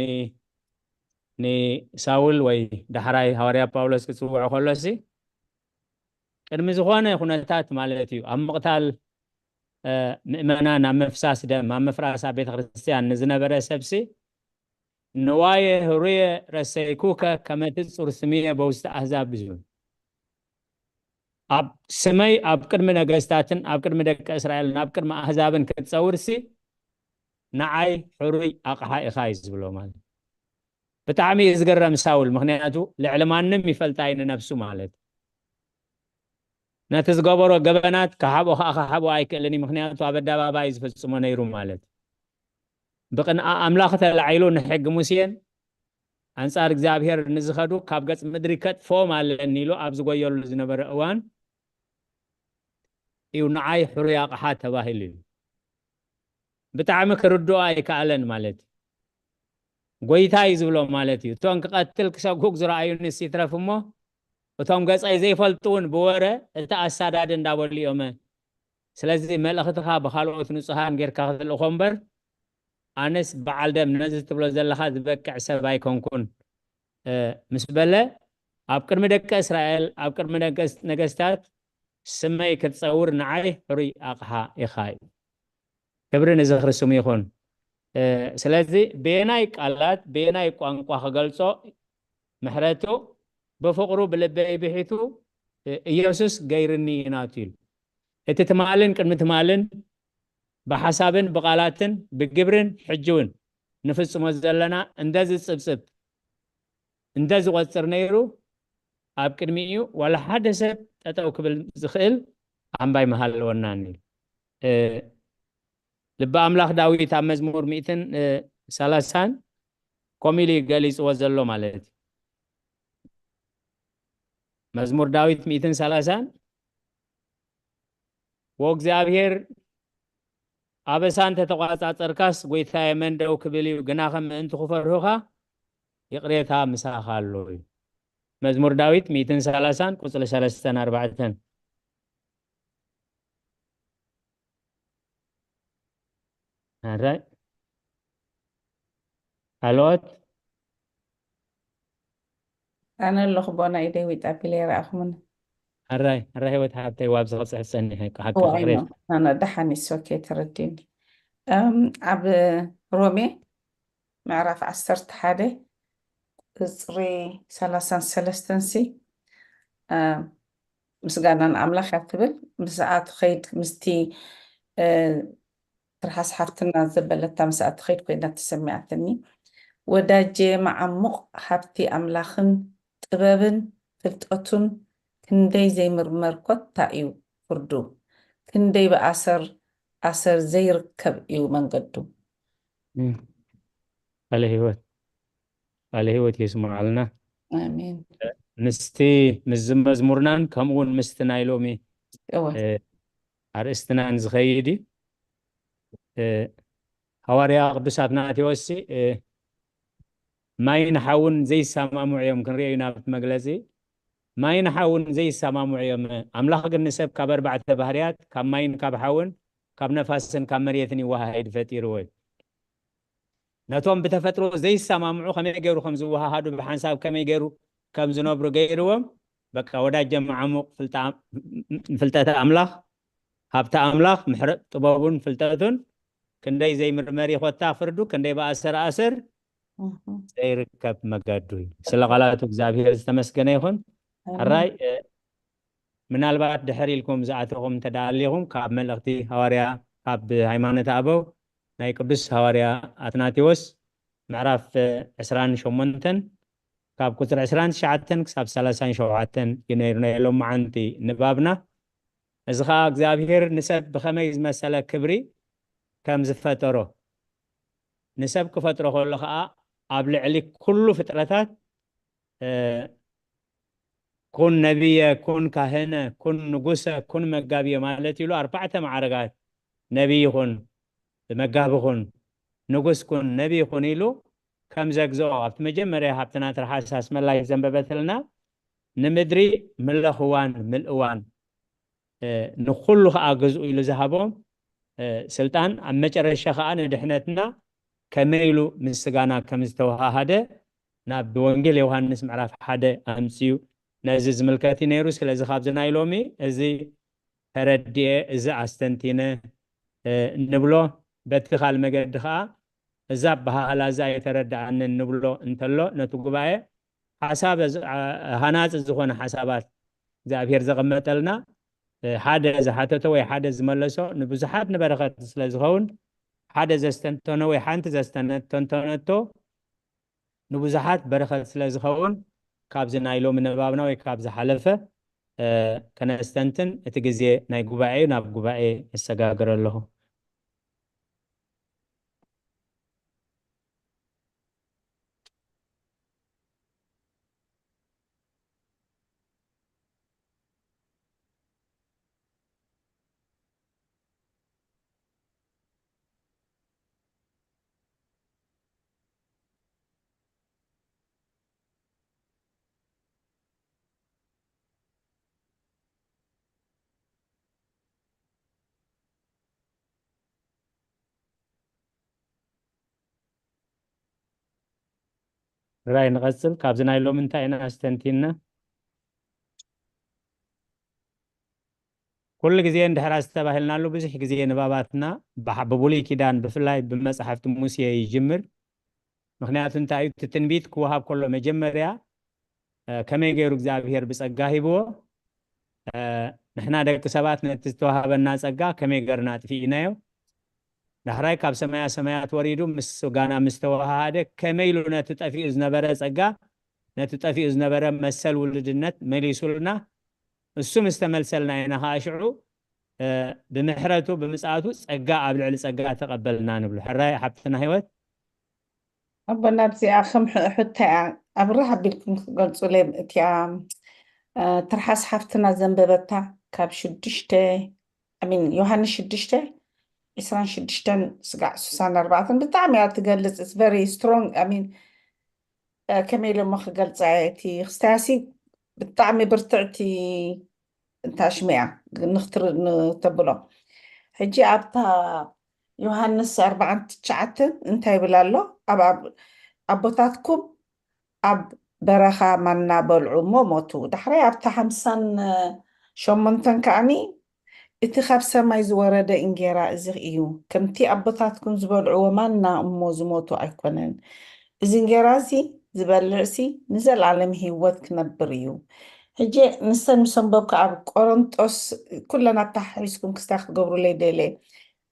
ንሳውል ወይ ዳሕራይ ሃዋርያ ጳውሎስ ክፅውዖ ከሎሲ ቅድሚ ዝኾነ ኩነታት ማለት እዩ ኣብ ምቕታል ምእመናን ኣብ ምፍሳስ ደም ኣብ ምፍራስ ኣብ ቤተ ክርስቲያን ንዝነበረ ሰብሲ ንዋየ ህሩየ ረሰይኩከ ከመ ትጹር ስምየ በውስተ ኣህዛብ ዝብል ኣብ ስመይ ኣብ ቅድሚ ነገስታትን ኣብ ቅድሚ ደቂ እስራኤልን ኣብ ቅድሚ ኣህዛብን ክትጸውርሲ ንዓይ ሕሩይ ኣቕሓ ኢኻ እዩ ዝብሎ ማለት። ብጣዕሚ እዩ ዝገረም ሳውል፣ ምክንያቱ ልዕሊ ማንም ይፈልጣ እዩ ንነብሱ ማለት። ነቲ ዝገበሮ ገበናት ክሓብኦ ከዓ ክሓብኦ ኣይክእልን እዩ፣ ምክንያቱ ኣብ ኣደባባይ ዝፍጽሞ ነይሩ ማለት። ብቅንኣ ኣምላኽ ተላዒሉ ንሕጊ ሙሴን ኣንጻር እግዚኣብሔር ንዝኸዱ ካብ ገጽ ምድሪ ከጥፍኦም ኣለኒ ኢሉ ኣብ ዝጎየሉ ዝነበረ እዋን እዩ ንዓይ ሕሩይ ኣቕሓ ተባሂሉ እዩ። ብጣዕሚ ክርድኦ ኣይከኣለን ማለት እዩ። ጎይታ እዩ ዝብሎ ማለት እዩ። እቶም ክቐትል ክሰጉግ ዝረኣዩ ንስ ይትረፍ እሞ እቶም ገጸይ ዘይፈልጡ እውን ብወረ እቲ ኣሳዳዲ እንዳበሉ እዮም። ስለዚ መልእኽትኻ ብካልኦት ንጹሃን ጌርካ ክትልእኾ እምበር ኣነስ በዓል ደም ነዚ ትብሎ ዘለኻ ዝበቅዕ ሰብ ኣይኮንኩን ምስ በለ ኣብ ቅድሚ ደቂ እስራኤል ኣብ ቅድሚ ነገስታት ስመይ ክትጸውር ንዓይ ሕሩይ ኣቕሓ ኢኻ እዩ። ክብሪ ንዝኽሪ ስሙ ይኹን። እ፣ ስለዚ በየናይ ቃላት፣ በየናይ ቋንቋ ክገልጾ ምሕረቱ፣ ብፍቕሩ ብልበይ ብሒቱ፣ እ፣ ኢየሱስ ገይርኒ እዩ ናቱ ኢሉ። እቲ ትማልን ቅድሚ ትማልን ብሓሳብን ብቓላትን ብግብርን ሕጂ እውን ንፍጽሞ ዘለና እንደ ዝጽብጽብ እንደ ዝቖጽር ነይሩ፣ ኣብ ቅድሚኡ ዋላ ሓደ ሰብ ጠጠው ክብል ዝኽእል ኣምባይ ምሃለወናን እዩ። እ፣ ልቢ ኣምላኽ ዳዊት ኣብ መዝሙር ሚእትን ሰላሳን ከምኡ ኢሉ ገሊጽዎ ዘሎ ማለት እዩ። መዝሙር ዳዊት ሚእትን ሰላሳን፣ "ወእግዚኣብሔር ኣበሳ እንተተቋጻጸርካስ፣ ጐይታየ፣ መን ደው ክብል እዩ? ግናኸ ምእንቲ ክፈርሁኻ፣ ይቕሬታ ምሳኻ ኣሎ" እዩ። መዝሙር ዳዊት ሚእትን ሰላሳን ቁጽሪ ሰለስተን ኣርባዕተን። ኣራይ። ካልኦት? ኣነ ኣለኹ፣ ቦና ኢደይ ዊጥ ኣቢለ ይረኣኹምን። ኣራይ፣ ኣራይ ህይወት ሓብተይ፣ ዋብ ዝኸጽሕ ጸኒሐ፣ ሓቂ እዋ፣ ፍቕሪ። ኣይኖ፣ ኣነ ደሓን ይሶኬ ተረዲኒ። እም፣ ኣብ ሮሜ ምዕራፍ ዓሰርተ ሓደ ቁጽሪ ሰላሳን ሰለስተን ሲ፣ እ፣ ምስጋና ንኣምላኽ እያ ትብል። ምስኣ ትኸይድ፣ ምስቲ፣ እ፣ ትርሓስ ሓፍትና ዘበለታ ምስኣ ትኸይድ ኮይና ተሰሚዓትኒ። "ወዳጄ መዓሙቕ ሃብቲ ኣምላኽን ጥበብን ፍልጠቱን ክንደይ ዘይምርመር ኮታ እዩ ፍርዱ፣ ክንደይ ብኣሰር ኣሰር ዘይርከብ እዩ መንገዱ።" እም። ቃለ ህይወት፣ ቃለ ህይወት የስምዓልና። ኣሜን። ምስቲ፣ ምስዚ መዝሙርናን ከምኡ እውን ምስቲ ናይ ሎሚ፣ እወ። እ፣ ኣርእስትናን ዝኸይድ እዩ። እ፣ ሃዋርያ ቅዱስ ኣትናቴዎስ፣ እ፣ ማይን ሓውን ዘይሰማምዑ እዮም፣ ክንሪኦ ኢና ኣብቲ መግለጺ። ማይን ሓውን ዘይሰማምዑ እዮም። ኣምላኽ ግን ንሰብ ካብ ኣርባዕተ ባህርያት፣ ካብ ማይን ካብ ሓውን፣ ካብ ነፋስን ካብ መሬትን ይወሃሃድ ፈጢርዎ እዩ። ነቶም ብተፈጥሮ ዘይሰማምዑ ከመይ ገይሩ ከም ዝወሃሃዱ፣ ብሓንሳብ ከመይ ገይሩ ከም ዝነብሩ ገይርዎም፣ በቃ ወዳጀ መዓሙቕ ፍልጣ-፣ ፍልጠተ ኣምላኽ፣ ሃብቲ ኣምላኽ፣ ምሕረት ጥበቡን ፍልጠቱን ክንደይ ዘይምርመር እዩ ኮታ ፍርዱ፣ ክንደይ ብኣሰር ኣሰር እህ። ዘይርከብ መገዱ እዩ። ስለ ቃላቱ እግዚኣብሔር ዝተመስገነ ይኹን። ኣሜን። ሕራይ፣ እ፣ ምናልባት ድሕር ኢልኩም ዝኣተኹም እንተ ደኣ ኣሊኹም፣ ካብ መልእኽቲ ሃዋርያ፣ ካብ ሃይማኖተ ኣበው ናይ ቅዱስ ሃዋርያ ኣትናቴዎስ ምዕራፍ፣ እ፣ ዕስራን ሸሞንተን ካብ ቁጽሪ ዕስራን ትሽዓተን ክሳብ ሰላሳን ሸውዓተን እዩ ነይሩ ናይ ሎመዓንቲ ንባብና። እዚ ኸኣ እግዚኣብሔር ንሰብ ብኸመይ ዝመሰለ ክብሪ ከም ዝፈጠሮ፣ ንሰብ ክፈጥሮ ከሎ ኸኣ ኣብ ልዕሊ ኩሉ ፍጥረታት፣ እ፣ "ኩን ነቢየ፣ ኩን ካህነ፣ ኩን ንጉሰ፣ ኩን መጋብየ" ማለት ኢሉ ኣርባዕተ ማዕረጋት፣ ነቢይ ይኹን፣ መጋቢ ኩን፣ ንጉስ ኩን፣ ነቢይ ኩን ኢሉ ከም ዘግዝኦ ኣብቲ መጀመርያ ሃብትና ትርሓስ ኣስመላይ ዘንበበትልና፣ ንምድሪ ምለኽዋን ምልእዋን፣ እ፣ ንኹሉ ኸኣ ግዝኡ ኢሉ ዝሃቦም፣ እ፣ ስልጣን፣ ኣብ መጨረሻ ኸኣ ንድሕነትና ከመይ ኢሉ ምስ ስጋና ከም ዝተወሃሃደ ናብ ወንጌል ዮሃንስ ምዕራፍ ሓደ ኣምጺኡ ነዚ ዝምልከት እዩ ነይሩ። ስለዚ ካብዚ ናይ ሎሚ እዚ ተረዲኤ፣ እዚ ኣስተንቲነ፣ እ፣ እንብሎ፣ በቲ ካልእ መገዲ ኸኣ እዛ ኣበሃህላ እዛ ኣይተረድኣንን ንብሎ እንተሎ፣ ነቲ ጉባኤ ሓሳብ፣ እ፣ ሃናጺ ዝኾነ ሓሳባት እግዚኣብሔር ዘቐመጠልና፣ እ፣ ሓደ ዝሓተቶ ወይ ሓደ ዝመለሶ ንብዙሓት ንበረኸት ስለ ዝኸውን፣ ሓደ ዘስተንተኖ ወይ ሓንቲ ዘስተንተነቶ ንብዙሓት በረኸት ስለ ዝኸውን፣ ካብዚ ናይ ሎሚ ንባብና ወይ ካብ ዝሓለፈ፣ እ፣ ከነስተንትን እቲ ግዜ ናይ ጉባኤ እዩ፣ ናብ ጉባኤ እሰጋግር ኣለኹ። ራይ ንቐጽል። ካብዚ ናይ ሎሚ እንታይ ኢና ኣስተንቲና? ኩሉ ግዜ እንድሕር ኣስተባሂልናሉ፣ ብዙሕ ግዜ ንባባትና ብሓ-፣ ብብሉይ ኪዳን፣ ብፍላይ ብመጻሕፍቲ ሙሴ ይጅምር። ምኽንያቱ እንታይ እዩ? እቲ ትንቢት ክወሃብ ከሎ መጀመርያ፣ እ፣ ከመይ ገይሩ እግዚኣብሄር ብጸጋ ሂብዎ? እ፣ ንሕና ደቂ ሰባት ነቲ ዝተዋሃበና ጸጋ ከመይ ገርና ኣጥፊእናዮ? ዳሕራይ ካብ ሰማያ ሰማያት ወሪዱ ምስ ጋና ምስ ተወሃሃደ፣ ከመይ ኢሉ ነቲ ጠፊኡ ዝነበረ ጸጋ፣ ነቲ ጠፊኡ ዝነበረ መሰል ውልድነት መሊሱልና? እሱ ምስ ተመልሰልና ኢና ኸዓ ሽዑ፣ እ፣ ብምሕረቱ፣ ብምጽኣቱ ጸጋ ኣብ ልዕሊ ጸጋ ተቐበልና ንብሎ። ሕራይ ሓብትና ህይወት? ኣቦና ኣብዚኣ ከም ሕ-፣ ሕቶ እያ ኣብርህ ኣቢልኩም ክትገልጹለይ። እቲኣ፣ እ፣ ትርሓስ ሓፍትና ዘንበበታ ካብ ሽዱሽተ፣ I mean፣ ዮሃንስ ሽዱሽተ፣ ዕስራን ሽዱሽተን ስጋዕ ስሳን ኣርባዕተን ብጣዕሚ እያ ትገልጽ። It's very strong። I mean፣ እ፣ ከመይ ኢለ እሞ ክገልጻ እየ? እቲ ክስታያሲ ብጣዕሚ ብርትዕቲ እንታሽመያ ንኽትር-፣ ንተብሎ። ሕጂ ኣብታ ዮሃንስ ኣርባዓን ትሽዓተን እንታይ ይብል ኣሎ? ኣብ፣ ኣብ፣ ኣቦታትኩም ኣብ በረኻ ማና በልዑ እሞ ሞቱ። ዳሕራይ ኣብታ ሓምሳን ሸሞንተን ከኣኒ፣ እቲ ካብ ሰማይ ዝወረደ እንጌራ እዚ እዩ። ከምቲ ኣቦታትኩም ዝበልዕዎ ማና እሞ ዝሞቱ ኣይኮነን። እዚ እንጌራ እዚ ዝበልዕሲ ንዘለኣለም ህይወት ክነብር እዩ። ሕጂ ንሰን ምስ ኣንበብኩ ኣብ ቆሮንጦስ፣ ኩለን ኣተሓሒዝኩም ክስታይ ክትገብሩለይ ደልየ።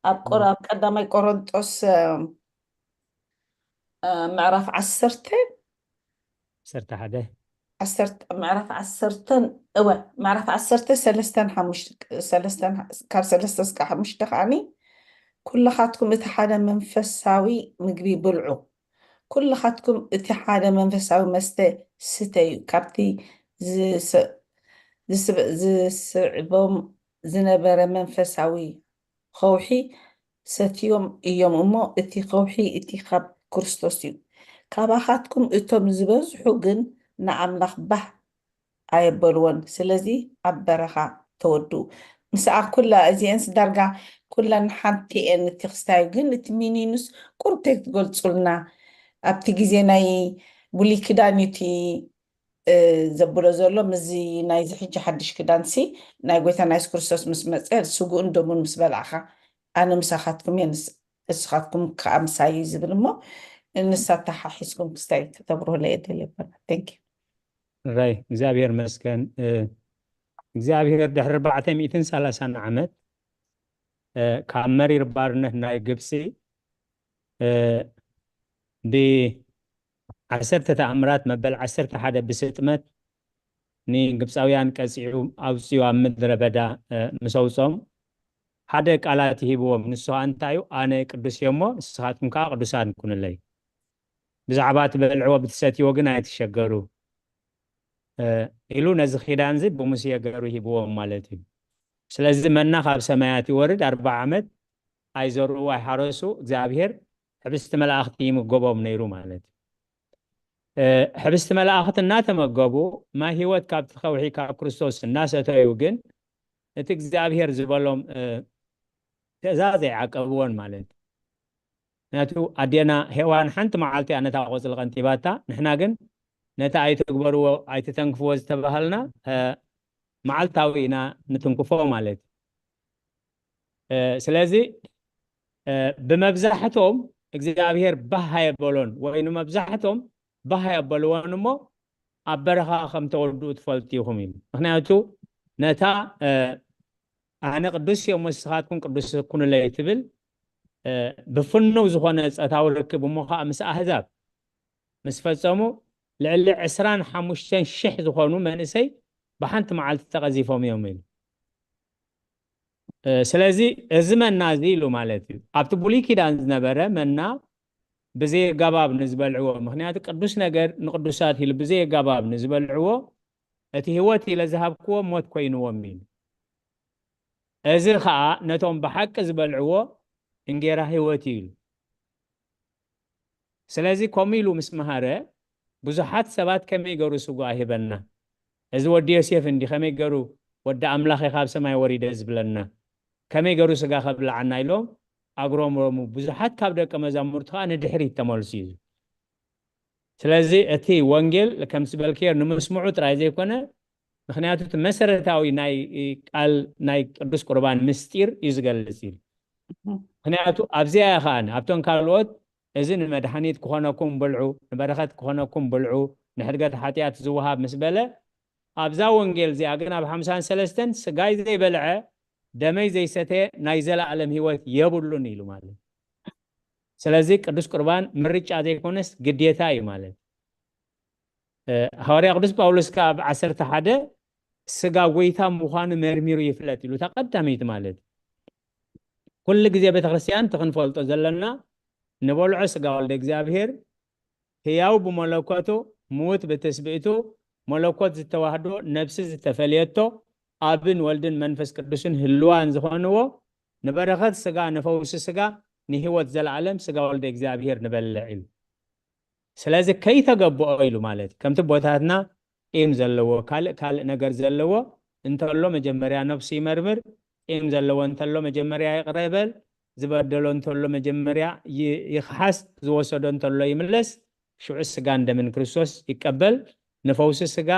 ኣብ ቆሮ-፣ ኣብ ቀዳማይ ቆሮንጦስ፣ እ፣ እ፣ ምዕራፍ ዓሰርተ፣ ዓሰርተ ሓደ። ዓሰርተ፣ ምዕራፍ ዓሰርተን፣ እወ፣ ምዕራፍ ዓሰርተ፣ ሰለስተን ሓሙሽተ፣ ሰለስተን፣ ካብ ሰለስተ እስካብ ሓሙሽተ ከኣኒ፣ ኩልኻትኩም እቲ ሓደ መንፈሳዊ ምግቢ ብልዑ። ኩልኻትኩም እቲ ሓደ መንፈሳዊ መስተ ስተዩ። ካብቲ ዝስ-፣ ዝስብ-፣ ዝስዕቦም ዝነበረ መንፈሳዊ ኸውሒ ሰትዮም እዮም እሞ፣ እቲ ኸውሒ እቲ ካብ ክርስቶስ እዩ። ካባኻትኩም እቶም ዝበዝሑ ግን ንኣምላኽ ባህ ኣየበልዎን። ስለዚ ኣብ በረኻ ተወድኡ። ምስኣ ኩላ እዚአንስ ዳርጋ ኩለን ሓንቲ እየን። እቲ ክስታዩ ግን እቲ ሚኒኑስ ቁሩብ ተትገልጹልና። ኣብቲ ግዜ ናይ ብሉይ ኪዳን እዩ እቲ፣ እ፣ ዘብሎ ዘሎ። ምስዚ ናይዚ ሕጂ ሓድሽ ክዳንሲ ናይ ጎይታና የሱስ ክርስቶስ ምስ መጸ ስግኡን ደሙን ምስ በላዕኻ ኣነ ምሳኻትኩም እየ፣ ንስ-፣ ንስኻትኩም ከኣ ምሳይ እዩ ዝብል እሞ ንሳ ተሓሒዝኩም ክስታይ ተተብርሁለይ እየ ደልየ። Thank you። ራይ እግዚኣብሔር መስገን። እ፣ እግዚኣብሔር ድሕሪ ኣርባዕተ ሚእትን ሰላሳን ዓመት፣ እ፣ ካብ መሪር ባርነት ናይ ግብፂ፣ እ፣ ብዓሰርተ ተኣምራት መበል ዓሰርተ ሓደ ብስጥመት ንግብፃውያን ቀፂዑ ኣውፅኡ ኣብ ምድረ በዳ፣ እ፣ ምስ ኣውፅኦም ሓደ ቃላት ይሂብዎም። ንሱ ከዓ እንታይ እዩ? ኣነ ቅዱስ እየ እሞ ንስኻትኩም ከዓ ቅዱሳን ኩኑለይ። ብዛዕባ ትበልዕዎ ብትሰትይዎ ግን ኣይትሸገሩ፣ እ፣ ኢሉ ነዚ ኪዳን እዚ ብሙሴ ገሩ ሂብዎም ማለት እዩ። ስለዚ መና ካብ ሰማያት ይወርድ፣ ኣርብዓ ዓመት ኣይዘርኡ ኣይሓረሱ፣ እግዚኣብሔር ሕብስቲ መላእኽቲ ይምገቦም ነይሩ ማለት እዩ። እ፣ ሕብስቲ መላእኽቲ እናተመገቡ ማይ ህይወት ካብቲ ከውሒ ካብ ክርስቶስ እናሰተዩ ግን እቲ እግዚኣብሔር ዝበሎም፣ እ፣ ትእዛዝ ኣይዓቀብዎን ማለት እዩ። ምክንያቱ ኣዴና ሄዋን ሓንቲ መዓልቲ እያ ነታ ቆጽሊ ቀንጢባታ፣ ንሕና ግን ነቲ ኣይትግበርዎ ኣይትተንክፍዎ ዝተባሃልና፣ እ፣ መዓልታዊ ኢና ንትንክፎ ማለት እዩ። እ፣ ስለዚ፣ እ፣ ብመብዛሕቶም እግዚኣብሔር ባህ ኣየበሎን ወይ ንመብዛሕቶም ባህ ኣየበልዎን እሞ ኣብ በረኻ ከም ተወድኡ ትፈልጡ ኢኹም ኢሉ። ምክንያቱ ነታ፣ እ፣ ኣነ ቅዱስ እየ እሞ ንስኻትኩም ቅዱስ ኩኑለይ ትብል፣ እ፣ ብፍኑው ዝኾነ ጾታዊ ርክብ እሞ ኸዓ ምስ ኣህዛብ ምስ ፈጸሙ ልዕሊ ዕስራን ሓሙሽተን ሽሕ ዝኾኑ መንእሰይ ብሓንቲ መዓልቲ ተቐዚፎም እዮም ኢሉ። እ፣ ስለዚ እዚ መና እዚ ኢሉ ማለት እዩ። ኣብቲ ብሉይ ኪዳን ዝነበረ መና ብዘየጋባብ ንዝበልዕዎ፣ ምክንያቱ ቅዱስ ነገር ንቅዱሳት ኢሉ ብዘየጋባብ ንዝበልዕዎ እቲ ህይወት ኢለ ዝሃብክዎ ሞት ኮይንዎም ኢሉ። እዚ ኸዓ ነቶም ብሓቂ ዝበልዕዎ እንጌራ ህይወት እዩ ኢሉ። ስለዚ ከምኡ ኢሉ ምስ መሃረ ብዙሓት ሰባት ከመይ ገሩ ስጋ ሂበና? እዚ ወዲ ዮሴፍ እንዲ ከመይ ገሩ ወዲ ኣምላኽ እየ ካብ ሰማይ ወሪደ ዝብለና? ከመይ ገሩ ስጋ ከብልዓና? ኢሎም ኣጉረምረሙ። ብዙሓት ካብ ደቀ መዛሙርቱ ኸዓ ንድሕሪት ተመልሱ እዩ። ስለዚ እቲ ወንጌል ከም ዝበልክዮ ንምስምዑ ጥራይ ዘይኮነ ምኽንያቱ እቲ መሰረታዊ ናይ ቃል ናይ ቅዱስ ቁርባን ምስጢር እዩ ዝገልጽ እዩ። ምኽንያቱ ኣብዚኣ እያ ከኣ ኣብቶም ካልኦት እዚ ንመድሓኒት ክኾነኩም ብልዑ፣ ንበረኸት ክኾነኩም ብልዑ፣ ንሕድገት ሓጢኣት ዝወሃብ ምስ በለ ኣብዛ ወንጌል እዚኣ ግን ኣብ ሓምሳን ሰለስተን ስጋይ ዘይበልዐ ደመይ ዘይሰተየ ናይ ዘለኣለም ህይወት የብሉን ኢሉ ማለት እዩ። ስለዚ ቅዱስ ቁርባን ምርጫ ዘይኮነስ ግዴታ እዩ ማለት እዩ። ሃዋርያ ቅዱስ ጳውሎስ ከኣ ኣብ ዓሰርተ ሓደ ስጋ ጎይታ ምዃኑ መርሚሩ ይፍለጥ ኢሉ እታ ቀዳመይቲ ማለት እዩ። ኩሉ ግዜ ቤተክርስትያን እቲ ክንፈልጦ ዘለና ንበልዖ ስጋ ወልደ እግዚኣብሔር ህያው ብመለኮቱ ምዉት ብትስብእቱ መለኮት ዝተዋህዶ ነብሲ ዝተፈልየቶ ኣብን ወልድን መንፈስ ቅዱስን ህልዋን ዝኾንዎ ንበረኸት ስጋ ንፈውሲ ስጋ ንህይወት ዘለዓለም ስጋ ወልደ እግዚኣብሔር ንበልዕ ኢሉ። ስለዚ ከይተገብኦ ኢሉ ማለት ከምቲ ቦታትና ቂም ዘለዎ ካልእ ካልእ ነገር ዘለዎ እንተሎ መጀመርያ ነብሱ ይመርምር። ቂም ዘለዎ እንተሎ መጀመርያ ይቕረ ይበል። ዝበደሎ እንተሎ መጀመርያ ይኽሓስ። ዝወሰዶ እንተሎ ይምለስ። ሽዑ ስጋን ደምን ክርስቶስ ይቀበል። ንፈውሲ ስጋ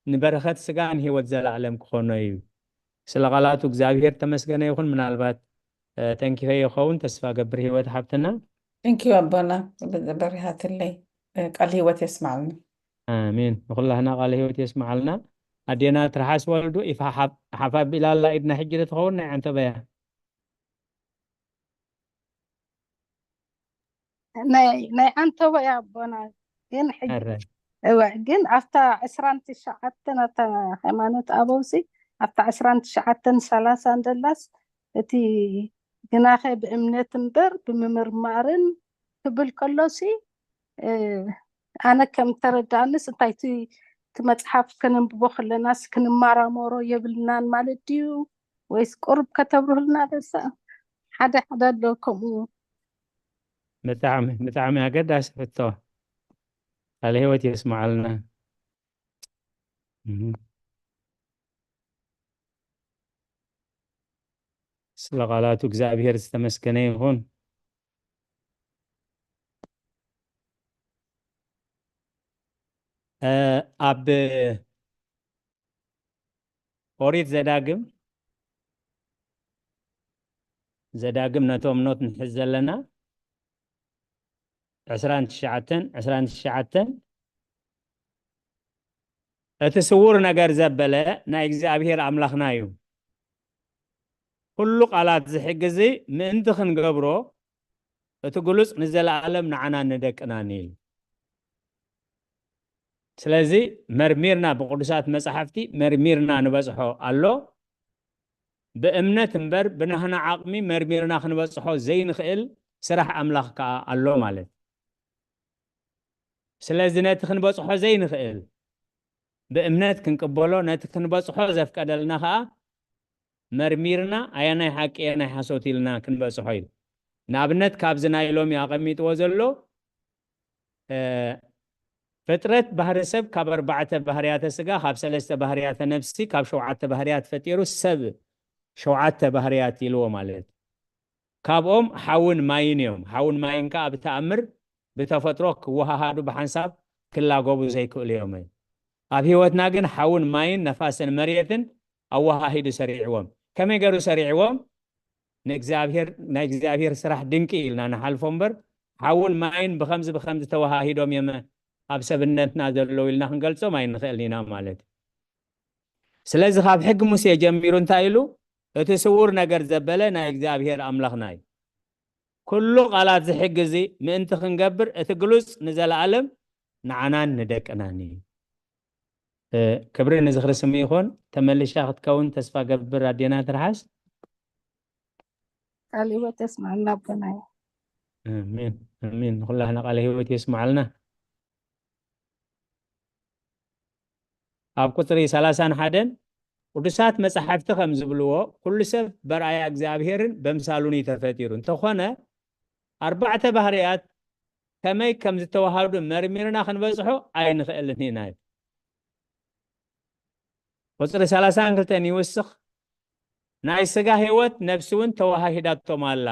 ንበረኸት ስጋ ንህይወት ዘለዓለም ክኾኖ እዩ። ስለ ቃላቱ እግዚኣብሔር ተመስገነ ይኹን። ምናልባት ተንኪፈ ይኸውን ተስፋ ገብር ህይወት ሓብትና። እንኪዩ ኣቦና በሪሃትለይ። ቃል ህይወት የስማዕልና። ኣሜን። ንኩላህና ቃል ህይወት የስማዓልና። ኣዴና ትርሓስ ወልዱ ኢፋ ሓፋ ቢላላ ኢድና ሕጂ ትኸውን ናይ ዓንተበያ ናይ ዓንተበያ ኣቦና ግን ሕጂ እወ ግን ኣብታ ዕስራን ትሽዓተን ኣብታ ሃይማኖት ኣበውሲ ኣብታ ዕስራን ትሽዓተን ሰላሳን ደላስ እቲ ግናኸ ብእምነት እምበር ብምምርማርን ክብል ከሎሲ ኣነ ከም ተረዳእንስ እንታይ እቲ መፅሓፍ ከነንብቦ ከለናስ ክንመራመሮ የብልናን ማለት ድዩ ወይስ ቁሩብ ከተብርህልና ደሳ ሓደ ሓደ ኣሎ ከምኡ ብጣዕሚ ብጣዕሚ ኣገዳሲ ሕቶ ቃለ ህይወት የስማዓልና ስለ ቃላቱ እግዚኣብሔር ዝተመስገነ ይኹን ኣብ ኦሪት ዘዳግም ዘዳግም ነቶም ኖት ንሕዝ ዘለና ዕስራን ትሽዓተን ዕስራን ትሽዓተን እቲ ስውር ነገር ዘበለ ናይ እግዚኣብሔር ኣምላኽና እዩ። ኩሉ ቃላት ዝሕግዚ ምእንቲ ክንገብሮ እቲ ግሉጽ ንዘለኣለም ንዓና ንደቅናን እዩ። ስለዚ መርሚርና ብቅዱሳት መጻሕፍቲ መርሚርና ንበጽሖ ኣሎ። ብእምነት እምበር ብናህና ዓቕሚ መርሚርና ክንበጽሖ ዘይንኽእል ስራሕ ኣምላኽ ከኣ ኣሎ ማለት ስለዚ ነቲ ክንበጽሖ ዘይንኽእል ብእምነት ክንቅበሎ ነቲ ክንበጽሖ ዘፍቀደልና ከኣ መርሚርና ኣየናይ ሓቂ ኣየናይ ሓሶት ኢልና ክንበጽሖ እዩ። ንኣብነት ካብዚ ናይ ሎሚ ኣቐሚጥዎ ዘሎ ፍጥረት ባህሪ ሰብ ካብ ኣርባዕተ ባህርያተ ስጋ ካብ ሰለስተ ባህርያተ ነፍሲ ካብ ሸውዓተ ባህርያት ፈጢሩ ሰብ ሸውዓተ ባህርያት ኢልዎ ማለት ካብኦም ሓውን ማይን እዮም። ሓውን ማይን ከኣ ብተኣምር ብተፈጥሮ ክወሃሃዱ ብሓንሳብ ክላጎቡ ዘይክእሉ እዮም። ኣብ ህይወትና ግን ሓውን ማይን ነፋስን መሬትን ኣወሃሂዱ ሰሪዕዎም። ከመይ ገሩ ሰሪዕዎም? ንእግዚኣብሔር ናይ እግዚኣብሔር ስራሕ ድንቂ ኢልና ንሓልፎ እምበር ሓውን ማይን ብከምዚ ብከምዚ ተወሃሂዶም የመ ኣብ ሰብነትና ዘለዉ ኢልና ክንገልጾም ኣይንኽእልን ኢና ማለት እዩ። ስለዚ ካብ ሕጊ ሙሴ ጀሚሩ እንታይ ኢሉ? እቲ ስውር ነገር ዘበለ ናይ እግዚኣብሔር ኣምላኽና እዩ። ኩሉ ቃላት ዝሕጊ እዚ ምእንቲ ክንገብር እቲ ግሉጽ ንዘለኣለም ንዓናን ንደቅናን እዩ። ክብሪ ንዝኽሪ ስሙ ይኹን። ተመልሻ ክትከውን ተስፋ ገብር ኣዴና ትርሓስ። ቃል ህይወት የስማዕልና ኣቦናይ። ኣሜን ኣሜን። ንኩላህና ቃለ ህይወት የስማዓልና። ኣብ ቁፅሪ ሰላሳን ሓደን ቅዱሳት መፃሕፍቲ ከም ዝብልዎ ኩሉ ሰብ በርኣያ እግዚኣብሔርን በምሳሉን እዩ ተፈጢሩ። እንተኾነ ኣርባዕተ ባህርያት ከመይ ከም ዝተዋሃዱ መርሚርና ክንበፅሖ ኣይንኽእልን ኢና። ቁፅሪ ሰላሳን ክልተን ይውስኽ። ናይ ስጋ ህይወት ነፍሲ እውን ተዋሃሂዳቶም ኣላ።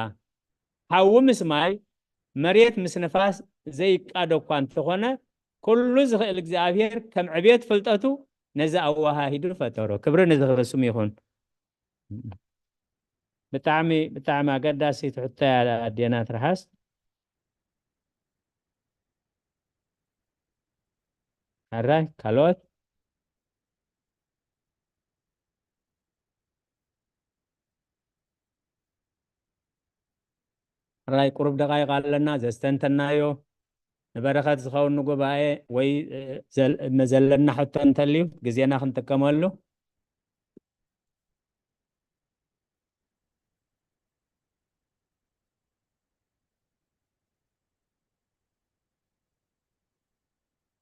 ሓዊ ምስ ማይ መሬት ምስ ንፋስ ዘይቃዶ እኳ እንተኾነ ኩሉ ዝኽእል እግዚኣብሔር ከም ዕቤት ፍልጠቱ ነዚ ኣወሃሂዱ ፈጠሮ። ክብሪ ንዝኽሪ ስሙ ይኹን። ብጣዕሚ ብጣዕሚ ኣገዳሲት ሕቶ እያ ኣዴና ትርሓስ። ሕራይ ካልኦት? ሕራይ ቁሩብ ደቓይቕ ኣለና ዘስተንተናዮ ንበረኸት ዝኸውን ንጉባኤ ወይ ዘል- ዘለና ሕቶ እንተልዩ ግዜና ክንጥቀመሉ።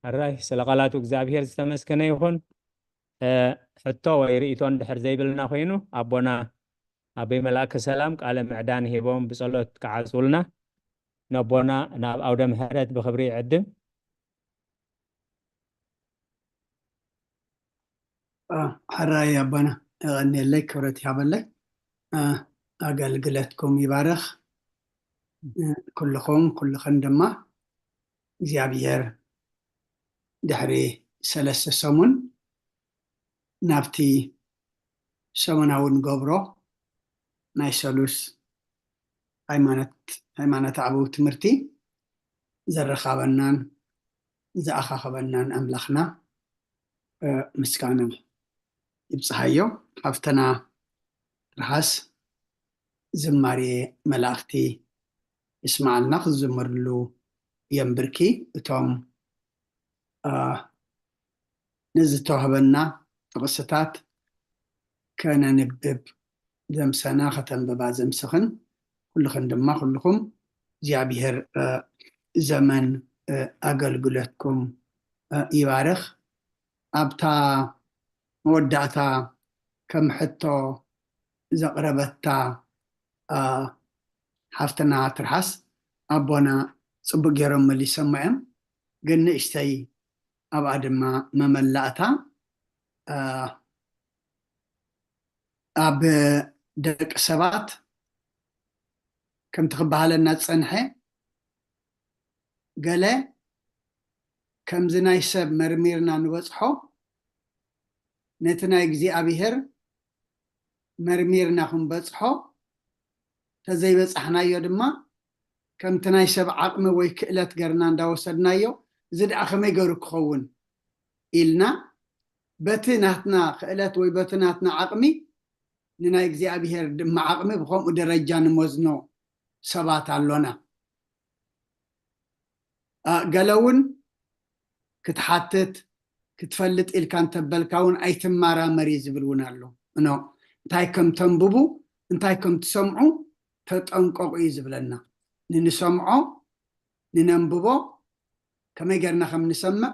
ሕራይ ስለ ቃላቱ እግዚኣብሔር ዝተመስገነ ይኹን። ሕቶ ወይ ርእይቶ እንድሕር ዘይብልና ኮይኑ ኣቦና ኣቦይ መልኣከ ሰላም ቃለ ምዕዳን ሂቦም ብጸሎት ክዓጽውልና ነቦና ናብ ኣውደ ምሕረት ብኽብሪ ይዕድም። ሕራይ ኣቦና የቐንየለይ፣ ክብረት ይሃበለይ። ኣገልግለትኩም ይባርኽ። ኩልኹም ኩልኽን ድማ እግዚኣብሔር ድሕሪ ሰለስተ ሰሙን ናብቲ ሰሙናዊ ንገብሮ ናይ ሰሉስ ሃይማኖት ሃይማኖት ኣበው ትምህርቲ ዘረኻበናን ዝኣኻኸበናን ኣምላኽና ምስጋና ይብፅሃዮ። ሓፍትና ትርሓስ ዝማሬ መላእኽቲ ይስማዓልና፣ ክዝምርሉ የንብርኪ። እቶም ነዝተዋህበና ጥቕስታት ከነንብብ ዘምሰና ከተንብባ ዘምስኽን ኩልኽን ድማ ኩልኹም እግዚኣብሔር ዘመን ኣገልግሎትኩም ይባርኽ። ኣብታ መወዳእታ ከም ሕቶ ዘቕረበታ ሓፍትና ትርሓስ ኣቦና ፅቡቅ ገይሮም መሊሶማ እዮም። ግን ንእሽተይ ኣብኣ ድማ መመላእታ ኣብ ደቂ ሰባት ከምቲ ክበሃለና ዝፀንሐ ገለ ከምዚ ናይ ሰብ መርሚርና ንበፅሖ ነቲ ናይ እግዚኣብሔር መርሚርና ክንበፅሖ ተዘይበፃሕናዮ ድማ ከምቲ ናይ ሰብ ዓቕሚ ወይ ክእለት ገርና እንዳወሰድናዮ እዚ ደኣ ከመይ ገሩ ክኸውን ኢልና በቲ ናትና ክእለት ወይ በቲ ናትና ዓቕሚ ንናይ እግዚኣብሔር ድማ ዓቕሚ ብከምኡ ደረጃ ንመዝኖ ሰባት ኣሎና። ገለ እውን ክትሓትት ክትፈልጥ ኢልካ እንተበልካ እውን ኣይትመራመር እዩ ዝብል እውን ኣሎ። እኖ እንታይ ከም ተንብቡ እንታይ ከም ትሰምዑ ተጠንቀቑ እዩ ዝብለና። ንንሰምዖ ንነንብቦ ከመይ ገርና ከም ንሰምዕ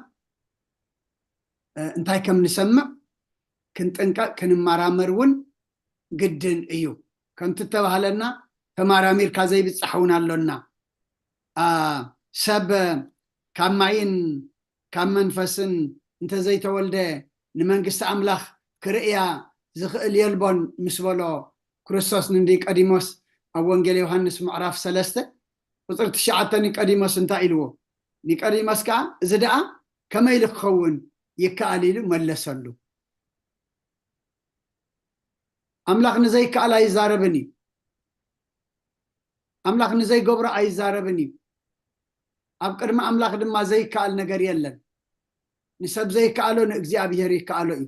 እንታይ ከም ንሰምዕ ክንጥንቀቕ ክንመራመር እውን ግድን እዩ። ከምቲ እተባህለና ተማራሚርካ ዘይብፃሕ እውን ኣሎና። ሰብ ካብ ማይን ካብ መንፈስን እንተዘይተወልደ ንመንግስቲ ኣምላኽ ክርእያ ዝኽእል የልቦን ምስ በሎ ክርስቶስ ንኒቀዲሞስ ኣብ ወንጌል ዮሃንስ ምዕራፍ ሰለስተ ቁፅሪ ትሽዓተ ኒቀዲሞስ እንታይ ኢልዎ? ኒቀዲሞስ ከዓ እዚ ደኣ ከመይ ኢሉ ክኸውን ይከኣል ኢሉ መለሰሉ። ኣምላኽ ንዘይከኣል ኣይዛረብን እዩ። ኣምላኽ ንዘይገብሮ ኣይዛረብን እዩ። ኣብ ቅድሚ ኣምላኽ ድማ ዘይከኣል ነገር የለን። ንሰብ ዘይከኣሎ ንእግዚኣብሔር ይከኣሎ እዩ።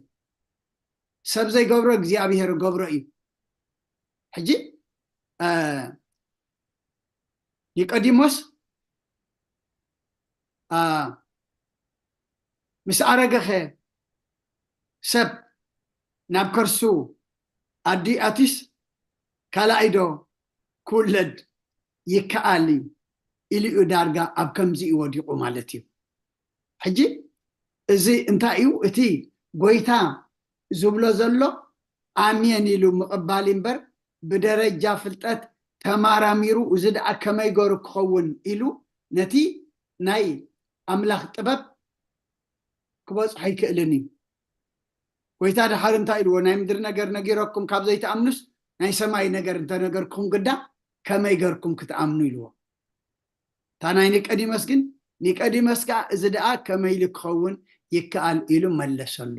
ሰብ ዘይገብሮ እግዚኣብሔር ገብሮ እዩ። ሕጂ ኒቆዲሞስ ምስ ኣረገኸ ሰብ ናብ ከርሱ ኣዲ ኣቲስ ካልኣይ ዶ ክውለድ ይከኣል እዩ ኢሉ እዩ ዳርጋ ኣብ ከምዚ እዩ ወዲቑ ማለት እዩ። ሕጂ እዚ እንታይ እዩ? እቲ ጎይታ ዝብሎ ዘሎ ኣሜን ኢሉ ምቕባል እምበር ብደረጃ ፍልጠት ተማራሚሩ እዚ ደኣ ከመይ ገሩ ክኸውን ኢሉ ነቲ ናይ ኣምላኽ ጥበብ ክበፅሖ ኣይክእልን እዩ። ጎይታ ድሓር እንታይ ኢልዎ? ናይ ምድሪ ነገር ነጊረኩም ካብ ዘይትኣምኑስ ናይ ሰማይ ነገር እንተነገርኩም ግዳ ከመይ ገርኩም ክትኣምኑ ኢልዎ። እታ ናይ ኒቀዲሞስ ግን ኒቀዲሞስ ከዓ እዚ ደኣ ከመይ ኢሉ ክኸውን ይከኣል ኢሉ መለሰሉ።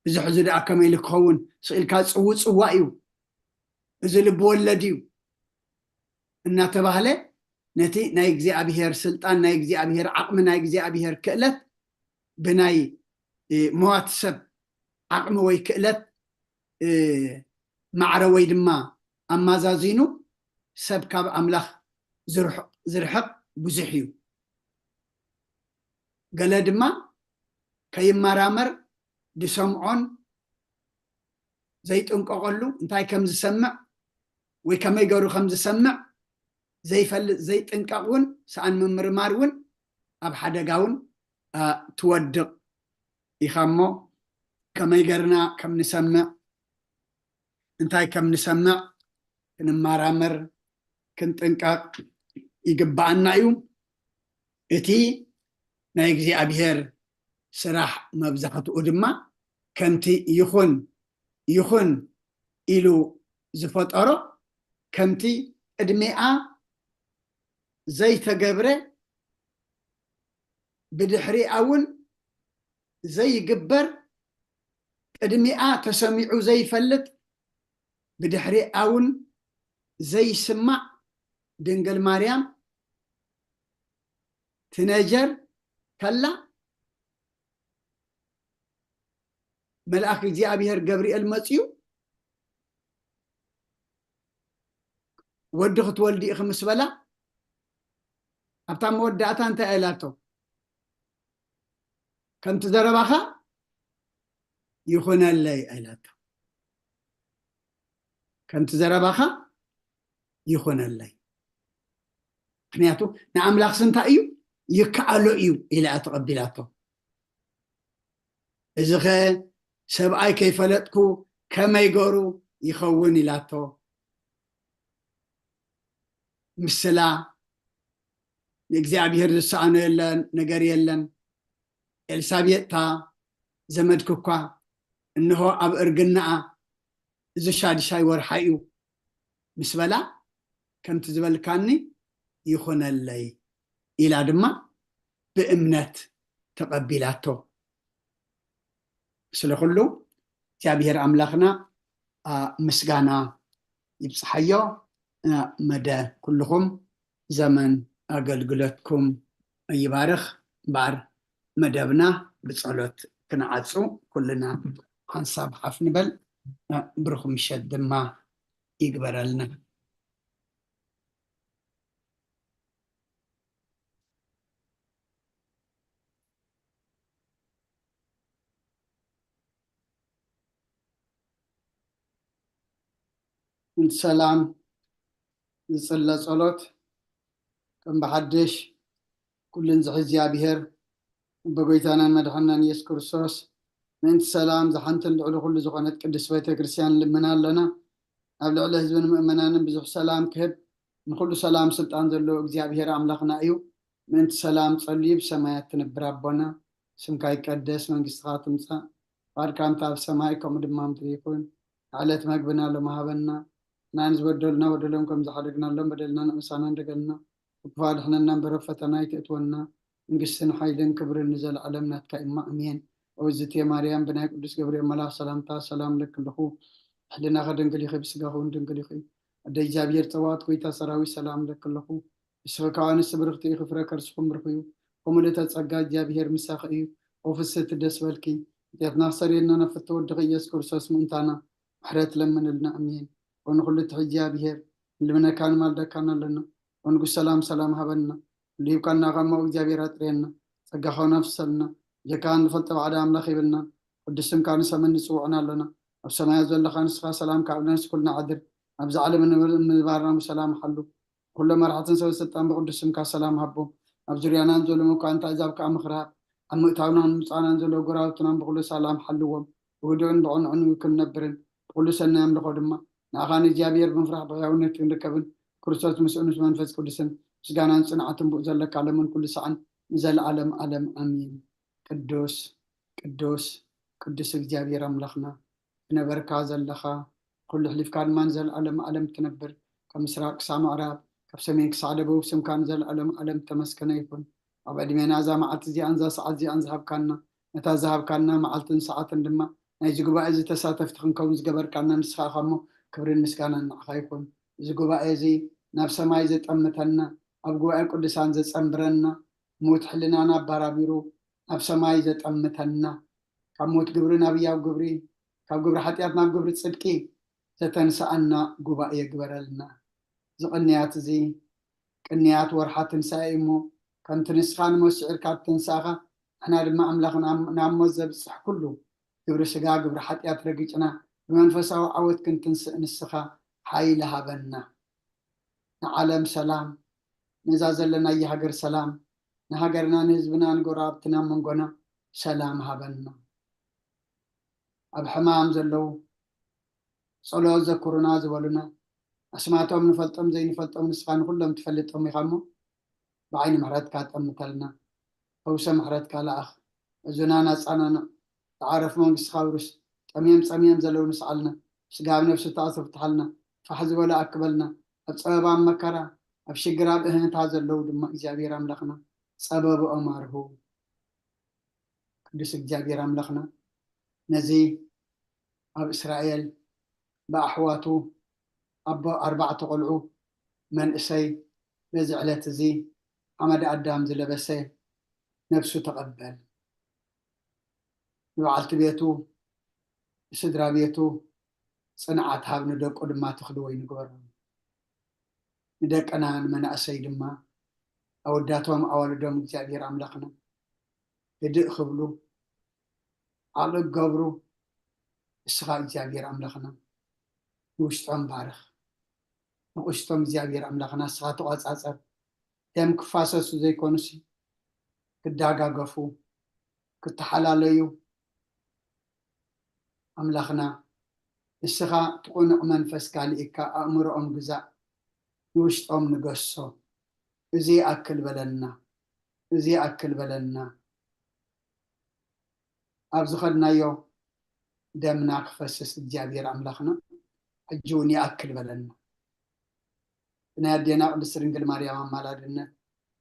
እዚ ሕዚ ደኣ ከመይ ኢሉ ክኸውን? ስቕ ኢልካ ጽውጽዋ እዩ፣ እዚ ልቢ ወለድ እዩ እናተባህለ፣ ነቲ ናይ እግዚኣብሔር ስልጣን፣ ናይ እግዚኣብሔር ዓቕሚ፣ ናይ እግዚኣብሔር ክእለት ብናይ እ፣ መዋቲ ሰብ ዓቕሚ ወይ ክእለት እ፣ ማዕረ ወይ ድማ ኣማዛዚኑ ሰብ ካብ ኣምላኽ ዝርሕቕ ዝርሕቕ ብዙሕ እዩ። ገለ ድማ ከይመራመር ዝሰምዖን ዘይጥንቀቐሉ፣ እንታይ ከም ዝሰምዕ ወይ ከመይ ገሩ ከም ዝሰምዕ ዘይፈልጥ ዘይጥንቀቕ እውን፣ ሰኣን ምምርማር እውን ኣብ ሓደጋ እውን ኣ፣ ትወድቕ ኢኻ። እሞ ከመይ ገርና ከም ንሰምዕ፣ እንታይ ከም ንሰምዕ ክንመራመር ክንጥንቀቕ ይግብኣና እዩ። እቲ ናይ እግዚኣብሔር ስራሕ መብዛሕትኡ ድማ ከምቲ ይኹን ይኹን ኢሉ ዝፈጠሮ፣ ከምቲ ቅድሚኣ ዘይተገብረ፣ ብድሕሪኣ እውን ዘይግበር፣ ቅድሚኣ ተሰሚዑ ዘይፈልጥ፣ ብድሕሪኣ እውን ዘይስማዕ፣ ድንግል ማርያም ትነጀር ከላ፣ መልኣኽ እግዚኣብሔር ገብርኤል መጺኡ፣ "ወዲ ክትወልዲ ኢኺ" ምስ በላ፣ ኣብታ መወዳእታ እንታይ ኢላቶ? "ከምቲ ዘረባኻ ይኹነለይ" ኢላቶ። "ከምቲ ዘረባኻ ይኹነለይ"። ምኽንያቱ ንኣምላኽስ እንታይ እዩ? ይከኣሎ እዩ ኢላ እያ ተቐቢላቶ። "እዚኸ ሰብኣይ ከይፈለጥኩ ከመይ ገሩ ይኸውን?" ኢላቶ። ምስላ ንእግዚኣብሔር ዝሰኣኖ የለን፣ ነገር የለን። ኤልሳቤጥታ ዘመድኪ እኳ እንሆ ኣብ እርግናኣ፣ እዚ ሻድሻይ ወርሓ እዩ ምስ በላ፣ "ከምቲ ዝበልካኒ ይኹነለይ" ኢላ ድማ ብእምነት ተቐቢላቶ። ስለ ኩሉ እግዚኣብሔር ኣምላኽና፣ ኣ፣ ምስጋና ይብጽሓዮ። ኣ፣ መደ ኩልኹም ዘመን ኣገልግሎትኩም ይባርኽ። እምበኣር መደብና ብጸሎት ክንዓጹ ኩልና ሓንሳብ ሓፍ ንበል። ኣ፣ ብሩኽ ምሸት ድማ ይግበረልና። ሰላም ዝጽለ ጸሎት ከም ብሓድሽ ኩልን ዝሕዚ እግዚኣብሔር በጎይታናን መድሓናን ኢየሱስ ክርስቶስ ምእንቲ ሰላም ዝሓንትን ልዕሊ ኩሉ ዝኾነት ቅድስት ቤተ ክርስቲያን ልምና ኣለና። ኣብ ልዕሊ ህዝብን ምእመናንን ብዙሕ ሰላም ክህብ ንኩሉ ሰላም ስልጣን ዘለዎ እግዚኣብሔር ኣምላኽና እዩ። ምእንቲ ሰላም ጸልዩ ብሰማያት ትነብር ኣቦና፣ ስምካ ይቀደስ፣ መንግስትኻ ትምጻእ፣ ፍቓድካ እንተ ኣብ ሰማይ ከምኡ ድማ ኣብ ምድሪ ይኹን። ዕለት መግብና ሎሚ ሃበና፣ ንሕና ንዝበደሉና በደሎም ከም ዝሓደግናሎም በደልና ንእሳና እንደገልና፣ ክፉእ ኣድሕነና እምበር ኣብ ፈተና ኣይተእትወና፣ መንግስትን ሓይልን ክብርን ንዘለዓለም ናትካ እማ፣ ኣሜን። ኦዝቴ ማርያም ብናይ ቅዱስ ገብርኤል መልኣኽ ሰላምታ ሰላም ለክልኹ፣ ሕልናኸ ድንግል ኢኺ፣ ብስጋኹ እውን ድንግል ኢኺ። ኣደ እግዚኣብሔር ጸባኦት፣ ጎይታ ሰራዊት፣ ሰላም ለክልኹ። ንስኺ ከኣ ኣንስቲ ብርኽቲ ኢኺ፣ ፍረ ከርስኹም ብሩኽ እዩ። ከምኡ ልእተ ጸጋ እግዚኣብሔር ምሳኺ እዩ። ኦ ፍስህቲ ደስ በልኪ፣ ኃጢኣትና ክሰርየልና ናብ ፍትው ወድኺ ኢየሱስ ክርስቶስ ምእንታና ምሕረት ለምንልና። ኣሜን። ኦ ንኹሉ ትሕዚ እግዚኣብሔር፣ ንልምነካን ንማልደካን ኣለና። ኦ ንጉስ ሰላም፣ ሰላም ሃበና። ኩሉ ሂብካና፣ ካብ ማኡ እግዚኣብሔር ኣጥርየና። ጸጋኻ እውን ኣፍስሰልና። ብጀካኻ እንፈልጦ ባዕዳ ኣምላኽ የብልናን። ቅዱስ ስምካ ንሰምን ንጽውዕን ኣለና። ኣብ ሰማያት ዘለኻ ንስኻ ሰላም ካብ ነፍሲ ኩልና ዓድር። ኣብዚ ዓለም ንነብር-፣ ንምንባርና ብሰላም ሓሉ። ኩሎም መራሕትን ሰበ ስልጣን ብቅዱስ ስምካ ሰላም ሃቦም። ኣብ ዙርያናን ዘለዉ መኳንንት ኣሕዛብ ከኣ ምኽሪ ሃብ። ኣብ ምእታውናን ምውጻእናን ዘለዉ ጎረባብትናን ብኹሉ ሰላም ሓልዎም። ብህዱእን ብቕንዕን ክንነብርን ብኹሉ ሰናይ ኣምልኾ ድማ ንኣኻ ንእግዚኣብሔር ብምፍራሕ ብሕያውነት ክንርከብን ክርስቶስ ምስኡን ምስ መንፈስ ቅዱስን ምስጋናን ጽንዓትን ብኡ ዘለካ ለምን ኩሉ ሰዓን ንዘለዓለም ዓለም ኣሜን። ቅዱስ ቅዱስ ቅዱስ እግዚኣብሔር ኣምላኽና፣ ትነበርካ ዘለኻ፣ ኩሉ ኣሕሊፍካ ድማ ንዘለዓለም ዓለም ትነብር፣ ካብ ምስራቕ ክሳዕ ምዕራብ፣ ካብ ሰሜን ክሳዕ ደቡብ፣ ስምካ ንዘለዓለም ዓለም እተመስገነ ይኹን። ኣብ ዕድሜና እዛ መዓልቲ እዚኣን እዛ ሰዓት እዚኣን ዝሃብካና፣ ነታ ዝሃብካና መዓልትን ሰዓትን ድማ ናይዚ ጉባኤ እዚ ተሳተፍቲ ክንከውን ዝገበርካና ንስኻ ኢኻ እሞ፣ ክብርን ምስጋናን ንዓኻ ይኹን። እዚ ጉባኤ እዚ ናብ ሰማይ ዘጠምተና፣ ኣብ ጉባኤ ቅዱሳን ዘጸንብረና፣ ሙት ሕልናና ኣባራቢሩ ናብ ሰማይ ዘጠምተና፣ ካብ ሞት ግብሪ ናብ ህያው ግብሪ፣ ካብ ግብሪ ሓጢኣት ናብ ግብሪ ጽድቂ ዘተንስኣና ጉባኤ ግበረልና። እዚ ቅንያት እዚ ቅንያት ወርሓ ትንሳኤ እዩ እሞ፣ ከምቲ ንስኻ ንሞት ስዒርካ እተንሳእኻ፣ ንሕና ድማ ኣምላኽ ናብ ናብ ሞት ዘብጽሕ ኩሉ ግብሪ ስጋ፣ ግብሪ ሓጢኣት ረጊጽና፣ ብመንፈሳዊ ዓወት ክንትንስእ ንስኻ ሓይሊ ሃበና። ንዓለም ሰላም፣ ነዛ ዘለናያ ሃገር ሰላም፣ ንሃገርና፣ ንህዝብና፣ ንጎረባብትና፣ መንጎና ሰላም ሃበና። ኣብ ሕማም ዘለዉ፣ ጸሎት ዘኩሩና ዝበሉና፣ ኣስማቶም ንፈልጦም ዘይንፈልጦም ንስኻ ንኹሎም ትፈልጦም ኢኻ እሞ፣ ብዓይኒ ምሕረትካ ጠምተልና። ፈውሰ ምሕረትካ ለኣኽ። እዝና ናጻናንዕ። ተዓረፍ መንግስትኻ ውርስ። ጠምዮም ጸምዮም ዘለዉ ንስዓልና። ስጋ ኣብ ነፍሲ ተኣስሩ ፍትሓልና። ፋሕ ዝበሉ ኣክበልና። ኣብ ጸበባ፣ ኣብ መከራ፣ ኣብ ሽግር፣ ኣብ እህንታ ዘለዉ ድማ እግዚኣብሔር ኣምላኽና ጸበብኦም ኣርሁ። ቅዱስ እግዚኣብሔር ኣምላኽና ነዚ ኣብ እስራኤል ብኣሕዋቱ ኣቦ ኣርባዕተ ቆልዑ መንእሰይ በዚ ዕለት እዚ ሓመድ ኣዳም ዝለበሰ ነፍሱ ተቐበል። ንበዓልቲ ቤቱ፣ ንስድራ ቤቱ ጽንዓት ሃብ፣ ንደቁ ድማ ተኽሊ ወይኒ ግበሮም። ንደቅና ንመናእሰይ ድማ ኣወዳቶም ኣዋልዶም እግዚኣብሔር ኣምላኽና ህድእ ክብሉ ዓቕሊ ክገብሩ ንስኻ እግዚኣብሔር ኣምላኽና ንውሽጦም ባርኽ። ንቑሽቶም እግዚኣብሔር ኣምላኽና ንስኻ ተቖጻጸር። ደም ክፋሰሱ ዘይኮኑሲ ክዳጋገፉ፣ ክተሓላለዩ፣ ኣምላኽና ንስኻ ትቑኑዕ መንፈስካ ልኢካ ኣእምሮኦም ግዛእ፣ ንውሽጦም ንገሶ። እዚ ይኣክል በለና፣ እዚ ይኣክል በለና። ኣብ ዝኸድናዮ ደምና ክፈስስ እግዚኣብሔር ኣምላኽና ሕጂ እውን ይኣክል በለና። ብናይ ኣዴና ቅድስት ድንግል ማርያም ኣማላድነት፣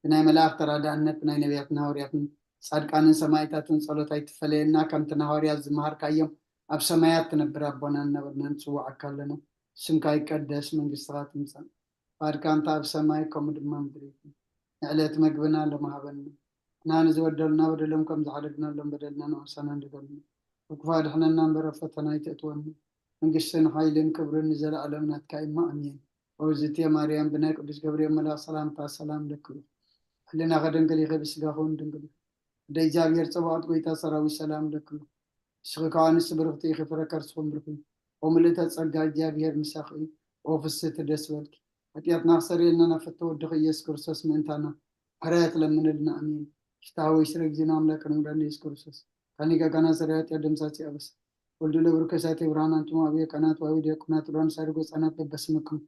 ብናይ መላእኽት ተራዳእነት፣ ብናይ ነቢያትን ሃዋርያትን ጻድቃንን ሰማዕታትን ጸሎት ኣይትፈለየና። ከምቲ ንሃዋርያት ዝመሃርካዮም ኣብ ሰማያት ትነብር ኣቦና እናበልና ንጽውዓካ ኣለና። ስምካ ይቀደስ፣ መንግስትኻ ትምጻእ፣ ፍቓድካ እንተ ኣብ ሰማይ ከምኡ ድማ ምድሪ ይኹን። ንዕለት መግብና ሎሚ ሃበና። ንሕና ንዝበደሉና በደሎም ከም ዝሓደግናሎም በደልና ንወርሰና እንድገሉና። ካብ ክፉእ ኣድሕነና እምበር ኣብ ፈተና ኣይተእትወና። መንግስትን ሓይልን ክብርን ንዘለኣለም ናትካ እሞ ኣሜን። ኦዝትየ ማርያም ብናይ ቅዱስ ገብርኤል መልኣኽ ሰላምታ ሰላም ለኪ። ሕልናኸ ድንግል ኢኺ ብስጋኹ እውን ድንግል ኢኺ። ኣደ እግዚኣብሔር ጸባኦት ጎይታ ሰራዊት ሰላም ለኪ። ንስኺ ከኣ ንስ ብርኽቲ ኢኺ ፍረ ከርስኹም ብርኽ እዩ። ኦ ምልእተ ጸጋ እግዚኣብሔር ምሳኺ እዩ። ኦ ፍስህቲ ደስ በልኪ። ሓጢኣትና ክሰርየልና ናብ ፍትወ ወድኺ ኢየሱስ ክርስቶስ ምእንታና ምሕረት ለምንልና ኣሜን። ፍትሐ ወይ ስረ ጊዜና ኣምላክ ንምራን ኢየሱስ ክርስቶስ ካኒ ጋጋና ሰሪያ ጢያ ደምሳሲ ኣበስ ወልዱ ለብሩ ከሳቴ ብርሃን አንቱም አብየ ቀናት ዋዊ ዲያቆናት ሮን ሳድጎ ህጻናት በበስምኩም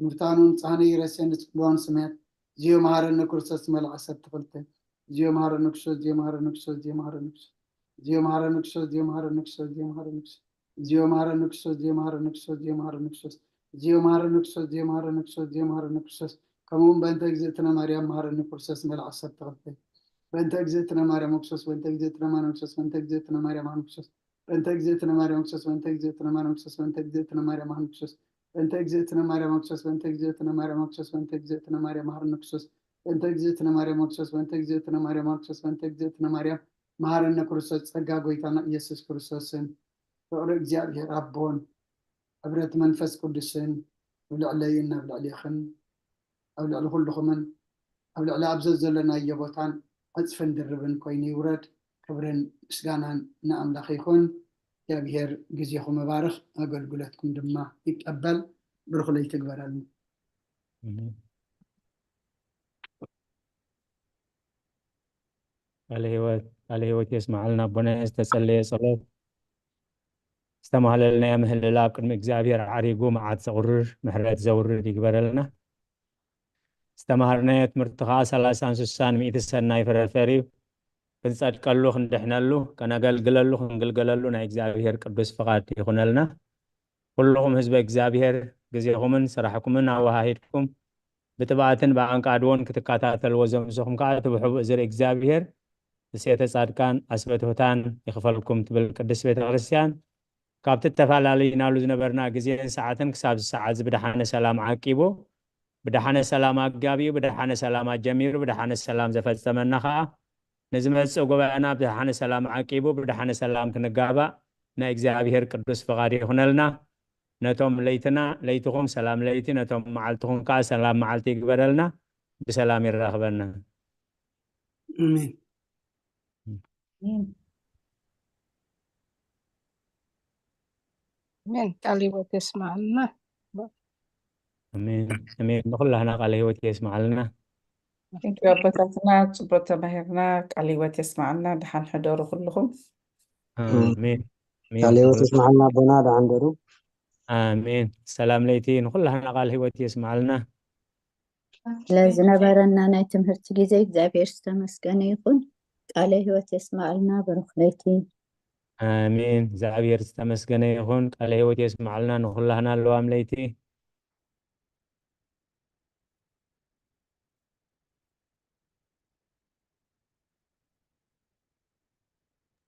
ንፍታኑ ንጻህነ ይረስየ ንስብራውን ስምያት ዚዮ መሃረነ ክርስቶስ መልዓ ሰብ ተፈልተ ዚዮ መሃረነ ክርስቶስ ዚዮ መሃረነ ክርስቶስ ዚዮ መሃረነ ክርስቶስ ዚዮ መሃረነ ክርስቶስ ዚዮ መሃረነ ክርስቶስ ዚዮ መሃረነ ክርስቶስ ዚዮ መሃረነ ክርስቶስ ዚዮ መሃረነ ክርስቶስ ዚዮ መሃረነ ክርስቶስ ዚዮ መሃረነ ክርስቶስ ዚዮ መሃረነ ክርስቶስ ከምኡውን በእንተ እግዝእትነ ማርያም መሃረኒ ክርስቶስ መልዓ ሰብ ተኸልተ በእንተ እግዝእትነ ማርያም ክርስቶስ በእንተ እግዝእትነ ማርያም ክርስቶስ በእንተ እግዝእትነ ማርያም ክርስቶስ በእንተ እግዝእትነ ማርያም ክርስቶስ በእንተ እግዝእትነ ማርያም ክርስቶስ በእንተ እግዝእትነ ማርያም ክርስቶስ በእንተ እግዝእትነ ማርያም ክርስቶስ በእንተ እግዝእትነ ማርያም ክርስቶስ በእንተ እግዝእትነ ማርያም መሃረኒ ክርስቶስ በእንተ እግዝእትነ ማርያም ክርስቶስ በእንተ እግዝእትነ ማርያም ክርስቶስ በእንተ እግዝእትነ ማርያም መሃረኒ ክርስቶስ ጸጋ ጎይታና ኢየሱስ ክርስቶስን ፍቕሪ እግዚኣብሔር ኣቦን ሕብረት መንፈስ ቅዱስን ኣብ ልዕለይን ኣብ ልዕሌኽን ኣብ ልዕሊ ኩልኹምን ኣብ ልዕሊ ኣብ ዘዘለናዮ ቦታን ዕፅፍን ድርብን ኮይኑ ይውረድ። ክብርን ምስጋናን ንኣምላኽ ይኹን። እግዚኣብሔር ግዜኹም ይባርኽ፣ ኣገልግሎትኩም ድማ ይቀበል። ብሩኽ ለይቲ ይግበረልና። ኣሜን። ቃለ ህይወት ቃለ ህይወት የስምዓልና ኣቦና። ዝተጸለየ ጸሎት ዝተማህለልናዮ ምህልላ ኣብ ቅድሚ እግዚኣብሔር ዓሪጉ መዓት ዘቑርር ምሕረት ዘውርድ ይግበረልና። ዝተማሃርናዮ ትምህርቲ ከዓ ሰላሳን ስሳን ሚእቲ ሰናይ ፍረፈር እዩ። ክንጸድቀሉ ክንድሕነሉ ከነገልግለሉ ክንግልገለሉ ናይ እግዚኣብሔር ቅዱስ ፍቓድ ይኹነልና። ኩልኹም ህዝበ እግዚኣብሔር ግዜኹምን ስራሕኩምን ኣወሃሂድኩም ብትብኣትን ብኣንቃድዎን ክትከታተልዎ ዘምስኹም ከዓ እቲ ብሕቡእ ዝርኢ እግዚኣብሔር ንሴተ ጻድቃን ኣስበ ትሑታን ይኽፈልኩም ትብል ቅድስት ቤተ ክርስቲያን። ካብቲ እተፈላለይናሉ ዝነበርና ግዜን ሰዓትን ክሳብ እዚ ሰዓት እዚ ብደሓነ ሰላም ዓቂቡ፣ ብደሓነ ሰላም ኣጋቢኡ፣ ብደሓነ ሰላም ኣጀሚሩ፣ ብደሓነ ሰላም ዘፈጸመና ኸኣ፣ ንዝመጽእ ጉባኤና ብደሓነ ሰላም ዓቂቡ፣ ብደሓነ ሰላም ክንጋባእ ናይ እግዚኣብሔር ቅዱስ ፍቓድ ይኹነልና። ነቶም ለይትና ለይትኹም ሰላም ለይቲ፣ ነቶም መዓልትኹም ከኣ ሰላም መዓልቲ ይግበረልና፣ ብሰላም ይራኽበና። ኣሜን። ኣሜን። ቃል ህይወት የስማዕልና። ኣሜን ኣሜን። ንኹላህና ቃለ ህይወት የስማዕልና። Thank you ኣቦታትና፣ ጽቡቅ ተማሂርና። ቃል ህይወት የስማዕልና። ደሓን ሕደሩ ኩልኹም። ኣሜን ኣሜን። ቃለ ህይወት የስማዕልና ኣቦና፣ ደሓን ደሩ። ኣሜን። ሰላም ለይቲ ንኹላህና ቃል ህይወት የስማዕልና። ስለዝነበረና ናይ ትምህርቲ ግዜ እግዚኣብሔር ዝተመስገነ ይኹን። ቃለ ህይወት የስማዕልና። ብሩኽ ለይቲ። ኣሜን። እግዚኣብሔር ዝተመስገነ ይኹን። ቃለ ህይወት የስማዕልና ንኹላህና ለዋም ለይቲ።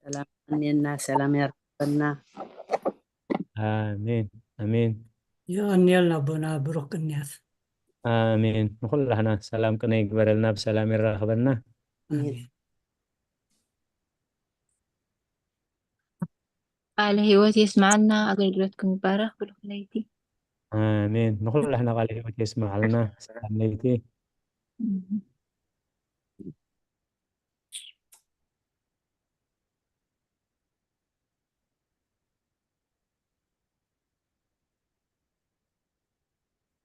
ሰላም ቀንየና፣ ሰላም ያርክበና። ኣሜን ኣሜን። የቐንየልና ኣቦና፣ ብሩኽ ቅንያት። ኣሜን። ንኹላህና ሰላም ቅነ ይግበረልና፣ ብሰላም ይራኽበና። ኣሜን። ቃለ ህይወት የስማዕልና፣ ኣገልግሎትኩም ይባረኽ። ብሩኽ ለይቲ። ኣሜን። ንኹላህና ቃለ ህይወት የስማዕልና። ሰላም ለይቲ።